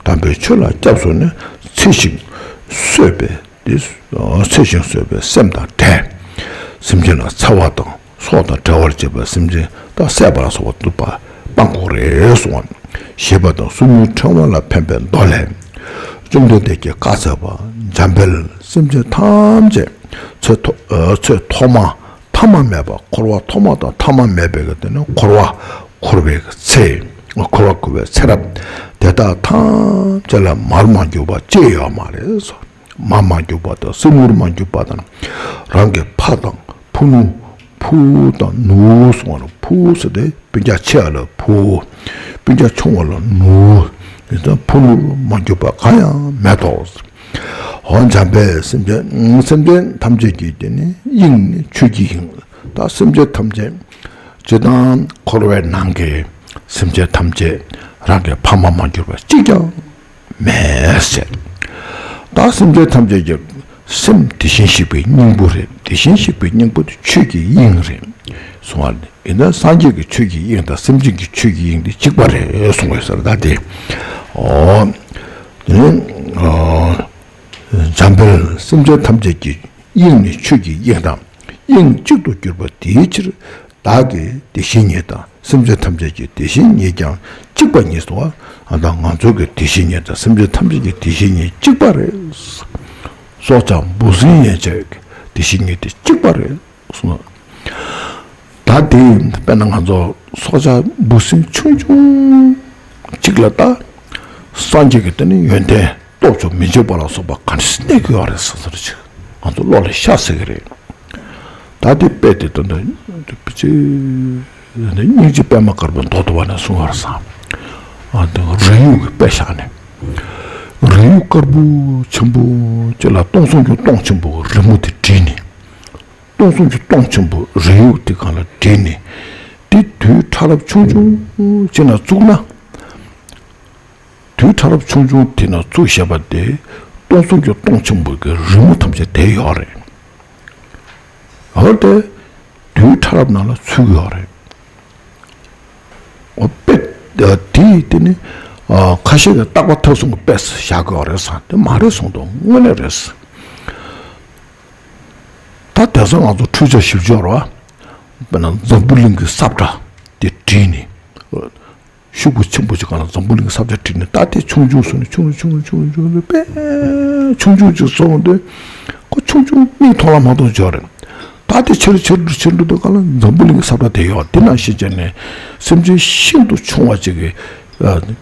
དམ་པའི་ཆོས་ལ་སྐྱབས་སོང་ནས་འཚེ་ཞིང་གསོད་པའི་དེ་འཚེ་ཞིང་གསོད་པའི་སེམས་དང་བྲལ། སེམས་ཅན་ལ་འཚེ་བ་དང་སྲོག་དང་འབྲལ་བར་བྱེད་པའི་སེམས་ཅན་དང་བསད་པ་ལ་སོགས་པ་འདུག་པ་སྤང་དགོས་རེད་གསུངས་པ། ཞེས་པ་དང་སྲོག་ཉུལ་ཕྲེང་བ་ལ་ཕན་པའི་མདོ་ལས། བཅོམ་ལྡན་འདས་ཀྱིས་བཀའ་སྩལ་པ། འཇམ་དཔལ་སེམས་ཅན་ཐམས་ཅད་ཚེ་ཐོ་ཨ་ཚེ་ཐོག་མ་ཐ་མ་མེད་པ་འཁོར་བ་ཐོག་མ་དང་ཐ་མ་མེད་པའི་གི་དེ་ནི་འཁོར་བ་འཁོར་བའི་གི་ཚེ། འཁོར་བ་འཁོར་བའི་ཚེ་རབས་དེ་དག་ཐམས་ཅད་ལ་མར་མ་གྱུར་པ་ཅི་ཡོད་མ་རེད། མར་མ་གྱུར་པ་དང་གསེར་དངུལ་མ་གྱུར་པ་དང་། རང་གི་ཕ་དང་ཕུ་ནུ། ཕུ་དང་ནུ་གསུང་བ་ལ་ཕུ་ཟེར་ཏེ་སྤུན་ཀྱག་ཆེ་བ་ལ་ཕུ། སྤུན་ཀྱག་ཆུང་བ་ལ་ནུ། ཡིན་ཙང་ཕུ་ནུ་མ་གྱུར་པ་གང་ཡང་མེད་དོ། འོ་འཇམ་དཔལ་སེམས་ཅན་སེམས་ཅན་ཐམས་ཅད་ཀྱི་དེ་ནི་དབྱིངས་ནི་ཆོས་ཀྱི་དབྱིངས། ད་སེམས་ཅན་ཐམས་ཅད་སྤྱིར་བཏང་འཁོར་བའི་ནང་གི་སེམས་ཅན་ཐམས་ཅད་རང་གི་ཕ་མ་མ་གྱུར་པ་གཅིག་ཀྱང་མེད་ཟེར། ད་སེམས་ཅན་ཐམས་ཅད་ཀྱི་སེམས་དེ་བཞིན་གཤེགས་པའི་སྙིང་པོ་རེད། དེ་བཞིན་གཤེགས་པའི་སྙིང་པོ་དེ་ཆོས་ཀྱི་དབྱིངས་རེད་གསུང་བ་ལས། ཡིན་ན་སངས་རྒྱས་ཀྱི་ཆོས་ཀྱི་དབྱིངས་དང་སེམས་ཅན་གྱི་ཆོས་ཀྱི་དབྱིངས་དེ་གཅིག་པ་རེད་གསུང་བའི་སར་ད་དེ། འོ། དེ་ནི་འཇམ་དཔལ་སེམས་ཅན་ཐམས་ཅད་ཀྱི་དབྱིངས་ནི་ཆོས་ཀྱི་དབྱིངས་དང་། དབྱིངས་གཅིག་ཏུ་གྱུར་པ་དེའི་ཕྱིར། བདག་གི་དེ་བཞིན་ཉིད་དང་སེམས་ཅན་ཐམས་ཅད་ཀྱི་དེ་བཞིན་ཉིད་ཀྱང་གཅིག་པ་ཉིད་དོ། ཨ་ད་ང་ཚོ་གི་དེ་བཞིན་ཉིད་དང་སེམས་ཅན་ཐམས་ཅད་ཀྱི་དེ་བཞིན་ཉིད་གཅིག་པ་རེད། སྲོག་ཆགས་འབུ་སྲིན་ཡན་ཆད་ཀྱི་དེ་བཞིན་ཉིད་དེ་གཅིག་པ་རེད་གསུངས། ད་དེ་དཔེར་ན་ང་ཚོ་སྲོག་ཆགས་འབུ་སྲིན་ཆུང་ཆུང་གཅིག་ལ་ད་སངས་རྒྱས་ཀྱི་དེ་ནི་ཡོན་ཏན་སྟོབས་བཅུ་མི་འཇིགས་པ་ལ་སོགས་པ་ག་འདྲ་སེ་གནས་ཀྱི་ཡོད་རེད་ཟེར་ཟེར་ཅིག་ང་ཚོ་བློ་ལ་ཤར་སྲིད་ཀྱི་རེད། ད་དེ་དཔེ་དེ་ད་ད་ཅི་སྙིང་རྗེ་པད་མ་དཀར་པོའི་མདོ་སྡུད་པ་ནས་གསུངས་པར་བསམ། ཨ་འདི་རས་ཡུག་གི་དཔེ་བཞག་ནས། རས་ཡུག་དཀར་པོ་ཆེན་པོ་ཅིག་ལ་སྟོང་གསུམ་གྱི་སྟོང་ཆེན་པོ་གི་རི་མོ་དེ་བྲིས་ནས། སྟོང་གསུམ་གྱི་སྟོང་ཆེན་པོ་རས་ཡུག་དེ་སྒང་ལ་བྲིས་ནས། དེ་དུས་ཕྲ་རབ་ཆུང་ཆུང་ཅིག་ན་བཙུགས་ན། དུས་ཕྲ་རབ་ཆུང་ཆུང་དེ་ན་བཙུགས་བཞག་པ་དེ་སྟོང་གསུམ་གྱི་སྟོང་ཆེན་པོ་གི་རི་མོ་ཐམས་ཅད་དེ་ཡོད་རེད། འོ་དེ་དུས་ཕྲ་རབ་ནང་ལ་ཚུད་ཀྱི་ཡོད་རེད། འོ་དཔེ་དེ་དེ་ནི་ཁ་ཤས་ཀྱིས་རྟག་པ་མཐའ་གསུམ་གྱི་དཔེ་བཞག་གི་ཡོད་རེད་ཟེར། དེ་མ་རེད་གསུངས་འདུག་དངོས་གནས་རེད། ད་དེང་སང་ང་ཚོ་འཕྲུལ་ཆས་ཞིབ་འཇུག་རོགས། དཔེར་ན་འཛམ་བུ་གླིང་གི་ས་བཀྲ་དེ་བྲིས་ནས། ཤོག་གུ་ཆེན་པོ་ཅིག་སྒང་ལ་འཛམ་བུ་གླིང་གི་ས་བཀྲ་བྲིས་ནས། ད་དེ་ཆུང་ཆུང་སོང་ནས་ཆུང་ཆུང་ཆུང་ཆུང་དེ་དཔེ་ཆུང་ཆུང་ཅིག་སོང་དུས་ཁོ་ཆུང་ཆུང་མིག་མཐོང་ལ་མ་མཐོང་ཅིག་ཡོད་རེད། ད་དེ་ཆེ་རུ་ཆེ་རུ་ཆེ་རུ་འགྲོ་དུས་སྒང་ལ་འཛམ་བུ་གླིང་གི་ས་བཀྲ་དེ་ཡོད། དེ་ནང་བཞིན་བྱས་ནས་སེམས་ཅན་ཤིན་ཏུ་ཆུང་བ་ཅིག་གི་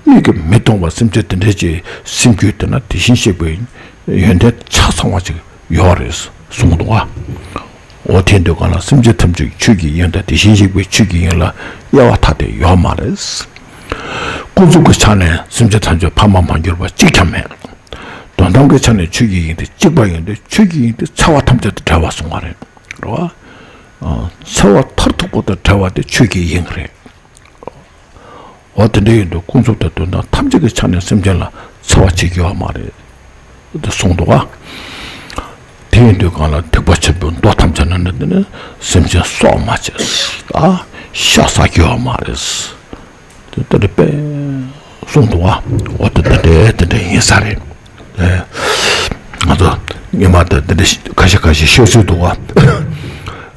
མིག་གིས་མི་མཐོང་བ་སེམས་ཅན་དེ་འདྲ་ཅིག་སེམས་རྒྱུད་དེ་ན་དེ་བཞིན་གཤེགས་པའི་ཡོན་ཏན་ཆ་ཚང་བ་ཅིག་ཡོད་རེད་གསུངས་འདུག་ག་འོ་དེ་འདུག་ག་ལ་སེམས་ཅན་ཐམས་ཅད་ཆོས་ཀྱི་དབྱིངས་དང་དེ་བཞིན་གཤེགས་པའི་ཆོས་ཀྱི་དབྱིངས་ལ་དབྱེ་བ་ཐ་དད་ཡོད་མ་རེད། ཀུན་རྫོབ་ཀྱི་ཆ་ནས་སེམས་ཅན་ཐམས་ཅད་ཕ་མ་མ་གྱུར་པ་གཅིག་ཀྱང་མེད། དོན་དམ་གྱི་ཆ་ནས་ཆོས་ཀྱི་དབྱིངས་དེ་གཅིག་པ་ཡིན་ཏེ། ཆོས་ཀྱི་དབྱིངས་དེ་འཚེ་བ་ཐམས་ཅད་དང་བྲལ་བ་གསུངས་པ་རེད། རེད་བ། འཚེ་བ་མཐར་ཐུག་པ་དང་བྲལ་བ་དེ་ཆོས་ཀྱི་དབྱིངས་རེད། འོ་དེ་འདྲ་ཡིན་དུས་ཀུན་རྫོབ་དང་དོན་དམ་ཐམས་ཅད་ཀྱི་ཆ་ནས་སེམས་ཅན་ལ་འཚེ་བ་བྱེད་ཀྱི་ཡོད་མ་རེད་དེ་གསུངས་འདུག་ག་དེ་ཡིན་དུས་སྒང་ལ་ཐེག་པ་ཆེན་པོའི་མདོ་ཐམས་ཅད་ནང་ནས་དེ་ནི་སེམས་ཅན་སྲོག་མ་བཅད། ད་ཤ་ཟ་རྒྱུ་ཡོད་མ་རེད། དེ་ལྟར་དཔེ་གསུངས་འདུག་བ། འོ་དེ་དེ་འདྲ་དེ་འདྲ་ཡིན་ས་རེད། ཨེ། ང་ཚོ་སྔོན་མ་དེ་དེ་འདྲ་ཁ་ཤས་ཁ་ཤས་བཤད་སྲོལ་འདུག་བ།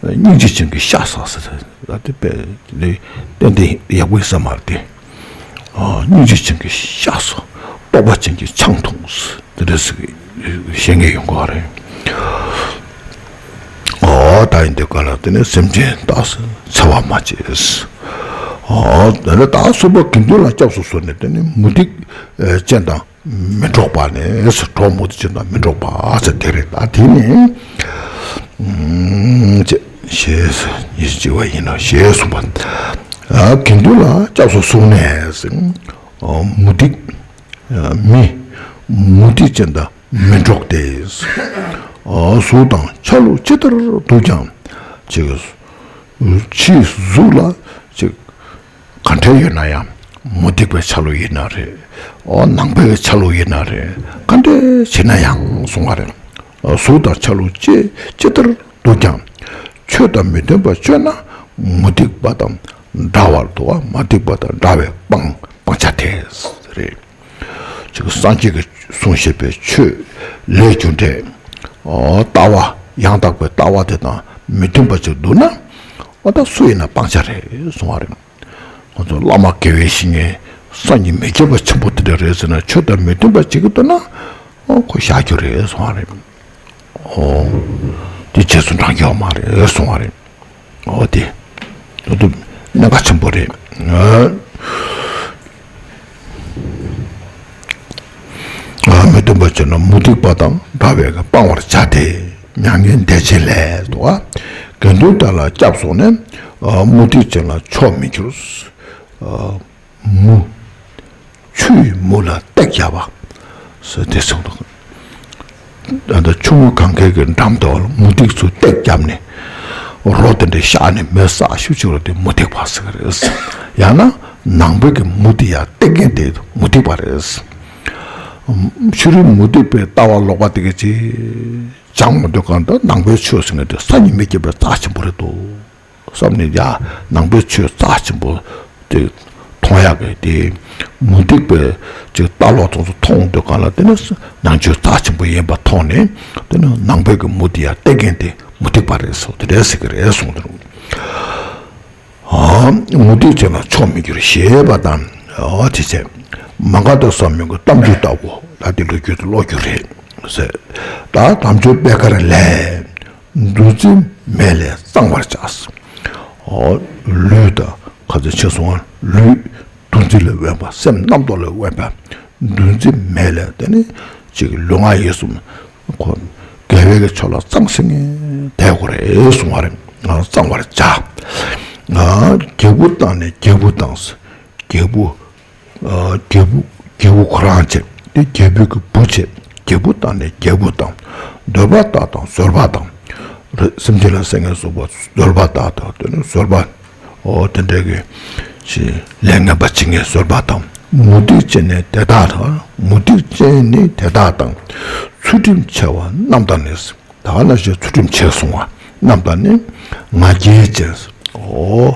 སྙིང་རྗེ་ཅན་གྱི་ཤ་ཟ་ཟེར། ད་དེ་དཔེ་དེ་འདྲ་ཏན་ཏན་ཡག་པོ་ཡིན་ས་མ་རེད་དེ། ཨ། སྙིང་རྗེ་ཅན་གྱི་ཤ་ཟ། རྟོགས་པ་ཅན་གྱི་ཆང་འཐུང་ཟེར། དེ་འདྲ་ཟེར་གྱི་བཤད་མཁན་ཡོང་གི་རེད། ཨོ་ད་ཡིན་དུས་སྒང་ལ་དེ་ནི་སེམས་ཅན་དག་འཚེ་བ་མ་བྱེད། ཨོ་དེ་ནི་ད་གསུམ་པ་དགེ་འདུན་ལ་སྐྱབས་སུ་སོང་ནས་དེ་ནི་མུ་སྟེགས་ཅན་དང་མི་འགྲོགས་པ་ནི་ཟེར། གྲོགས་མུ་སྟེགས་ཅན་དང་མི་འགྲོགས་པ་ཟེར་དེ་རེད། ད་དེ་ནི་ཨུམ་ཅེས་ཞེས་ཉེར་གཅིག་པ་ཡིན་ནོ་ཞེས་གསུངས་པ། ཨ། དགེ་འདུན་ལ་སྐྱབས་སུ་སོང་ནས་ཟེར། ཨོ་མུ་སྟེགས་མི་མུ་སྟེགས་ཅན་དང་མི་འགྲོགས་ཏེ། གཟུགས་དང་ཆ་ལུགས་ཅི་ལྟར་འདུག་ཀྱང་། ཅིག་ཕྱིའི་གཟུགས་ལ་ཅིག་ག་འདྲ་ཡོད་ན་ཡང་མུ་སྟེགས་པའི་ཆ་ལུགས་ཡིན་ན་རེད། ཨོ་ནང་པའི་ཆ་ལུགས་ཡིན་ན་རེད། ག་འདྲ་བྱེད་ན་ཡང་གསུང་བ་རེད། གཟུགས་དང་ཆ་ལུགས་ཅི་ཅི་ལྟར་འདུག་ཀྱང་། ཆོས་དང་མི་མཐུན་པ་སྤྱོད་ན་མུ་སྟེགས་པ་དང་འདྲ་བར་འདུག་པ། མུ་སྟེགས་པ་དང་འདྲ་བའི་སྤང་སྤང་བྱ་དེ་རེད། ཅིག་སངས་རྒྱས་ཀྱིས་གསུངས་བཞག་པའི་ཆོས་ལས་རྒྱུ་འབྲས། ཨོ་ལྟ་བ་ཡང་དག་པའི་ལྟ་བ་དེ་དང་མི་མཐུན་པ་ཅིག་འདུག་ན། ཨོ་ད་སུ་ཡིན་ན་སྤང་བྱ་རེད་གསུང་བ་རེད། ང་ཚོ་བླ་མ་དགེ་བའི་བཤེས་གཉེན་སངས་རྒྱས་མི་བསྐྱོད་པ་ཆེན་པོ་དེ་འདྲ་རེད་ཟེར་ན། ཆོས་དང་མི་མཐུན་པ་བྱེད་ཀྱི་འདུག་ན། ཨོ་ཁོ་བཤགས་རྒྱུ་རེད་གསུང་བ་རེད། ཨོ་དེ་རྗེས་སུ་འབྲང་རྒྱུ་ཡོད་མ་རེད་གསུང་བ་རེད། ཨོ་དེ་ད་དུ་གནད་འགག་ཆེན་པོ་རེད། ཨ་མི་མཐུན་པ་བྱས་ན་མུ་སྟེགས་པ་དང་འདྲ་བས་སྤང་བར་བྱ་སྟེ། མྱ་ངན་འདས་བྱེད་ལས་འདུག་པ། དགེ་འདུན་དག་ལ་སྐྱབས་སོང་ནས། ཨ་མུ་སྟེགས་ཅན་ལ་ཕྱོགས་མི་འགྱུར། ཨ་མུ། ཆུའི་མུ་ལ་སྟེགས་བརྒྱབ་པ། ཟེར་དེ་གསུངས་འདུག་ད་ལྟ་ཆུ་བོ་གངྒཱའི་འགྲམ་དུ་མུ་སྟེགས་ཚོས་སྟེགས་བརྒྱབ་ནས། རོ་དེ་འདྲ་བཞག་ནས་མེ་བསགས་ཤུགས་ཆེ་རོ་དེ་མུ་སྟེགས་པ་ཟེར་གི་རེད། ཡང་ན་ནང་པའི་གི་མུ་དེ་ཡར་སྟེགས་མཁན་དེ་མུ་སྟེགས་པ་རེད། ཕྱི་རོལ་མུ་སྟེགས་པའི་ལྟ་བ་ལོག་པ་དེ་གི་ཅིག་སྦྱང་མ་འདོད་གང་ལྟར་ནང་པའི་ཆོས་ཟེར་མཁན་དེ་སངས་རྒྱས་མི་བསྐྱོད་པའི་རྩ་ཆེན་པོ་རེད་འདུག་བསམ་ནས་ཡ་ནང་པའི་ཆོས་རྩ་ཆེན་པོ་དེ་མཐོང་ཡག་གི་དེ་མུ་སྟེགས་པའི་ཅིག་ལྟ་ལོག་ཚོགས་སུ་མཐོང་འདོད་གང་ལ་དེ་ནི་ནང་ཆོས་རྩ་ཆེན་པོ་ཡིན་པ་མཐོང་ནས། དེ་ནི་ནང་པའི་གི་མུ་དེ་ཡར་སྟེགས་མཁན་དེ་མུ་སྟེགས་པ་རེད་ཟེར་དེ་འདྲ་ཟེར་གི་རེད་གསུངས་འདུག་ཨ་མུ་སྟེགས་ཅན་ལ་ཕྱོགས་མི་འགྱུར་ཞེས་པ་དང་། ཨ་དེ་བྱས་མ་ག་དྷ་ས་མོན་གྱི་གཏམ་རྒྱུད་ལྟ་བུ་ལ་དེ་ལོ་རྒྱུས་དེ་ཀློག་རྒྱུ་རེད་ཟེར། ད་དམ་ཆོས་པད་དཀར་ལས། འདུ་འཛི་མེད་ལས་གཙང་བར་བྱ། ཨོ། ལུས་དང་ཁ་ཚ་ཆེ་སོང་ལུས་འདུ་འཛི་ལས་དབེན་པ། སེམས་རྣམ་རྟོག་ལས་དབེན་པ། འདུ་འཛི་མེད་ལས་དེ་ནི་ཅིག་ལུས་ངག་ཡིད་གསུམ་ཁོ་དགེ་བའི་གི་ཕྱོགས་ལ་གཙང་སིང་ངེ་བསྡད་དགོས་རེད་གསུང་བ་རེད། ང་གཙང་བར་བྱ། ང་རྒྱལ་བུ་བཏང་ནས་རྒྱལ་བུ་བཏང་། རྒྱལ་བུ། ཨ་རྒྱལ་བུ། རྒྱལ་བུ་ཁོ་རང་བྱས། དེ་རྒྱལ་བུ་གི་བུ་བྱས། རྒྱལ་བུ་བཏང་ནས་རྒྱལ་བུ་བཏང་། འདོད་པ་དག་དང་བཟོད་པ་དང་། རེད། སེམས་ཅན་ལ་བསད་མཁན་སོགས་པ་འདོད་པ་དག་དང་དེ་ནི་བཟོད་པ། ཨོ་དེ་འདྲ་གི་ཅི་ལས་ངན་པ་བྱེད་མཁན་བཟོད་པ་དང་། མུ་སྟེགས་ཅན་ནི་དེ་དག་དང་། མུ་སྟེགས་ཅན་ནི་དེ་དག་དང་། ཚུལ་ཁྲིམས་འཆལ་བ་རྣམས་དང་ནི། ད་ག་ནང་བཞིན་ཚུལ་ཁྲིམས་འཆལ་སོང་བ་རྣམས་དང་ནི། ང་རྒྱལ་ཅན། ཨོ།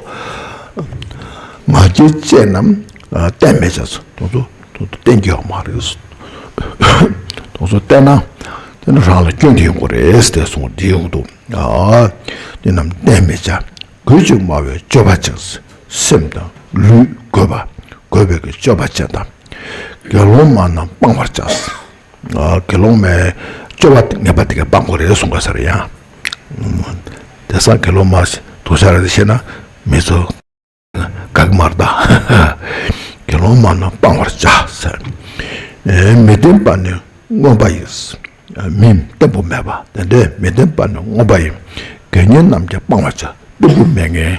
ང་རྒྱལ་ཅན་རྣམས་ཨ་བསྟེན་མི་བྱ། དེ་ཚོ་དེ་ཚོ་བསྟེན་རྒྱུ་ཡོད་མ་རེད། དེ་ཚོ་བསྟེན་ན་དེ་ནི་རང་ལ་སྐྱོན་དེ་ཡོང་གི་རེད་ཟེར་གསུངས་དེ་ཡོང་འདུག་ཨ་དེ་རྣམས་བསྟེན་མི་བྱ། གོས་ཅིག་དམར་བའི་སྤྱོད་པ་ཅན། སེམས་དང་ལུས་གོས་པ། གོས་པའི་གི་སྤྱོད་པ་ཅན་དང་། དགེ་སློང་མ་རྣམས་སྤང་བར་བྱ། ཨ་དགེ་སློང་མའི་སྤྱོད་པ་ངན་པ་དེ་ག་སྤང་དགོས་རེད་གསུང་ག་ས་རེད་ཡ། དེང་སང་དགེ་སློང་མ་དུ་ཤ་ར་དེ་བཤད་ན་མི་ཚོ་དགའ་གི་མ་རེད་ད། དགེ་སློང་མ་རྣམས་སྤང་བར་བྱ་ཟེར། ཨེ་མི་བརྟན་པ་ནི་མངོན་པ་ཡིན། མིའམ་བརྟན་པོ་མེད་པ། དེ་འདྲའི་མི་བརྟན་པ་ནི་མངོན་པ་ཡིན། དགེ་བསྙེན་རྣམས་ཀྱང་སྤང་བར་བྱ། བརྟན་པོ་མེད་མཁན།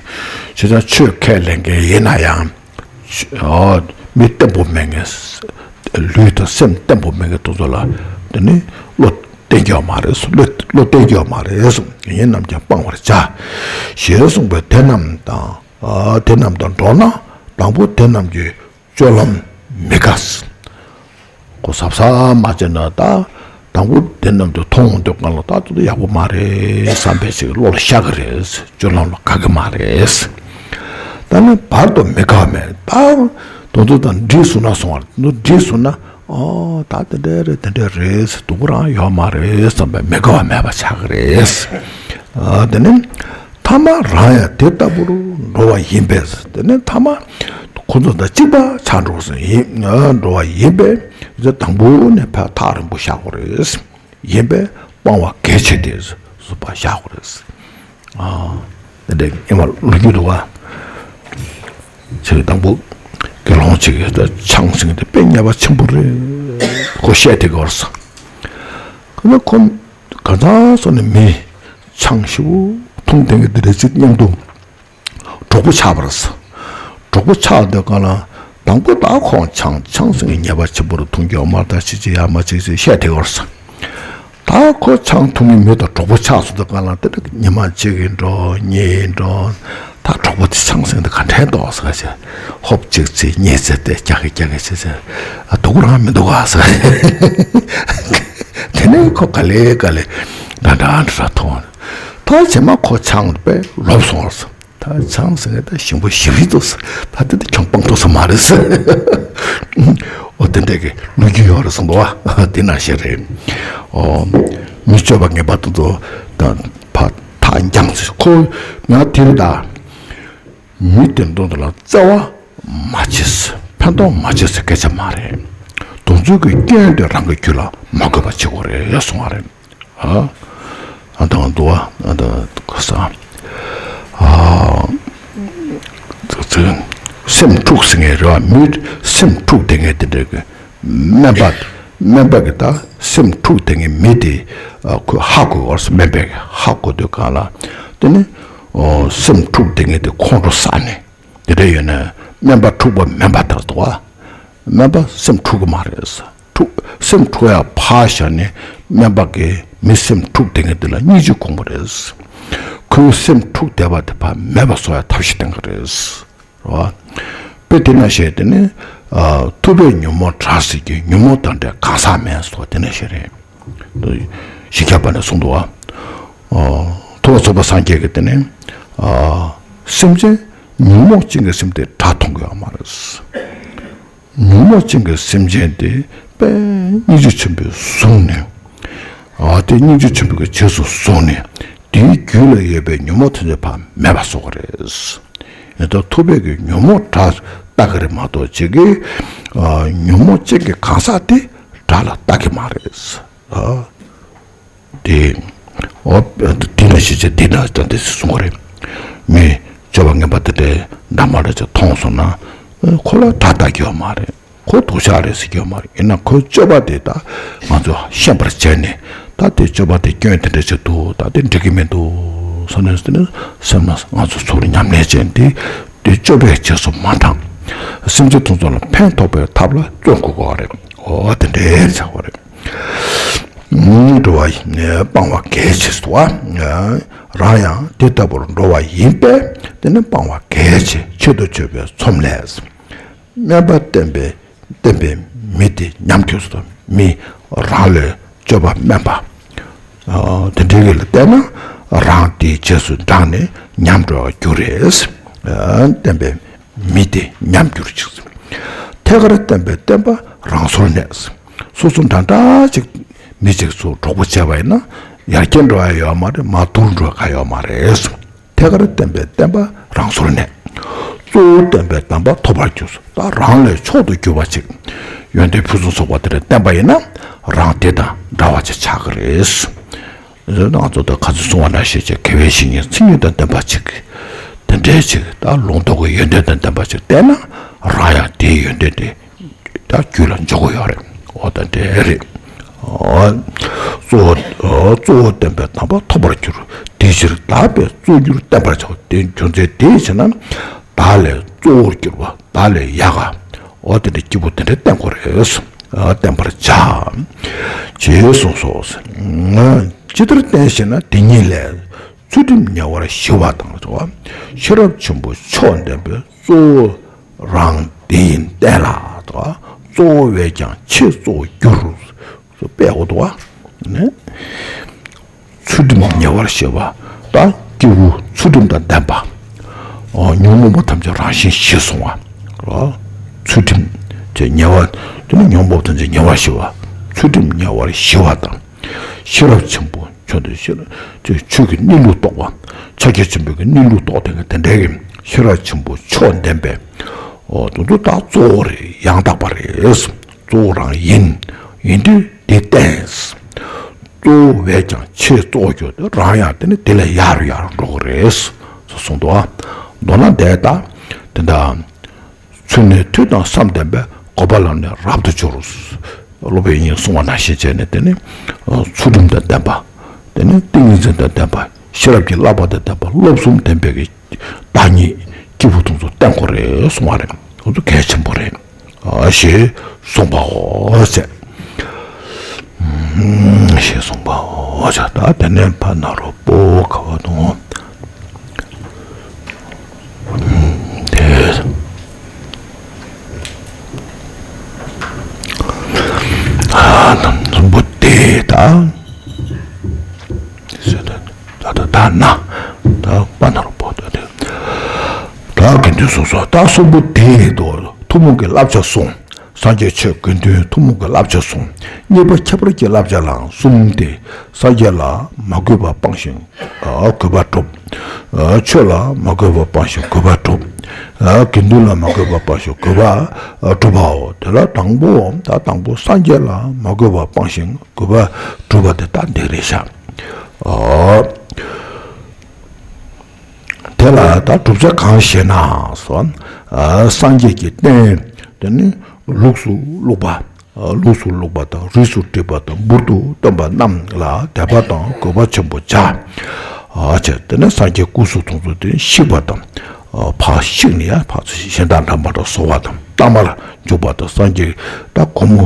བྱས་ཙང་ཆོས་ཁས་ལེན་མཁན་ཡིན་ན་ཡང་། ཨོ། མི་བརྟན་པོ་མེད་མཁན། ལུས་དང་སེམས་བརྟན་པོ་མེད་མཁན་དེ་ཚོ་ལ་དེ་ནི་བློ་བརྟན་རྒྱུ་མ་རེད་གསུངས། བློ་བློ་བརྟན་རྒྱུ་མ་རེད་གསུངས། དགེ་བསྙེན་རྣམས་ཀྱང་སྤང་བར་བྱ། ཞེས་གསུངས་པས་དེ་རྣམས་དང་། ཨ་དེ་རྣམས་དང་འགྲོགས་ན་དང་པོ་དེ་རྣམས་ཀྱི་སྤྱོད་ལམ་མི་དགའ། ཁོ་གཟབ་གཟབ་མ་བྱས་ན་ད་དང་པོ་དེ་རྣམས་དེ་མཐོང་འོང་དུས་སྒང་ལ་ད་དེ་ཚོ་ཡག་པོ་མ་རེད་བསམ་པའི་ཞིག་བློ་ལ་ཤར་གི་རེད། སྤྱོད་ལམ་ལ་དགའ་གི་མ་རེད། ད་ནི་བར་དུ་མི་དགའ་བ་མེད། ད་དེ་ཚོ་དང་འདྲིས་སོང་ན་སོང་བ་རེད། དེ་ཚོ་འདྲིས་སོང་ན་ཨོ་ད་དེ་འདྲ་རེད་དེ་འདྲ་རེད་སྡུག་པོ་རང་ཡོད་མ་རེད་བསམ་པའི་མི་དགའ་བ་མེད་པ་ཆགས་གི་རེད། ཨ་དེ་ནི། ཐ་མ་རང་ཡང་དེ་ལྟ་བུར་འགྲོ་བ་ཡིན་པས། དེ་ནས་ཐ་མ་ཁོ་ཚོ་དང་གཅིག་པ་ཆགས་འགྲོ་ཟིན་ཡིན་འགྲོ་བ་ཡིན་པས། དེ་དང་པོ་ནས་ཕར་ཐག་རིང་པོ་བཞག་དགོས་རེད། ཡིན་པས་སྤང་བ་གལ་ཆེ་སྟེ་ཟུར་པ་བཞག་དགོས་རེད། ཨ་དེ་འདྲ་ཨེ་མ་ལོ་རྒྱུས་འདུག་ག་ཚེ་དང་པོ་དགེ་སློང་གཅིག་གིས་ད་ཆང་ཟིན་དེ་དཔེ་ཉེས་པ་ཆེན་པོ་རེད། ཁོ་བཤད་དེ་གོ་རེད། ཁོ་ན་ཁོ་ག་ཚང་སོང་ནས་མི་ཆང་ཞིབ་འཐུང་དེ་འདྲ་རེད་ཅིག་མཉམ་དུ། གྲོགས་པོ་ཆགས་པ་རེད། གྲོགས་པོ་ཆགས་དུས་སྒང་ལ་དང་པོ་ད་ཁོང་ཆང་ཆང་ཟིན་གྱི་ཉེས་པ་ཆེན་པོ་རུ་མཐོང་རྒྱུ་མ་རེད། ད་ཅི་ཅི་ཡ་མ་ཅི་ཅི་བཤད་དེ་བར་སོང་། ད་ཁོ་ཆང་འཐུང་མཁན་མི་དང་གྲོགས་པོ་ཆགས་སོང་དུས་སྒང་ལ། དེ་ད་ཉི་མ་གཅིག་གིས་འགྲོ། གཉིས་ཡིན་འགྲོ། ད་གྲོགས་པོ་དེ་ཆང་ཟེར་དེ་ག་འདྲས་འདུག་ཟེར་བྱས། ཧོབ་གཅིག་བྱས་གཉིས་བྱས་དེ་རྒྱག་གི་རྒྱག་གི་བྱས་བྱས། ཨ། སྡུག་རང་མི་འདུག་ག་ཟེར། དེ་ནས་ཁོ་ག་ལེ་ག་ལེ་འདྲ་འདྲ་འདྲ་འདྲ་འཐུང་། ད་རྗེས་མ་ཁོ་ཆང་དཔེ་ལོབས་སོང་བ་ཟེར། ད་ཆང་ཟེར་ད་ཞིམ་པོ་ཞེ་པོ་འདུག་ཟེར། ད་དེ་དེ་ཁྱོད་སྤང་ཐུབ་ས་མ་རེད་ཟེར། འོ་དེ་འདྲ་གི་ལོ་རྒྱུས་ཡོད་རེད་གསུངས་འདུག་བ། དེ་ནང་བཞིན་རེད། འོ། མི་སྤྱོད་པ་ངན་པ་དེ་ཚོ་ད་ཕར་ཐག་འགྱངས་ཟེར། ཁོ་ང་དེ་རེད་ད། མི་དེ་འདྲ་དེ་ལ་བརྩེ་བ་མ་བྱེད། ཕན་ཐོགས་མ་བྱེད་ཟེར་སྐད་ཆ་མ་རེད། དེ་ཚོའི་གི་སྐྱོན་དེ་རང་གི་རྒྱུད་ལ་མ་འགོས་པ་བྱེད་དགོས་རེད་གསུང་བ་རེད། ཨ། ཨ་དང་འདུག་བ། ཨ་དང་ག་ས། ཨ། ཚ་ཚ། སེམས་འཁྲུགས་ཟེར་མཁན་རེད་བ། མི་སེམས་འཁྲུགས་བསྡད་མཁན་དེ་འདྲ་གི། སྨན་པ། སྨན་པ་གི་ད་སེམས་འཁྲུགས་བསྡད་མཁན་མི་དེ། ཨ། ཁོས་ཧ་གོ་བར་སྨན་པས་ཧ་གོ་དུས་སྒང་ལ། དེ་ནི། ཨོ། སེམས་འཁྲུགས་བསྡད་མཁན་དེ་ཁོང་ཁྲོ་ཟ་ནས། དེ་འདྲ་ཡོད་ན་སྨན་པ་འཁྲུགས་པ་མིན་པ་ལྟར་དུ་བ། སྨན་པ་སེམས་འཁྲུག་གི་མ་རེད། འཁྲུག་སེམས་འཁྲུག་ཡ་ཕར་བཞག་ནས་སྨན་པ་གིས་མི་སེམས་འཁྲུག་བསྡད་མཁན་དེ་ལ་སྙིང་རྗེ་སྒོམ་དགོས་རེད། ཁོའི་སེམས་འཁྲུག་བསྡད་པ་དེ་ཕར་མེད་པ་བཟོ་ཡ་ཐབས་ཤེས་བསྟེན་དགོས་རེད། རེད་བ། དཔེ་དེ་ནང་བཤད་དེ་ནི། ཨ། ཐུབ་པས་ཉོན་མོངས་དགྲ་ཟེར་གྱི་ཉོན་མོངས་དང་འདྲ་གང་ཟག་མེད་སོགས་དེ་ནང་བཤད་རེད། ཤཱཀྱ་པ་ཎི་གསུངས་འདུག་བ། ཨ། ཐུབ་པ་ཚོགས་པ་སངས་རྒྱས་ཀྱིས་དེ་ནི། ཨ། སེམས་ཅན་ཉོན་མོངས་ཅན་གྱི་སེམས་དེ་དགྲ་མཐོང་གི་ཡོད་མ་རེད། ཉོན་མོངས་ཅན་གྱི་སེམས་ཅན་དེ་དཔེ་སྙིང་རྗེ་ཆེན་པོས་བཟུང་ནས། ཨ། དེ་སྙིང་རྗེ་ཆེན་པོའི་རྗེས་སུ་བཟུང་ནས། དེའི་རྒྱུད་ལ་ཡོད་པའི་ཉོན་མོངས་ཐམས་ཅད་ཕར་མེད་པ་བཟོ་གི་རེད། ཡང་ད་ཐུབ་པས་ཀྱི་ཉོན་མོངས་དགྲ་ལྟ་གི་རེད་མ་གཏོགས་ཅིག་གིས། ཨ། ཉོན་མོངས་ཅན་གྱི་གང་ཟག་དེ་དགྲ་ལ་ལྟ་གི་མ་རེད། ཨ། དེ། འོ། དེ་འདྲ་ཞིག་བྱས་དེ་འདྲ་དང་དེ་གསུང་གི་རེད། མི་སྤྱོད་པ་ངན་པ་དེ་འདྲའི་འདྲ་མ་འདྲ་ཅིག་མཐོང་སོང་ན། ཁོ་ལ་དགྲ་ལྟ་གི་ཡོད་མ་རེད། ཁོ་སྡུག་ཅག་རེད་ཟེར་གྱི་ཡོད་མ་རེད། ཡིན་ན་ཁོའི་སྤྱོད་པ་དེ་ད་ང་ཚོ་ཤེས་པར་བྱས་ནས། ད་དེ་སྤྱོད་པ་དེ་སྐྱོན་དེ་འདྲ་ཅིག་འདུག་ད་དེ་འགྲིག་གི་མི་འདུག་བསམ་ནས་དེ་ནི་སེམས་ལ་ང་ཚོ་ཚུར་ཉམས་ལེན་བྱས་ཏེ། དེ་སྤྱོད་པའི་རྗེས་སུ་མ་འབྲངས། སེམས་ཅན་དེ་ཚོ་ལ་ཕན་ཐོགས་པའི་ཐབས་ལ་བརྩོན་དགོས་པ་རེད། འོ་དེ་འདྲའི་བྱ་བ་རེད། འགྲོ་བ་ཡི་སྤང་བ་གལ་ཆེ་སོ། རང་ཡང་དེ་ལྟ་བུར་འགྲོ་བ་ཡིན་པས། དེ་ནི་སྤང་བ་གལ་ཆེ། ཆེད་དུ་བརྗོད་པའི་ཚོམས་ལས། སྨན་པ་བསྟེན་པའི་བསྟེན་པའི་མི་དེ་ཉམས་འགྱུར་སོ། མི་རང་ལས་སྤྱོད་པ་དམན་པ། ཨ། དེ་འདྲའི་ལ་བལྟས་ན་རང་དེའི་རྗེས་སུ་འབྲངས་ནས་ཉམས་འགྲོ་བར་འགྱུར་རེད། ཨ། བསྟེན་པའི་མི་དེ་ཉམས་འགྱུར་ཅིག་ཐད་ཀར་བསྟེན་པའི་བསྟེན་པ་རང་སོར་གནས། སོ་སོ་འདྲ་འདྲ་ཅིག་མི་ཅིག་ཚོ་གྲོགས་པོ་བྱས་པ་ཡིན་ན་ཡར་རྒྱས་འགྲོ་ཡ་ཡོད་མ་རེད། མར་ཐུར་འགྲོ་ཡ་ག་ཡོད་མ་རེད། ཐད་ཀར་བསྟེན་པའི་བསྟེན་པ་རང་སོར་གནས། གཙོ་བོ་བསྟེན་པའི་བསྟེན་པ་ཐོབ་པར་འགྱུར། ད་རང་ལས་མཆོག་ཏུ་གྱུར་པ་ཅིག་ཡོན་ཏན་ཕུན་སུམ་ཚོགས་པ་དེ་འདྲ་བསྟེན་པ་ཡིན་ན་རང་དེ་དང་འདྲ་བ་ཅིག་ཆགས་ཀྱི་རེད། ང་ཚོ་ད་ག་ཚོད་གསུང་བ་ནང་བཞིན་བྱས་དགེ་བའི་བཤེས་གཉེན་མཚན་ཉིད་དང་ལྡན་པ་ཅིག་དེ་འདྲའི་ཅིག་ད་ལུང་རྟོགས་ཀྱི་ཡོན་ཏན་དང་ལྡན་པ་ཅིག་བསྟེན་ན་རང་ཡང་དེའི་ཡོན་ཏན་དེ་ད་རྒྱུད་ལ་འཇོག་གི་ཡོད་རེད། འོ་ད་འདྲ་རེད། འོ། གཙོ་བོ། འོ། གཙོ་བོ་བསྟེན་པའི་བསྟེན་པ་ཐོབ་པར་འགྱུར། དེའི་ཕྱིར་བདག་པས་གཙོར་གྱུར་བསྟེན་པར་བྱའོ། དེ་རྒྱུ་མཚན་དེའི་ཕྱིར་ན། བདག་ལས་གཙོ་བོར་གྱུར་པ། བདག་ལས་ཡག་ག་འོ་དེ་འདྲ་སྐྱིད་པོ་དེ་འདྲ་བསྟེན་དགོས་རེད། འོ་བསྟེན་པར་བྱ། ཞེས་གསུངས་སོ། ཇི་ལྟར་བསྟེན་ཞེ་ན། དེ་ཉིད་ལས། ཚུལ་ཁྲིམས་ཉེ་བར་ཞི་བ་དང་། ཤེས་རབ་ཆེན་པོ་མཆོག་ལྡན་པའི། གཙོ་བོ་རང་དེ་ཡིན་བསྟེན་ལ། གཙོ་བོ་བས་ཀྱང་ཆེས་གཙོ་བོར་འགྱུར། སོ་དཔེ་འོ་དོ་བ། ནི། ཚུལ་ཁྲིམས་ཉེ་བར་ཞི་བ། ད་སྐྱེས་བུ་ཚུལ་ཁྲིམས་དང་ལྡན་པ། ཨོ། ཉོན་མོངས་པ་ཐམས་ཅད་རང་བཞིན་ཞི་སོང་བ། ཨོ། ཚུལ་ཁྲིམས་ཀྱི་ཉེ་བ། དེ་ནི་ཉོན་མོངས་པ་ཐམས་ཅད་ཉེ་བར་ཞི་བ། ཚུལ་ཁྲིམས་ཉེ་བར་ཞི་བ་དང་། ཤེས་རབ་ཆེན་པོ་མཆོག་ཏུ་ཤེས་རབ་ཆོས་ཀྱི་གནས་ལུགས་རྟོགས་པ། ཕྱག་རྒྱ་ཆེན་པོའི་གི་གནས་ལུགས་རྟོགས་དེ་གི་དེ་འདྲའི་གི་ཤེས་རབ་ཆེན་པོ་མཆོག་ལྡན་པའི། ཨོ། དེ་ཚོ་ད་གཙོ་བོ་རེད། ཡང་དག་པ་རེད། གཙོ་བོ་རང་ཡིན། ཡིན་དུས་དེ་བསྟེན། གཙོ་བོ་བས་ཀྱང་ཆེས་གཙོ་བོ་གྱུར་ཏེ་རང་ཡང་དེ་ནི་དེ་ལས་ཡར་ཡར་འགྲོ་གི་རེད། གསུངས་འདུག་ཨ། མདོར་ན་དེ་ད་དེ་འདྲ། ཚུལ་གནས་ཐོས་དང་བསམ་ལྡན་པས། འགོག་པ་ལམ་ནི་རབ་ཏུ་སྦྱོར། སློབ་དཔོན་ཡིན་གསུང་བ་ནང་བཞིན་བྱས་ནས་དེ་ནི་ཚུལ་ཁྲིམས་དང་ལྡན་པ། དེ་ནི་ཏིང་ངེ་འཛིན་དང་ལྡན་པ། ཤེས་རབ་ཀྱི་བསླབ་པ་དང་ལྡན་པ། བསླབ་གསུམ་ལྡན་པའི་གི་བདག་ཉིད་སྐྱེས་བུ་དེ་ཚོ་བསྟེན་དགོས་རེད་གསུང་བ་རེད། དེ་ཚོ་གལ་ཆེན་པོ་རེད། ཞེས་གསུངས་པའོ་ཟེར། ཞེས་གསུངས་པའོ། ཨོ་ཅག་ད་དེ་ནས་ཕ་ན་རོ་པོ་ཁ་བ་དང་། དེ། ཨ་ནམ་འཛོམས་པོ་དེ་ད། ད་ད་ད་ན། ད་པ་ན་རོ་པོ་ད་དེ། ད་དགེ་འདུན་གསུམ་སོགས་ད་གསུམ་པོ་དེ་དོ་ཐུན་མོང་གི་བསླབ་བྱ་གསུངས། སངས་རྒྱས་ཆོས་དགེ་འདུན་ཐུན་མོང་གི་བསླབ་བྱ་གསུམ། གཉིས་པ་ཁྱད་པར་གྱི་བསླབ་བྱ་ལའང་གསུམ་སྟེ། སངས་རྒྱས་ལ་མ་གུས་པ་སྤངས་ཤིང་གུས་པ་སྒྲུབ། ཆོས་ལ་མ་གུས་པ་སྤངས་ཤིང་གུས་པ་སྒྲུབ། དགེ་འདུན་ལ་མ་གུས་པ་སྤངས་ཤིང་གུས་པ་སྒྲུབ་པའོ། དེ་ལ་དང་པོ་ད་དང་པོ་སངས་རྒྱས་ལ་མ་གུས་པ་སྤངས་ཤིང་གུས་པ་སྒྲུབ་པ་དེ་ད་འདི་རེད་ཤག་དེ་ལ་ད་བསྒྲུབ་བྱ་གང་ཞེ་ན་སོ། སངས་རྒྱས་ཀྱི་བསྟན་དེ་ནི་ལུགས་སུ་བླུགས་པ། ལུགས་སུ་བླུགས་པ་དང་རིས་སུ་བྲིས་པ་དང་འབུར་དུ་བཏོན་པ་རྣམས་ལ་དད་པ་དང་གུས་པ་ཆེན་པོ་བྱ། བྱས་དེ་ནས་སངས་རྒྱས་སྐུ་གཟུགས་དེ་ཚོ་དེ་བཤིག་པ་དང་། ཕར་བཤིག་ནས་ཡང་ཕར་ཚུར་གཞན་དང་འདྲ་མ་འདྲ་བཟོ་བ་དང་གཏའ་མར་འཇུག་པ་དང་སངས་རྒྱས་ད་སྒོར་མོ་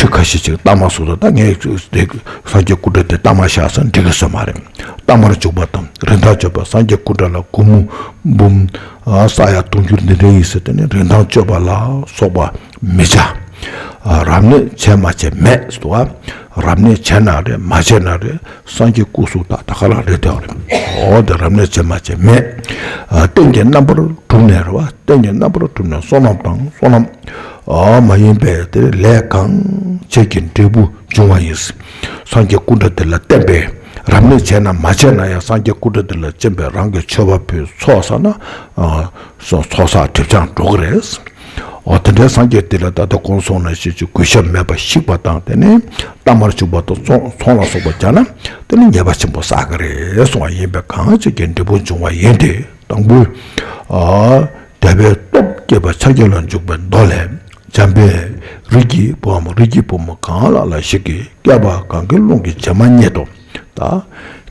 ཁྲི་ཁ་ཤས་ཅིག་གཏའ་མ་བཟོ་དང་ད་ངས་དེ་སངས་རྒྱས་སྐུ་འདྲ་དེ་གཏའ་མ་བཞག་ས་འགྲིག་གི་སོ་མ་རེད། གཏའ་མར་འཇུག་པ་དང་རིན་ཐང་བཅོལ་བ་སངས་རྒྱས་སྐུ་འདྲ་ལ་སྒོར་མོ་འབུམ་ས་ཡ་དུང་ཕྱུར་འདི་འདྲ་ཡིན་ཟེར་དེ་ནི་རིན་ཐང་བཅོལ་བ་ལ་སོགས་པ་མི་བྱ། རབ་གནས་བྱས་མ་བྱས་མེད་ཟེར་བ། རབ་གནས་བྱས་ན་རེད་མ་བྱས་ན་རེད་སངས་རྒྱས་སྐུ་གཟུགས་དག་ད་ག་ལ་རེད་དེ་བ་རེད། འོ་དེ་རབ་གནས་བྱས་མ་བྱས་མེད། རྟེན་གྱི་རྣམ་པར་གྲུབ་ནས་རེད་བ། རྟེན་གྱི་རྣམ་པར་གྲུབ་ནས་བསོད་ནམས་དང་བསོད་ནམས་མ་ཡིན་པའི་དེ་ལས་གང་བྱས་ཀྱི་འབྲས་བུ་འབྱུང་བ་ཡིན། སངས་རྒྱས་སྐུ་འདྲ་དེ་ལ་བརྟེན་པའི་རབ་གནས་བྱས་ན་མ་བྱས་ན་ཡང་སངས་རྒྱས་སྐུ་འདྲ་དེ་ལ་བརྟེན་པའི་རང་གི་མཆོད་པ་ཕུལ་ཚོགས་བསགས་ན་ཚོགས་བསགས་སྒྲིབ་སྦྱང་འགྲོ་གི་རེད། འོ་དེ་འདྲའི་སངས་རྒྱས་དེ་ལ་ད་ལྟ་གོང་སོང་ན་ཤེས་ཀྱི་གུས་ཞབས་མེད་པ་བཤིག་པ་དང་དེ་ནས་གཏའ་མར་བཅུག་པ་དང་ཚོང་ཚོང་ལ་སོགས་པ་བྱས་ན་དེ་ནི་ཉེས་པ་ཆེན་པོ་བསགས་ཀྱི་རེད་གསུང་བ་ཡིན་པས་གང་བྱེད་ཀྱི་འབྲས་བུ་འབྱུང་བ་ཡིན་ཏེ། དང་པོའི། ཨ། དད་པའི་སྟོབས་བསྐྱེད་པ་ཕྱག་རྒྱ་ལ་འཇུག་པའི་མདོ་ལས། འཇམ་དཔལ་རིགས་ཀྱི་བུའམ་རིགས་ཀྱི་བུ་མོ་གང་ལ་ལ་ཞིག་གིས་བསྐལ་པ་གང་གཱའི་ཀླུང་གི་བྱེ་མ་སྙེད་དོ། ད།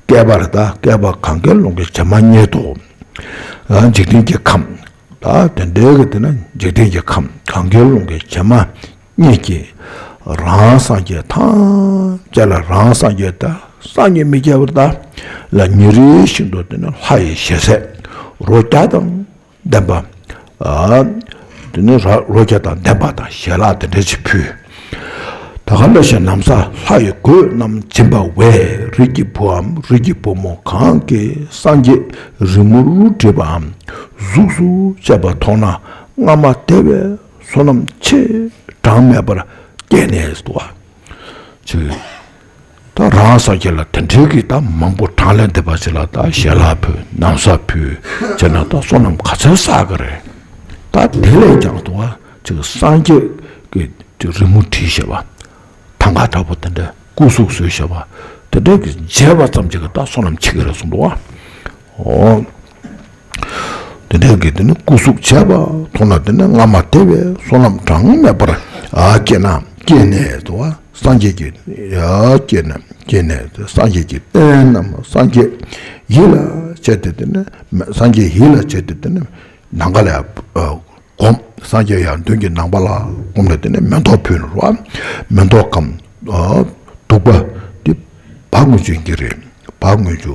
བསྐལ་པར་ད་བསྐལ་པ་གང་གཱའི་ཀླུང་གི་བྱེ་མ་སྙེད་དོ། ཨ། འཇིག་རྟེན་གྱི་ཁམས། ད་དེ་འདྲའི་གི་དེ་ན་འཇིག་རྟེན་གྱི་ཁམས་གང་གཱའི་ཀླུང་གི་བྱེ་མ་སྙེད་ཀྱི། རང་སངས་རྒྱས་ཐམས་ཅད་ལ་རང་སངས་རྒྱས་ད་སངས་རྒྱས་མི་སྐྱེ་བར་ད། ལ་ཉིན་རེ་བཞིན་དུ་དེ་ནི་ལྷ་ཡི་ཞལ་ཟས། རོ་བརྒྱ་དང་ལྡན་པ། ཨ། དེ་ནི་ར་རོ་བརྒྱ་དང་ལྡན་པ་དང་ཞལ་ལག་དེ་འདྲ་ཅིག་ཕུལ། ད་ག་འདྲ་ཞིག་ན་བཟའ་ལྷ་ཡི་གོས་རྣམས་སྦྱིན་པ་བས། རིགས་ཀྱི་བུའམ་རིགས་ཀྱི་བུ་མོ་གང་གིས་སངས་རྒྱས་རི་མོར་བྲིས་པའམ་གཟུགས་སུ་བྱས་པ་མཐོང་ན་སྔ་མ་དེ་བས་བསོད་ནམས་ཆེས་གྲངས་མེད་པར་བསྐྱེད་ནས་སུ། ཅིག་ད་རང་སངས་རྒྱས་ལ་དེ་འདྲའི་གི་ད་མང་པོ་གྲངས་ལས་འདས་པ་ཞིག་ལ་ད་ཞལ་ལག་ཕུལ་ན་བཟའ་ཕུལ་བྱས་ན་ད་བསོད་ནམས་ག་ཚོད་བསགས་ཀྱི་རེད། ད་དེ་ལས་ཀྱང་དུ་བ་ཅིག་སངས་རྒྱས་ཀྱི་ཅིག་རི་མོ་བྲིས་བཞག་པ། ཐང་ག་འདྲ་པོ་དེ་འདྲ་སྐུ་གཟུགས་བཟོས་བཞག་པ། དེ་འདྲའི་གི་མཇལ་བ་ཙམ་ཅིག་གི་ད་བསོད་ནམས་ཆེ་གི་རེད་གསུངས་འདུག་བ། འོ། དེ་འདྲའི་གི་དེ་ནི་སྐུ་གཟུགས་བྱས་པ་མཐོང་ན་དེ་ནི་སྔ་མ་དེ་བས་བསོད་ནམས་གྲངས་མེད་པར་ཨ་སྐྱེས་ན་སྐྱེས་ནས་དུ་བ་སངས་རྒྱས་ཀྱི་ཨ་སྐྱེས་ན་སྐྱེས་ནས་དུ་སངས་རྒྱས་ཀྱི་རྟེན་རྣམས་སངས་རྒྱས་ཡིད་ལ་བྱས་ཏེ་དེ་ནི་སངས་རྒྱས་ཡིད་ལ་བྱས་ཏེ་དེ་ནི་ནམ་མཁའ་ལ་ཨ་བསྒོམ། སངས་རྒྱས་ཡར་མདུན་གྱི་ནམ་མཁའ་ལ་བསྒོམས་ནས་དེ་ནས་མེ་ཏོག་ཕུལ་ནས་རོ། མེ་ཏོག་གམ། བདུག་པ་འདི་བ་དངུལ་ཆུ་ཡིན་གྱི་རེད། བ་དངུལ་ཆུ་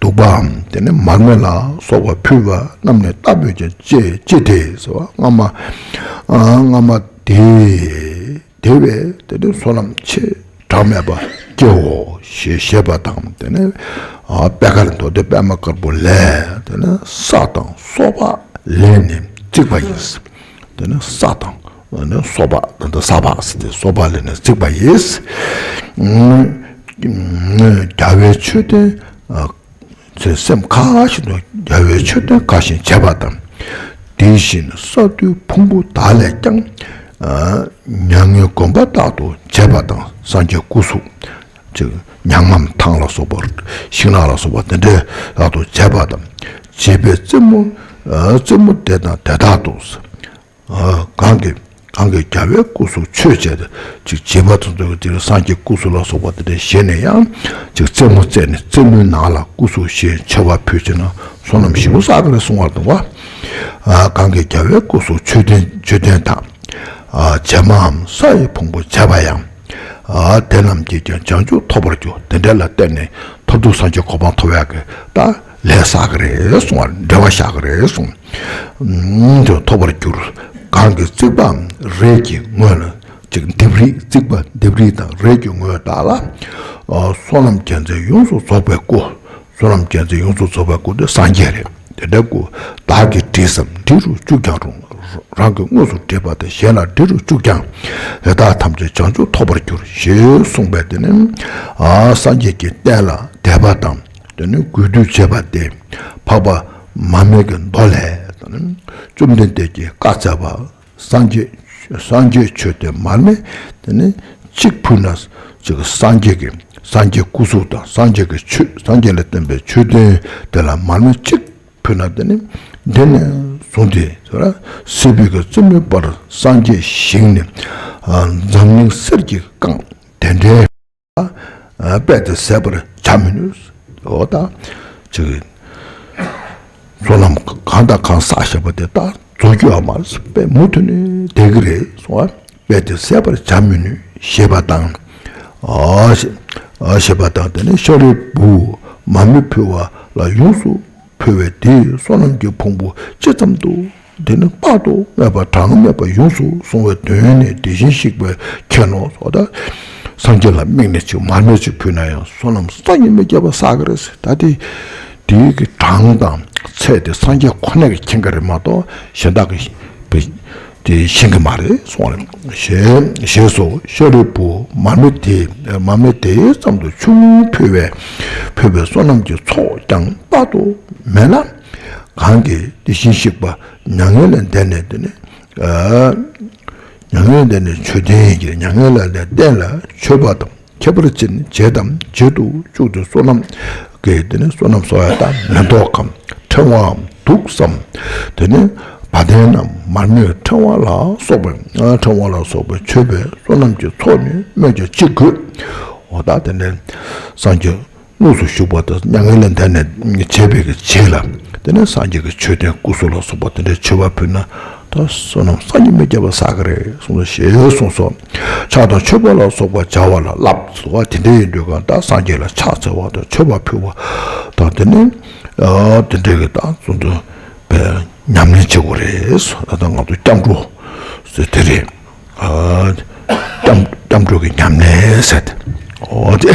བདུག་པའམ་དེ་ནས་མར་མེ་ལ་སོགས་པ་ཕུལ་བ་རྣམས་ནི་ལྟ་བུ་ཀྱང་ཅི་ཅི་སྟེ་ཟེར་བ་སྔ་མ། སྔ་མ་དེ་དེ་བས་དེ་ནི་བསོད་ནམས་ཆེས་གྲངས་མེད་པ་སྐྱེའོ་ཞེས་བཤད་པ་དང་དེ་ནས་པད་དཀར་མདོ་སྡེ་པད་མ་དཀར་པོ་ལས་དེ་ནས་ས་དང་སོ་པ་ལས་ནི་བརྩིགས་པ་ཡིན། དེ་ནས་ས་དང་དེ་ནས་སོ་པ་དེ་འདྲ་ས་པ་ཟེར་ཏེ་སོ་པ་ལས་ནི་བརྩིགས་པ་ཡིན། རྒྱལ་བའི་མཆོད་རྟེན། ཚེ་སེམས་ཁ་བཞིན་དུ་རྒྱལ་བའི་མཆོད་རྟེན་ཁ་བཞིན་བྱས་པ་དང་། དེ་བཞིན་ས་རྡུལ་ཕུང་པོ་དག་ལས་ཀྱང་། མྱ་ངན་གོམས་པ་ལྟར་དུ་བྱས་པ་དང་སངས་རྒྱས་སྐུ་གཟུགས། ཅིག་མྱ་ངམ་ཐང་ལ་སོགས་པ་ཤིང་ནགས་ལ་སོགས་པ་དེ་འདྲའི་ལྟར་དུ་བྱས་པ་དང་། བྱིས་པའི་རྩེད་མོ། རྩེད་མོ་དེ་དང་དེ་དག་ཏུ། གང་གིས་གང་གིས་རྒྱལ་བའི་སྐུ་གཟུགས་མཆོད་བྱས་ཏེ་ཅིག་བྱིས་པ་ཚོ་ཚོ་དེར་སངས་རྒྱས་སྐུ་གཟུགས་ལ་སོགས་པ་དེ་འདྲ་བཞེས་ནས་ཡང་ཅིག་རྩེད་མོ་རྩེས་ནས་རྩེད་མོའི་ནང་ལ་སྐུ་གཟུགས་བཞེས་མཆོད་པ་ཕུལ་བྱས་ན་བསོད་ནམས་ཞེ་པོ་བསགས་ཀྱི་རེད་གསུང་བར་འདུག་བ། གང་གིས་རྒྱལ་བའི་སྐུ་གཟུགས་མཆོད་རྟེན་མཆོད་རྟེན་དང་། བྱེ་མའམ་ས་ཡི་ཕུང་པོ་བྱས་པ་ཡང་། ཨ་དེ་རྣམས་ཀྱིས་ཀྱང་བྱང་ཆུབ་ཐོབ་པར་འགྱུར། དེ་འདྲ་ལ་བརྟེན་ནས་མཐར་ཐུག་སངས་རྒྱས་གོ་འཕང་ཐོབ་ཡག་གི་ད་ལས་བསགས་ཀྱི་རེད་གསུངས་པ། འབྲེལ་བ་བཞག་གི་རེད་གསུངས། ཨུམ་དེ་ཐོབ་པར་འགྱུར། གང་གི་རྩིག་པའམ་རས་ཀྱི་ངོས་ལ། ཅིག་ལྡེབས་རིས། རྩིག་པ་ལྡེབས་རིས་དང་རས་ཀྱི་ངོས་དག་ལ། ཨ་བསོད་ནམས་རྒྱལ་མཚན་ཡོངས་སུ་རྫོགས་པའི་སྐུ། བསོད་ནམས་རྒྱལ་མཚན་ཡོངས་སུ་རྫོགས་པའི་སྐུ་དེ་སངས་རྒྱས་རེད། དེ་འདྲའི་སྐུ་བདག་གིས་བྲིས་སམ་བྲི་རུ་བཅུག་ཀྱང་རུང་། རང་གིས་དངོས་སུ་བྲིས་པ་དང་གཞན་ལ་འབྲི་རུ་བཅུག་ཀྱང་། དེ་དག་ཐམས་ཅད་བྱང་ཆུབ་ཐོབ་པར་འགྱུར་ཞེས་གསུངས་པས། དེ་ནི་ཨ་སངས་རྒྱས་ཀྱི་བསྟན་ལ་དད་པ་དང་། དེ་ནི་གུས་འདུད་བྱེད་པ་སྟེ། འཕགས་པ་མར་མེ་གི་མདོ་ལས། དེ་ནི་བཅོམ་ལྡན་འདས་ཀྱིས་བཀའ་སྩལ་པ། སངས་རྒྱས་སངས་རྒྱས་མཆོད་རྟེན་མར་མེ་དེ་ནི་གཅིག་ཕུལ་ན། ཅིག་སངས་རྒྱས་ཀྱི་སངས་རྒྱས་སྐུ་གཟུགས་དང་སངས་རྒྱས་ཀྱི་ཆོས། སངས་རྒྱས་ལ་བསྟན་པའི་མཆོད་རྟེན་དེ་ལ་མར་མེ་གཅིག་ཕུལ་ན། དེ་ནི་འདི་ནས་བཟུང་སྟེ་ཟེར་བ། སྲིད་པའི་གི་རྩེ་མོའི་བར་སངས་རྒྱས་ཞིང་ནས། ཨ་འཛམ་གླིང་གསེར་གྱིས་བཀང་། དེ་འདྲའི་ཨ་དཔེ་དེ་ཟད་པར་བྱ་མི་ནུས། འོ་ད་ཅིག་བསོད་ནམས་གང་དང་གང་བསགས་བཞག་པ་དེ་དག་རྫོགས་རྒྱུ་ཡོད་མ་རེད། དཔེ་མུ་མཐུད་ནས་བསྡད་ཀྱི་རེད་གསུངས་པ། དཔེ་དེ་ཟད་པར་བྱ་མི་ནུས་ཞེས་པ་དང་། ཨ་ཞེས་ཨ་ཞེས་པ་དང་། དེ་ནས་ཤཱ་རིའི་བུ། མར་མེ་ཕུལ་བ་ལ་ཡོངས་སུ་ཕུལ་བས་དེའི་བསོད་ནམས་ཀྱི་ཕུང་པོ་ཇི་ཙམ་དུ། དེ་ནི་དཔག་ཏུ་མེད་པ་གྲངས་མེད་པ་ཡོངས་སུ་བཟུང་བའི་དོན་ནི་དེ་བཞིན་གཤེགས་པས་མཁྱེན་ནོ། ཟེར་བ་ད། སངས་རྒྱས་ལ་དམིགས་ནས་ཅིག་མར་མེ་ཅིག་ཕུལ་ན་ཡང་བསོད་ནམས་བསམ་གྱིས་མི་ཁྱབ་པ་བསགས་ཀྱི་རེད་ཟེར། ད་དེ་དེའི་གི་གྲངས་དང་ཚད་དེ་སངས་རྒྱས་ཁོ་ན་གིས་མཁྱེན་གྱི་རེད་མ་གཏོགས་གཞན་དག་གིས་དེ་ཤེས་ཀྱི་མ་རེད་གསུངས་པ་རེད། ཞེས་ཞེས་སོ། ཤཱ་རིའི་བུ། མར་མེ་དེ་མར་མེ་དེ་ཙམ་དུ་ཆུང་ངུས་ཕུལ་བས་ཕུལ་བའི་བསོད་ནམས་ཀྱི་ཚོགས་ཀྱང་དཔག་ཏུ་མེད་ན། གང་གིས་དེ་བཞིན་གཤེགས་པ་མྱ་ངན་ལས་འདས་ནས། དེ་ནི་ཨ་མྱ་ངན་ལས་འདས་ནས་མཆོད་རྟེན་གྱི་མྱ་ངན་ལས་འདས་རྟེན་ལ་མཆོད་པ་དང་ཁྱད་པར་ཅན་བྱེད་དམ་བྱེད་དུ་བཅུག་སྟེ་བསོད་ནམས་ཀྱི། དེ་ནི་བསོད་ནམས་གསོག་ཡ་དང་མེ་ཏོག་གམ་ཕྲེང་བའམ་གདུགས་སམ། དེ་ནི་བ་དན་ནམ་མར་མེའི་ཕྲེང་བ་ལ་སོགས་པའི། ཨ་ཕྲེང་བ་ལ་སོགས་པའི་མཆོད་པའི་བསོད་ནམས་ཀྱི་ཚོགས་ནི་སྨོས་ཀྱང་ཅི་དགོས། འོ་ད་དེ་ནས་སངས་རྒྱས་དངོས་སུ་བཞུགས་པ་དང་མྱ་ངན་ལས་འདས་ནས་བྱས་པའི་གི་རྗེས་ལ། དེ་ནས་སངས་རྒྱས་ཀྱི་མཆོད་རྟེན་སྐུ་གཟུགས་ལ་སོགས་པ་དེ་འདྲའི་མཆོད་པ་ཕུལ་ན། ད་བསོད་ནམས་བསམ་གྱིས་མི་ཁྱབ་པ་བསགས་ཀྱི་རེད་གསུངས་སོ། ཞེས་གསུངས་སོ། ཕྱག་དང་མཆོད་པ་ལ་སོགས་པ་བྱ་བ་ལ་བསླབ་ཟེར་བ་དེ་འདྲ་ཡིན་དུས་གང་ལྟར་སངས་རྒྱས་ལ་ཕྱག་འཚལ་བ་དང་མཆོད་པ་ཕུལ་བ་དང་། དེ་ནས་ཨ་དེ་འདྲའི་གི་ད་གསུང་དུ་བས་ཉམས་ལེན་བྱེད་དགོས་རེད་གསུངས། ད་ལྟ་ང་ཚོ་སྐྱབས་འགྲོ་ཟེར་དེ་རེད། ཨ་སྐྱབས་སྐྱབས་འགྲོ་གི་ཉམས་ལེན་ཟེར་ཏེ། འོ་དེ་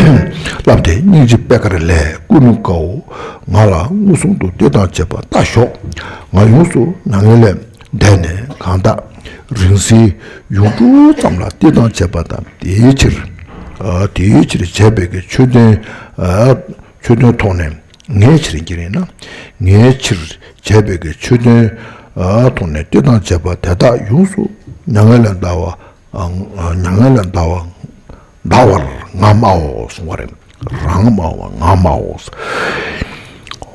བསླབ་སྟེ། སྙིང་རྗེ་པད་དཀར་ལས། ཀུན་དགའ་བོ་ང་ལ་མངོན་སུམ་དུ་བསྟོད་དང་བཅས་པ་ལྟ་ཞོག །ང་ཡོངས་སུ་མྱ་ངན་ལས་འདས་ནས་གང་དག་རིང་བསྲེལ་ཡུངས་འབྲུ་ཙམ་ལ་བསྟོད་དང་བཅས་པ་དང་། དེའི་ཕྱིར། ཨ་དེའི་ཕྱིར་བྱས་པའི་གི་མཆོད་རྟེན། ཨ་མཆོད་རྟེན་ཐོག་ནས་ངའི་ཕྱིར་ཡིན་ན། ངའི་ཕྱིར་བྱས་པའི་གི་མཆོད་རྟེན། ཨ་ཐོག་ནས་བསྟོད་དང་བཅས་པ་དེ་དག་ཡོངས་སུ་མྱ་ངན་ལས་འདའ་བ། ཨ་མྱ་ངན་ལས་འདའ་བ། འདའ་བར་ང་སྨྲའོ་གསུངས་པ་རེད། རང་སྨྲ་བ་ང་སྨྲའོ།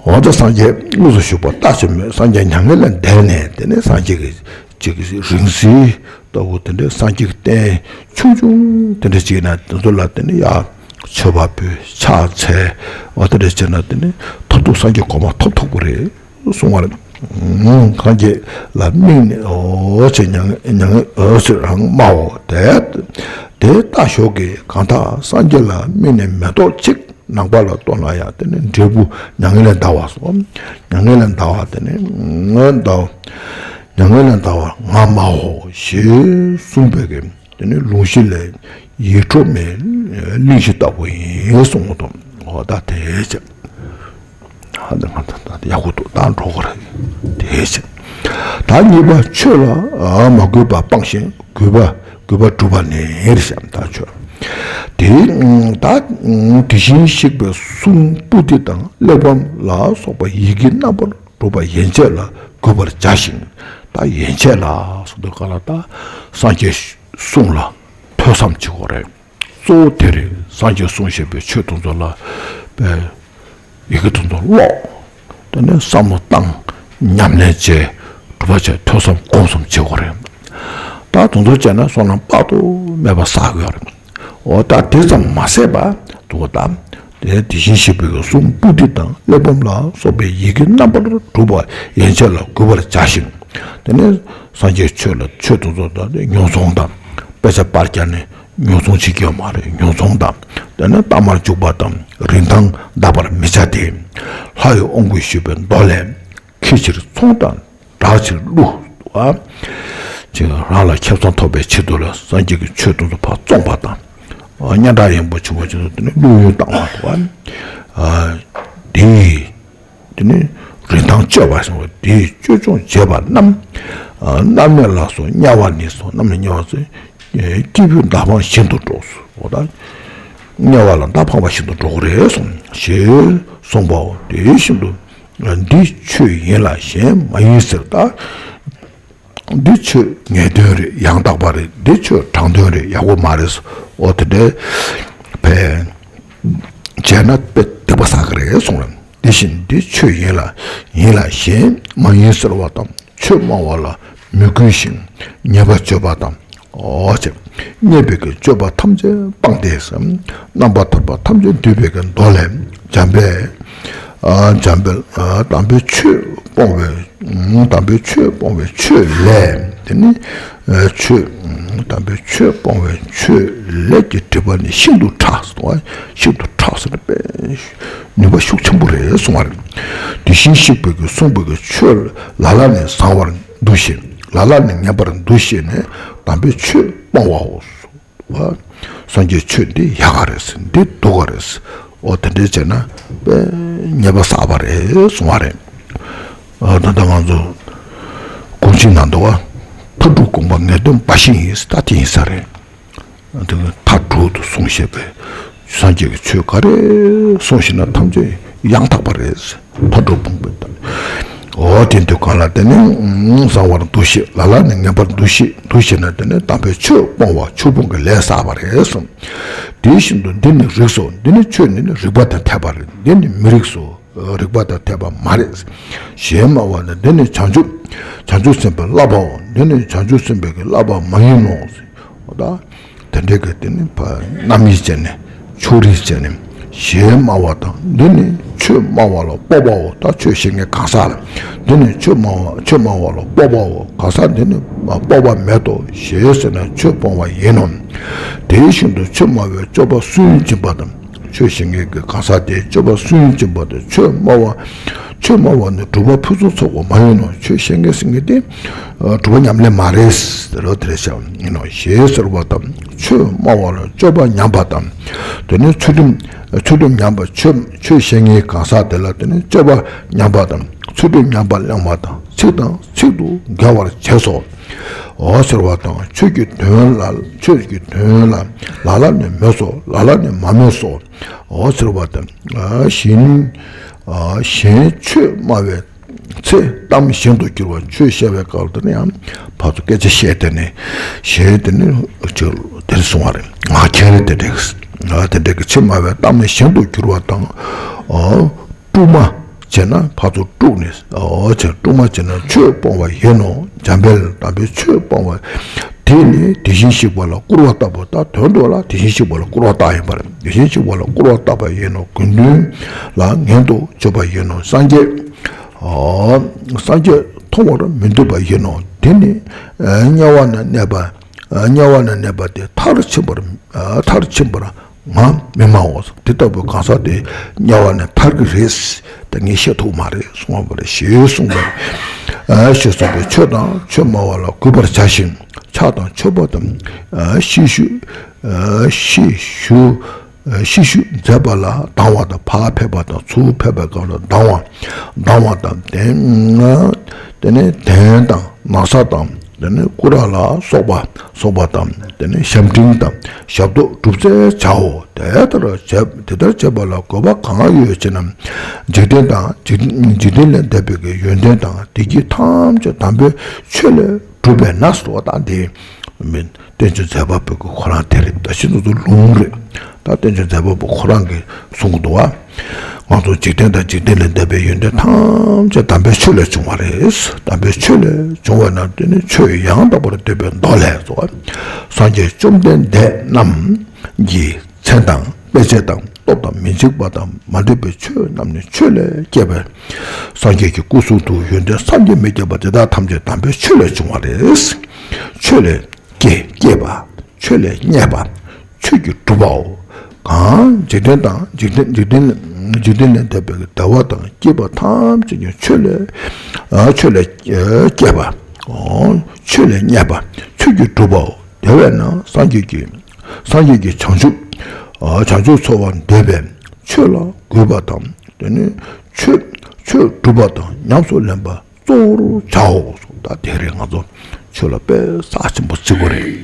འོ་ད་སངས་རྒྱས་དངོས་སུ་བཞུགས་པ་ལྟ་ཞིག་མོད། སངས་རྒྱས་མྱ་ངན་ལས་འདས་ནས། དེ་ནས་སངས་རྒྱས་ཀྱི་ཅིག་རིང་བསྲེལ་ལྟ་བུ་དེ་འདྲའི་སངས་རྒྱས་ཀྱི་རྟེན་ཆུང་ཆུང་དེ་འདྲ་ཅིག་ན། དེ་ཚོ་ལ་དེ་ནས་ཡ་མཆོད་པ་ཕུལ། ཕྱག་འཚལ་བ་དེ་འདྲ་བྱས་ན། དེ་ནས་མཐར་ཐུག་སངས་རྒྱས་གོ་འཕང་ཐོབ་ཐུབ་ཀྱི་རེད་གསུང་བ་རེད། སངས་རྒྱས་ལ་དམིགས་ནས། འོ་ཅེ་མྱ་ངན་མྱ་ངན་འོ་ཅེ་རང་སྨྲའོ། དེ་དེ་ལྟ་ཞོག་གི། གང་དག་སངས་རྒྱས་ལ་དམིགས་ནས་མེ་ཏོག་གཅིག་ནང་པ་ལ་གཏོར་ན་ཡང་། དེ་ནི་འབྲས་བུ་མྱ་ངན་ལས་འདའ་བ་སོགས། མྱ་ངན་ལས་འདའ་བ་དེ་ནི་ང་འདའ། མྱ་ངན་ལས་འདའ་བར་ང་སྨྲའོ་ཞེས་གསུངས་པའི་གི། དེ་ནི་ལུང་གཞི་ལས་ཡིད་འཕྲོག་མའི་གླེང་གཞི་ལྟ་བུ་ཡིན་གསུངས་པ་དང་། འོ་ད་དེ་བྱས། ཨ་ད་ང་ད་ད་ཡག་པོ་འདུག་ད་འགྲོ་གི་རེད། དེ་བྱས། ད་གཉིས་པ་ཆོས་ལ་མ་གུས་པ་སྤངས་ཤིང་། གུས་པ་གུས་པ་སྒྲུབ་པ་ནི་རེད་བྱས། ད་ཆོས་དེ་ད་དེ་བཞིན་གཤེགས་པའི་གསུང་པོ་ཏི་དང་གླེགས་བམ་ལ་སོགས་པ་ཡི་གེ་རྣམ་པར་གྲུབ་པ་ཡན་ཆད་ལ་གུས་པར་བྱ་ཞིང་། ད་ཡན་ཆད་ལ་སོགས་དུས་ག་ལ་ད་སངས་རྒྱས་གསུང་ལ་ཐོས་བསམ་བྱེད་དགོས་རེད། གཙོ་བོ་དེ་རེད། སངས་རྒྱས་གསུང་བཞིན་པའི་ཆོས་དེ་ཚོ་ལ་པའི་ཡི་གེ་དེ་ཚོ་ཀློག་དེ་ནས་བསམ་བློ་བཏང་། ཉམས་ལེན་བྱས། སྒྲུབ་པ་བྱས། ཐོས་བསམ་སྒོམ་གསུམ་བྱེད་དགོས་རེད། ད་དེ་ཚོ་བྱས་ན་བསོད་ནམས་དཔག་ཏུ་མེད་པ་བསགས་ཡོད་རེད། འོ་ད་དེ་ཙམ་མ་ཟད་པ་དུ་བ་དང་། དེ་དེ་བཞིན་གཤེགས་པའི་གསུང་པོ་ཏི་དང་གླེགས་བམ་ལ་སོགས་པའི་ཡི་གེ་རྣམ་པར་གྲུབ་པ་ཡན་ཆད་ལ་གུས་པར་བྱ་ཞིང་། དེ་ནས་སངས་རྒྱས་ཆོས་ལ་ཆོས་དེ་ཚོ་དང་དེ་ཉོན་མོངས་དང་དཔེ་ཆ་པར་རྒྱག་ནས་ ཉོ་ཚོང་བྱེད་ཀྱི་ཡོད་མ་རེད། ཉོ་ཚོང་དང་དེ་ནས་གཏའ་མར་འཇུག་པ་དང་རིན་ཐང་བརྟག་པར་མི་བྱ་སྟེ། ལྷ་ཡི་དབང་བསྐུར་ཞུས་པའི་མདོ་ལས། ཁྱི་ཕྱིར་ཚོང་དང་བྲག་ཕྱིར་བསླུ། ཅེས་རང་ལ་ཁེ་བཟང་ཐོབ་པའི་ཆེད་དུ་ལ་སངས་རྒྱས་ཀྱི་ཆོས་དེ་ཚོ་ཕར་བཙོང་པ་དང་། སྙན་གྲགས་ཡངས་པོ་བྱུང་བ་ཆེད་དུ་དེ་ནས་བསླུ་ཡོན་བཏང་བ་དང་། དེ་ཡིས་དེ་ནས་རིན་ཐང་བཅོལ་བ་ཞིག་དེ་ཡིས་བཅོལ་སྐྱོང་བྱས་པ་རྣམས། མནར་མེད་ལ་སོགས་དམྱལ་བ་ནས་སོགས། མནར་མེད་དམྱལ་བ་སོགས་སྐྱེས་བུའི་མདའ་འཕངས་བཞིན་དུ་འགྲོགས་སོ། དམྱལ་བ་ལ་མདའ་འཕངས་པ་བཞིན་དུ་འགྲོགས་རེད་གསུངས་ཞེས་གསུངས་པའོ། དེ་བཞིན་དུ། འདི་ཆོས་ཡིན་ལ་གཞན་མ་ཡིན་ཟེར། ད། འདི་ཆོས་ངེས་དོན་རེད། ཡང་དག་པ་རེད། འདི་ཆོས་དྲང་དོན་རེད། ཡག་པོ་མ་རེད། འོ་དེ་འདྲའི་བས་བྱས་ན་དཔེ་སྡིག་པ་བསགས་ཀྱི་རེད་གསུངས་རེད། དེ་བཞིན་འདི་ཆོས་ཡིན་ལ་ཡིན་ལ་གཞན་མ་ཡིན་ཟེར་བ་དང་། ཆོས་སྨྲ་བ་ལ་མི་གུས་ཤིང་ཉེས་པ་སྤྱོད་པ་དང་། འོ་ཅེ། རྙེད་པའི་གི་སྤྱོད་པ་ཐམས་ཅད་སྤངས་ཏེ། རྣམ་པར་ཐར་པ་ཐམས་ཅད་འདུས་པའི་གི་མདོ་ལས། འཇམ་དཔལ། འཇམ་དཔལ་དམ་པའི་ཆོས་སྤོང་བའི། དམ་པའི་ཆོས་སྤོང་བའི་ཆོས་ལས། དེ་ནི་ཆོས། དམ་པའི་ཆོས་སྤོང་བའི་ཆོས་ལས་ཀྱི་སྒྲིབ་པ་ནི་ཤིན་ཏུ་ཕྲ་ཟེར་བ། ཤིན་ཏུ་ཕྲ་ཟེར་ན་དཔེ་ནུས་པ་ཤུགས་ཆེན་པོ་རེད་གསུང་བ་རེད། དེ་བཞིན་གཤེགས་པའི་གི་གསུངས་པའི་གི་ཆོས་ལ་ལ་ནི་བཟང་བར་འདུ་ཤེས། ལ་ལ་ནི་ངན་པར་འདུ་ཤེས་ནས་དམ་པའི་ཆོས་སྤོང་བའོ། སངས་རྒྱས་ཆོས་འདི་ཡག་ག་རེད། འདི་སྡུག་ག་རེད། འོ་དེ་འདྲའི་བྱས་ན་དཔེ་ཉེས་པ་བསགས་པ་རེད་གསུང་བ་རེད། ད་ལྟ་ང་ཚོ་དགོངས་གཅིག་ན་འདུག་བ། མཐའ་དྲུག་དགོངས་པ་ངེས་དོན་འབའ་ཞིག་ཡིན། ད་དེ་ཡིན་ས་རེད། དེ་མཐའ་དྲུག་ཏུ་གསུངས་བཞག་པའི་སངས་རྒྱས་ཀྱི་ཆོས་ག་རེ་གསུངས་ཤིག་ན་ཐམས་ཅད་ཡང་དག་པ་རེད། མཐའ་དྲུག་སྤོང་བའི་ཐབས། འོ་དེ་དུས་གང་ལ་དེ་ནི་བཟང་བར་འདུ་ཤེས། ལ་ལ་ནི་ངན་པར་འདུ་ཤེས། འདུ་ཤེས་ན་དེ་ནི་དམ་པའི་ཆོས་སྤོང་བ་ཆོས་སྤོང་གི་ལས་བསགས་པ་རེད་གསུངས། དེ་བཞིན་དུ་འདི་ནི་རིགས་སོ། འདི་ནི་ཆོས་ནི་རིགས་པ་དང་འཐད་པ་རེད། འདི་ནི་མི་རིགས་སོ། རིགས་པ་དང་འཐད་པ་མ་རེད། ཞེས་སྨྲ་བ་ནི་འདི་ནི་བྱང་ཆུབ། བྱང་ཆུབ་སེམས་དཔའི་བསླབ་པའོ། འདི་ནི་བྱང་ཆུབ་སེམས་དཔའི་གི་བསླབ་པ་མ་ཡིན་ནོ། ད་དེ་འདྲའི་གི་དེ་ནི་ཕ་རྣམ་དབྱེ་བྱས་ནས་ཕྱོགས་རིས་བྱས་ནས་ཞེས་སྨྲ་བ་དང་། འདི་ནི་ཆོས་སྨྲ་བ་ལ་སྤོབས་པའོ། ད་ཆོས་བཤད་མཁན་གང་ཟག་ལ། འདི་ནི་ཆོས་སྨྲ་བ་ཆོས་སྨྲ་བ་ལ་སྤོབས་པའོ། གང་ཟག་འདི་ནི་སྤོབས་པ་མེད་དོ་ཞེས་ཟེར་ན་ཆོས་སྤོང་བ་ཡིན་ནོ། དེ་བཞིན་དུ་ཆོས་སྨྲ་བའི་སྤྱོད་པ་སུན་འབྱིན་པ་དང་། ཆོས་བཤད་མཁན་གྱི་གང་ཟག་དེའི་སྤྱོད་པ་སུན་འབྱིན་པ་དང་། ཆོས་སྨྲ་བ། ཆོས་སྨྲ་བ་ནི་སྒྲུབ་པ་ཕུན་སུམ་ཚོགས་པ་མ་ཡིན་ནོ། ཆོས་བཤད་མཁན་ཟེར་མཁན་དེ་སྒྲུབ་པ་ཉམས་ལེན་མ་རེད་ཟེར་བ་དེ་རེད་བྱ་བ་ཡིན་ནོ་ཞེས་ཟེར་བ་དང་། ཆོས་སྨྲ་བ་ལ་སྤྱོད་པ་ཉམས་པ་དང་། དེ་ནས་ཚུལ་ཁྲིམས་ཚུལ་ཁྲིམས་ཉམས་པ། ཆོས་ཆོས་བཤད་མཁན་གང་ཟག་དེ་ལ་དེ་ནས་སྤྱོད་པ་ཉམས་པ་དང་། ཚུལ་ཁྲིམས་ཉམས་པ་བླངས་པ་དང་། ཚིག་དང་ཚིག་ཏུ་འགལ་བར་བྱས་སོ། འོ་ཟེར་བ་དང་། ཆོས་ཀྱི་དོན་ལ་ཆོས་ཀྱི་དོན་ལ་ལ་ལ་ནི་མོས་སོ། ལ་ལ་ནི་མ་མོས་སོ། འོ་ཟེར་བ་དང་། གཞན་གཞན་ཆོས་སྨྲ་བའི་ཚེ་གཏམ་གཞན་དུ་འགྱུར་བ། ཆོས་བཤད་པའི་སྐབས་དེ་ནི་ཡང་ཕར་ཚུར་སྐད་ཆ་བཤད་དེ་ནི་གཞན་དེ་ནི་ཅིག་དེར་སོང་བ་རེད། ངག་འཁྱལ་རེད། དེ་འདྲས་དེ་འདྲས་ཀྱི་ཆོས་སྨྲ་བའི་གཏམ་གཞན་དུ་འགྱུར་བ་དང་། དཀྲུག་མ་བྱས་ན་ཕར་ཚུར་དཀྲུགས་ནས། འོ་ཅེ། དཀྲུག་མ་བྱས་ན་ཆོས་སྤོང་བ་ཡིན་ནོ། འཇམ་དཔལ་དམ་པའི་ཆོས་སྤོང་བ་དེ་ནི་དེ་བཞིན་གཤེགས་པ་ལ་སྐུར་བ་བཏབ་པ། ད་དོན་དུ་ལ་དེ་བཞིན་གཤེགས་པ་ལ་སྐུར་བ་བཏབ་ཡིན་པ་རེད། དེ་བཞིན་གཤེགས་པ་ལ་སྐུར་བ་བཏབ་པ་ཡིན་ནོ། དགེ་འདུན་ལ་ངན་དུ་བརྗོད་པ་ཡིན་ནོ། སངས་རྒྱས་སངས་རྒྱས་མཐོང་བར་མི་འདོད་པ་ཡིན་ནོ། དེ་ནི་དམྱལ་བ་ན་གནས་པ། དམྱལ་བ་ན་གནས་པ་དེ་མཐར་ཕྱིན་པར་མཐར་ཕྱིན་པར་ང་མི་སྨྲའོ། དེ་ལྟ་བུའི་གང་ཟག་དེ་དམྱལ་བ་ནས་ཐར་གྱི་རེད། ད་ངས་བཤད་ཐུབ་མ་རེད་གསུངས་པ་རེད། ཞེས་གསུངས་པ་རེད། ཞེས་གསུངས་པས་ཆོས་དང་ཆོས་སྨྲ་བ་ལ་གུས་པར་བྱ་ཞིང་། ཕྱག་དང་མཆོད་པ་དང་ཤིས་ཞུ་ཤིས་ཞུ་ཤིས་ཞུ་མཛད་པ་ལ་སྡང་བ་དང་། ཕར་ཕེབས་པ་དང་། ཚུར་ཕེབས་པའི་སྐབས་ལ་སྡང་བ་སྡང་བ་དང་། དེ་ནས་གདན་དང་ན་བཟའ་དང་། དེ་ནས་སྐུ་ར་ལ་སོགས་པ་སོགས་པ་དང་། དེ་ནས་ཞབས་འབྲིང་དང་ཞབས་ཏོག་སྒྲུབ་སྩལ་བྱའོ། དེ་ལྟར་བྱེད་དེ་ལྟར་བྱེད་པ་ལ་དགོས་པ་གང་ཡོད་ཅེ་ན། འཇིག་རྟེན་དང་འཇིག་འཇིག་རྟེན་ལས་འདས་པའི་གི་ཡོན་ཏན་དང་བདེ་སྐྱིད་ཐམས་ཅད་དམ་པའི་ཆོས་ལས་གྲུབ་པས་ན་ཟེར་བ་དང་། དེ་མིན་བསྟན་བཅོས་མཛད་པ་པོ་གི་ཁོ་རང་དེ་རེད། ད་ཕྱི་ཚུལ་དུ་ལུང་རེད། ད་བསྟན་བཅོས་མཛད་པ་པོ་ཁོ་རང་གིས་གསུང་གི་འདུག་བ། ང་ཚོ་འཇིག་རྟེན་དང་འཇིག་རྟེན་ལས་འདས་པའི་ཡོན་ཏན་ཐམས་ཅད་དམ་པའི་ཆོས་ལས་བྱུང་བ་རེད། དམ་པའི་ཆོས་ལས་བྱུང་བ་ན་དེ་ནི་ཆོས་ཡང་དག་པར་འདོད་པའི་མདོ་ལས་སོ། སངས་རྒྱས་བཅོམ་ལྡན་འདས་རྣམས་ཀྱི་མཚན་དང་དཔེ་བྱད་དང་སྟོབས་དང་མི་འཇིགས་པ་དང་མ་འདྲེས་པའི་ཆོས་རྣམས་ནི་ཆོས་ལས་སྐྱེས་པའི་སངས་རྒྱས་ཀྱི་སྐུ་གསུང་ཐུགས་ཡོན་ཏན་བསམ་གྱིས་མི་ཁྱབ་པ་དེ་དག་ཐམས་ཅད་དམ་པའི་ཆོས་ལས་བྱུང་བ་རེད། ཆོས་ལས་སྐྱེ་སྐྱེས་པ། ཆོས་ལས་རྙེད་པ། ཆོས་ཀྱི་གྲུབ་པའོ། གང་འཇིག་རྟེན་དང་འཇིག་རྟེན་འཇིག་རྟེན་འཇིག་རྟེན་ལས་འདས་པའི་བདེ་བ་དང་སྐྱིད་པ་ཐམས་ཅད་ཀྱང་ཆོས་ལས་ཨ་ཆོས་ལས་ཨ་སྐྱེས་པ། ཨོ། ཆོས་ལས་རྙེད་པ། ཆོས་ཀྱི་གྲུབ་པའོ། དེ་བས་ན་སངས་རྒྱས་ཀྱི་སངས་རྒྱས་ཀྱི་བྱང་ཆུབ་ཨ་བྱང་ཆུབ་འཚོལ་བར་འདོད་པས་ཆོས་ལ་གུས་པ་དང་། དེ་ནི་ཆོས་ཆོས་སྒྲུབ་པ་དང་ཉམས་སུ་ལེན་པ་གཙོ་བོར་བྱའོ། ད་དེ་རེད། ང་ཚོ་ཆོས་ལ་དཔེ་རྩ་ཆེན་པོ་བརྩི་དགོས་རེད།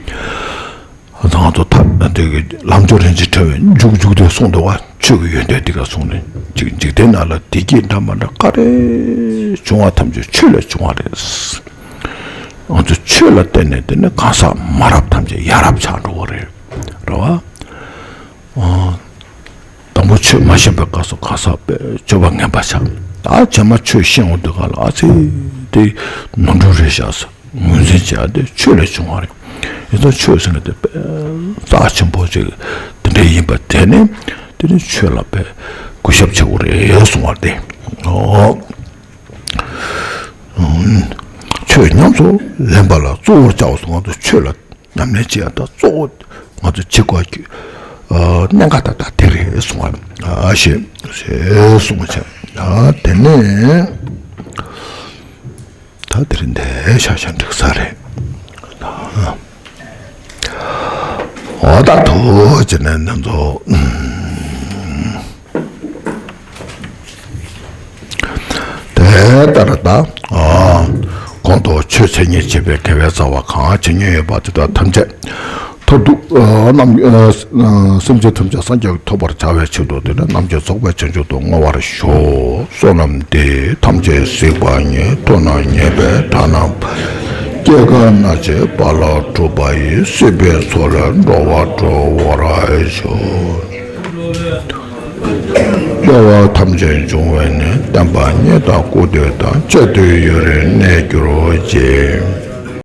ང་ཚོ་ཐབས་དེ་གི་ལམ་གྲོགས་རིན་ཆེན་ཕྲེང་བས་མཇུག་མཇུག་ཏུ་གསུངས་འདུག་བ། ཆོས་ཀྱི་ཡོན་ཏན་འདི་ག་གསུངས་ནས་འཇིག་འཇིག་རྟེན་ནང་ལ་བདེ་སྐྱིད་འདྲ་མ་འདྲ་ག་རེ་བྱུང་བ་ཐམས་ཅད་ཆོས་ལས་བྱུང་བ་རེད། ང་ཚོ་ཆོས་ལ་བརྟེན་ནས་དེ་ནི་གང་ཟག་མ་རབས་ཐམས་ཅད་ཡ་རབས་ཆགས་འགྲོ་བ་རེད། རེད་བ། ཨོ། དང་པོ་ཆོས་མ་ཤེས་པའི་སྐབས་སུ་གང་ཟག་དཔེ་སྤྱོད་པ་ངན་པ་ཆགས། ད་རྗེས་མ་ཆོས་ཤེས་འོང་དུས་ག་ལ་ཨ་ཙི་དེ་ནོར་འཁྲུལ་རེད་ཤག་ཟེར་ངོས་འཛིན་བྱས་ཏེ་ཆོས་ལས་བྱུང་བ་རེད། ཡིན་ཙང་ཆོས་ཟེར་མཁན་དེ་དཔེ་རྩ་ཆེན་པོ་ཅིག་དེ་འདྲ་ཡིན་པ་དེ་ནི་དེ་ནི་ཆོས་ལ་དཔེ་གུས་ཞབས་བྱེད་དགོས་རེད་གསུང་བ་རེད། ཨོ། ཆོས་ཉམས་སུ་ལེན་པ་ལ་གཙོ་བོར་བྱའོ་གསུངས། ང་ཚོ་ཆོས་ལ་ཉམས་ལེན་བྱེད་ཡ་ད་གཙོ་བོ་ང་ཚོ་བྱེད་དགོས་ཀྱི་ཨ་གནད་འགག་ད་ལྟ་དེ་རེད་གསུང་བ། ཨ་ཞེས་ཞེས་གསུངས་བྱས། ཨ་དེ་ནས་ད་དེ་རིང་འདིར་བཞག་བཞག་འགྲིག་ས་རེད། ཨ། འོ་ད་ཐུགས་རྗེ་ནས་ནན་ཚོ། དེ་ལྟར་ད། ཨ། གོང་དུ་ཆོས་མཚན་ཉིད་བྱེད་པའི་དགེ་བའི་རྩ་བ་གང་བྱེད་མྱོང་ཡོད་པ་དེ་དག་ཐམས་ཅད་མཐར་ཐུག་ཨ་རྣམས་ཨ་སེམས་ཅན་ཐམས་ཅད་སངས་རྒྱས་ཐོབ་པར་བྱ་བའི་ཆེད་དུ་དེ་ནི་རྣམ་མཁྱེན་རྫོགས་པའི་བྱང་ཆུབ་ཏུ་བསྔོ་བར་ཞུ། བསོད་ནམས་འདི་ཐམས་ཅད་གཟིགས་པ་ཉིད། ཐོབ་ནས་ཉེས་པའི་དགྲ་རྣམས་སྐྱེ་རྒ་ན་འཆིའི་རྦ་རླབས་འཁྲུགས་པ་ཡི། སྲིད་པའི་མཚོ་ལས་འགྲོ་བ་སྒྲོལ་བར་ཤོག། སྐྱེ་བ་ཐམས་ཅད་འབྱུང་བའི་གནས། བསྟན་པ་རྙེད་དང་སྐུ་འདུས་དང་། གཅིག་ཏུ་ཡུན་རིང་གནས་གྱུར་ཅིག།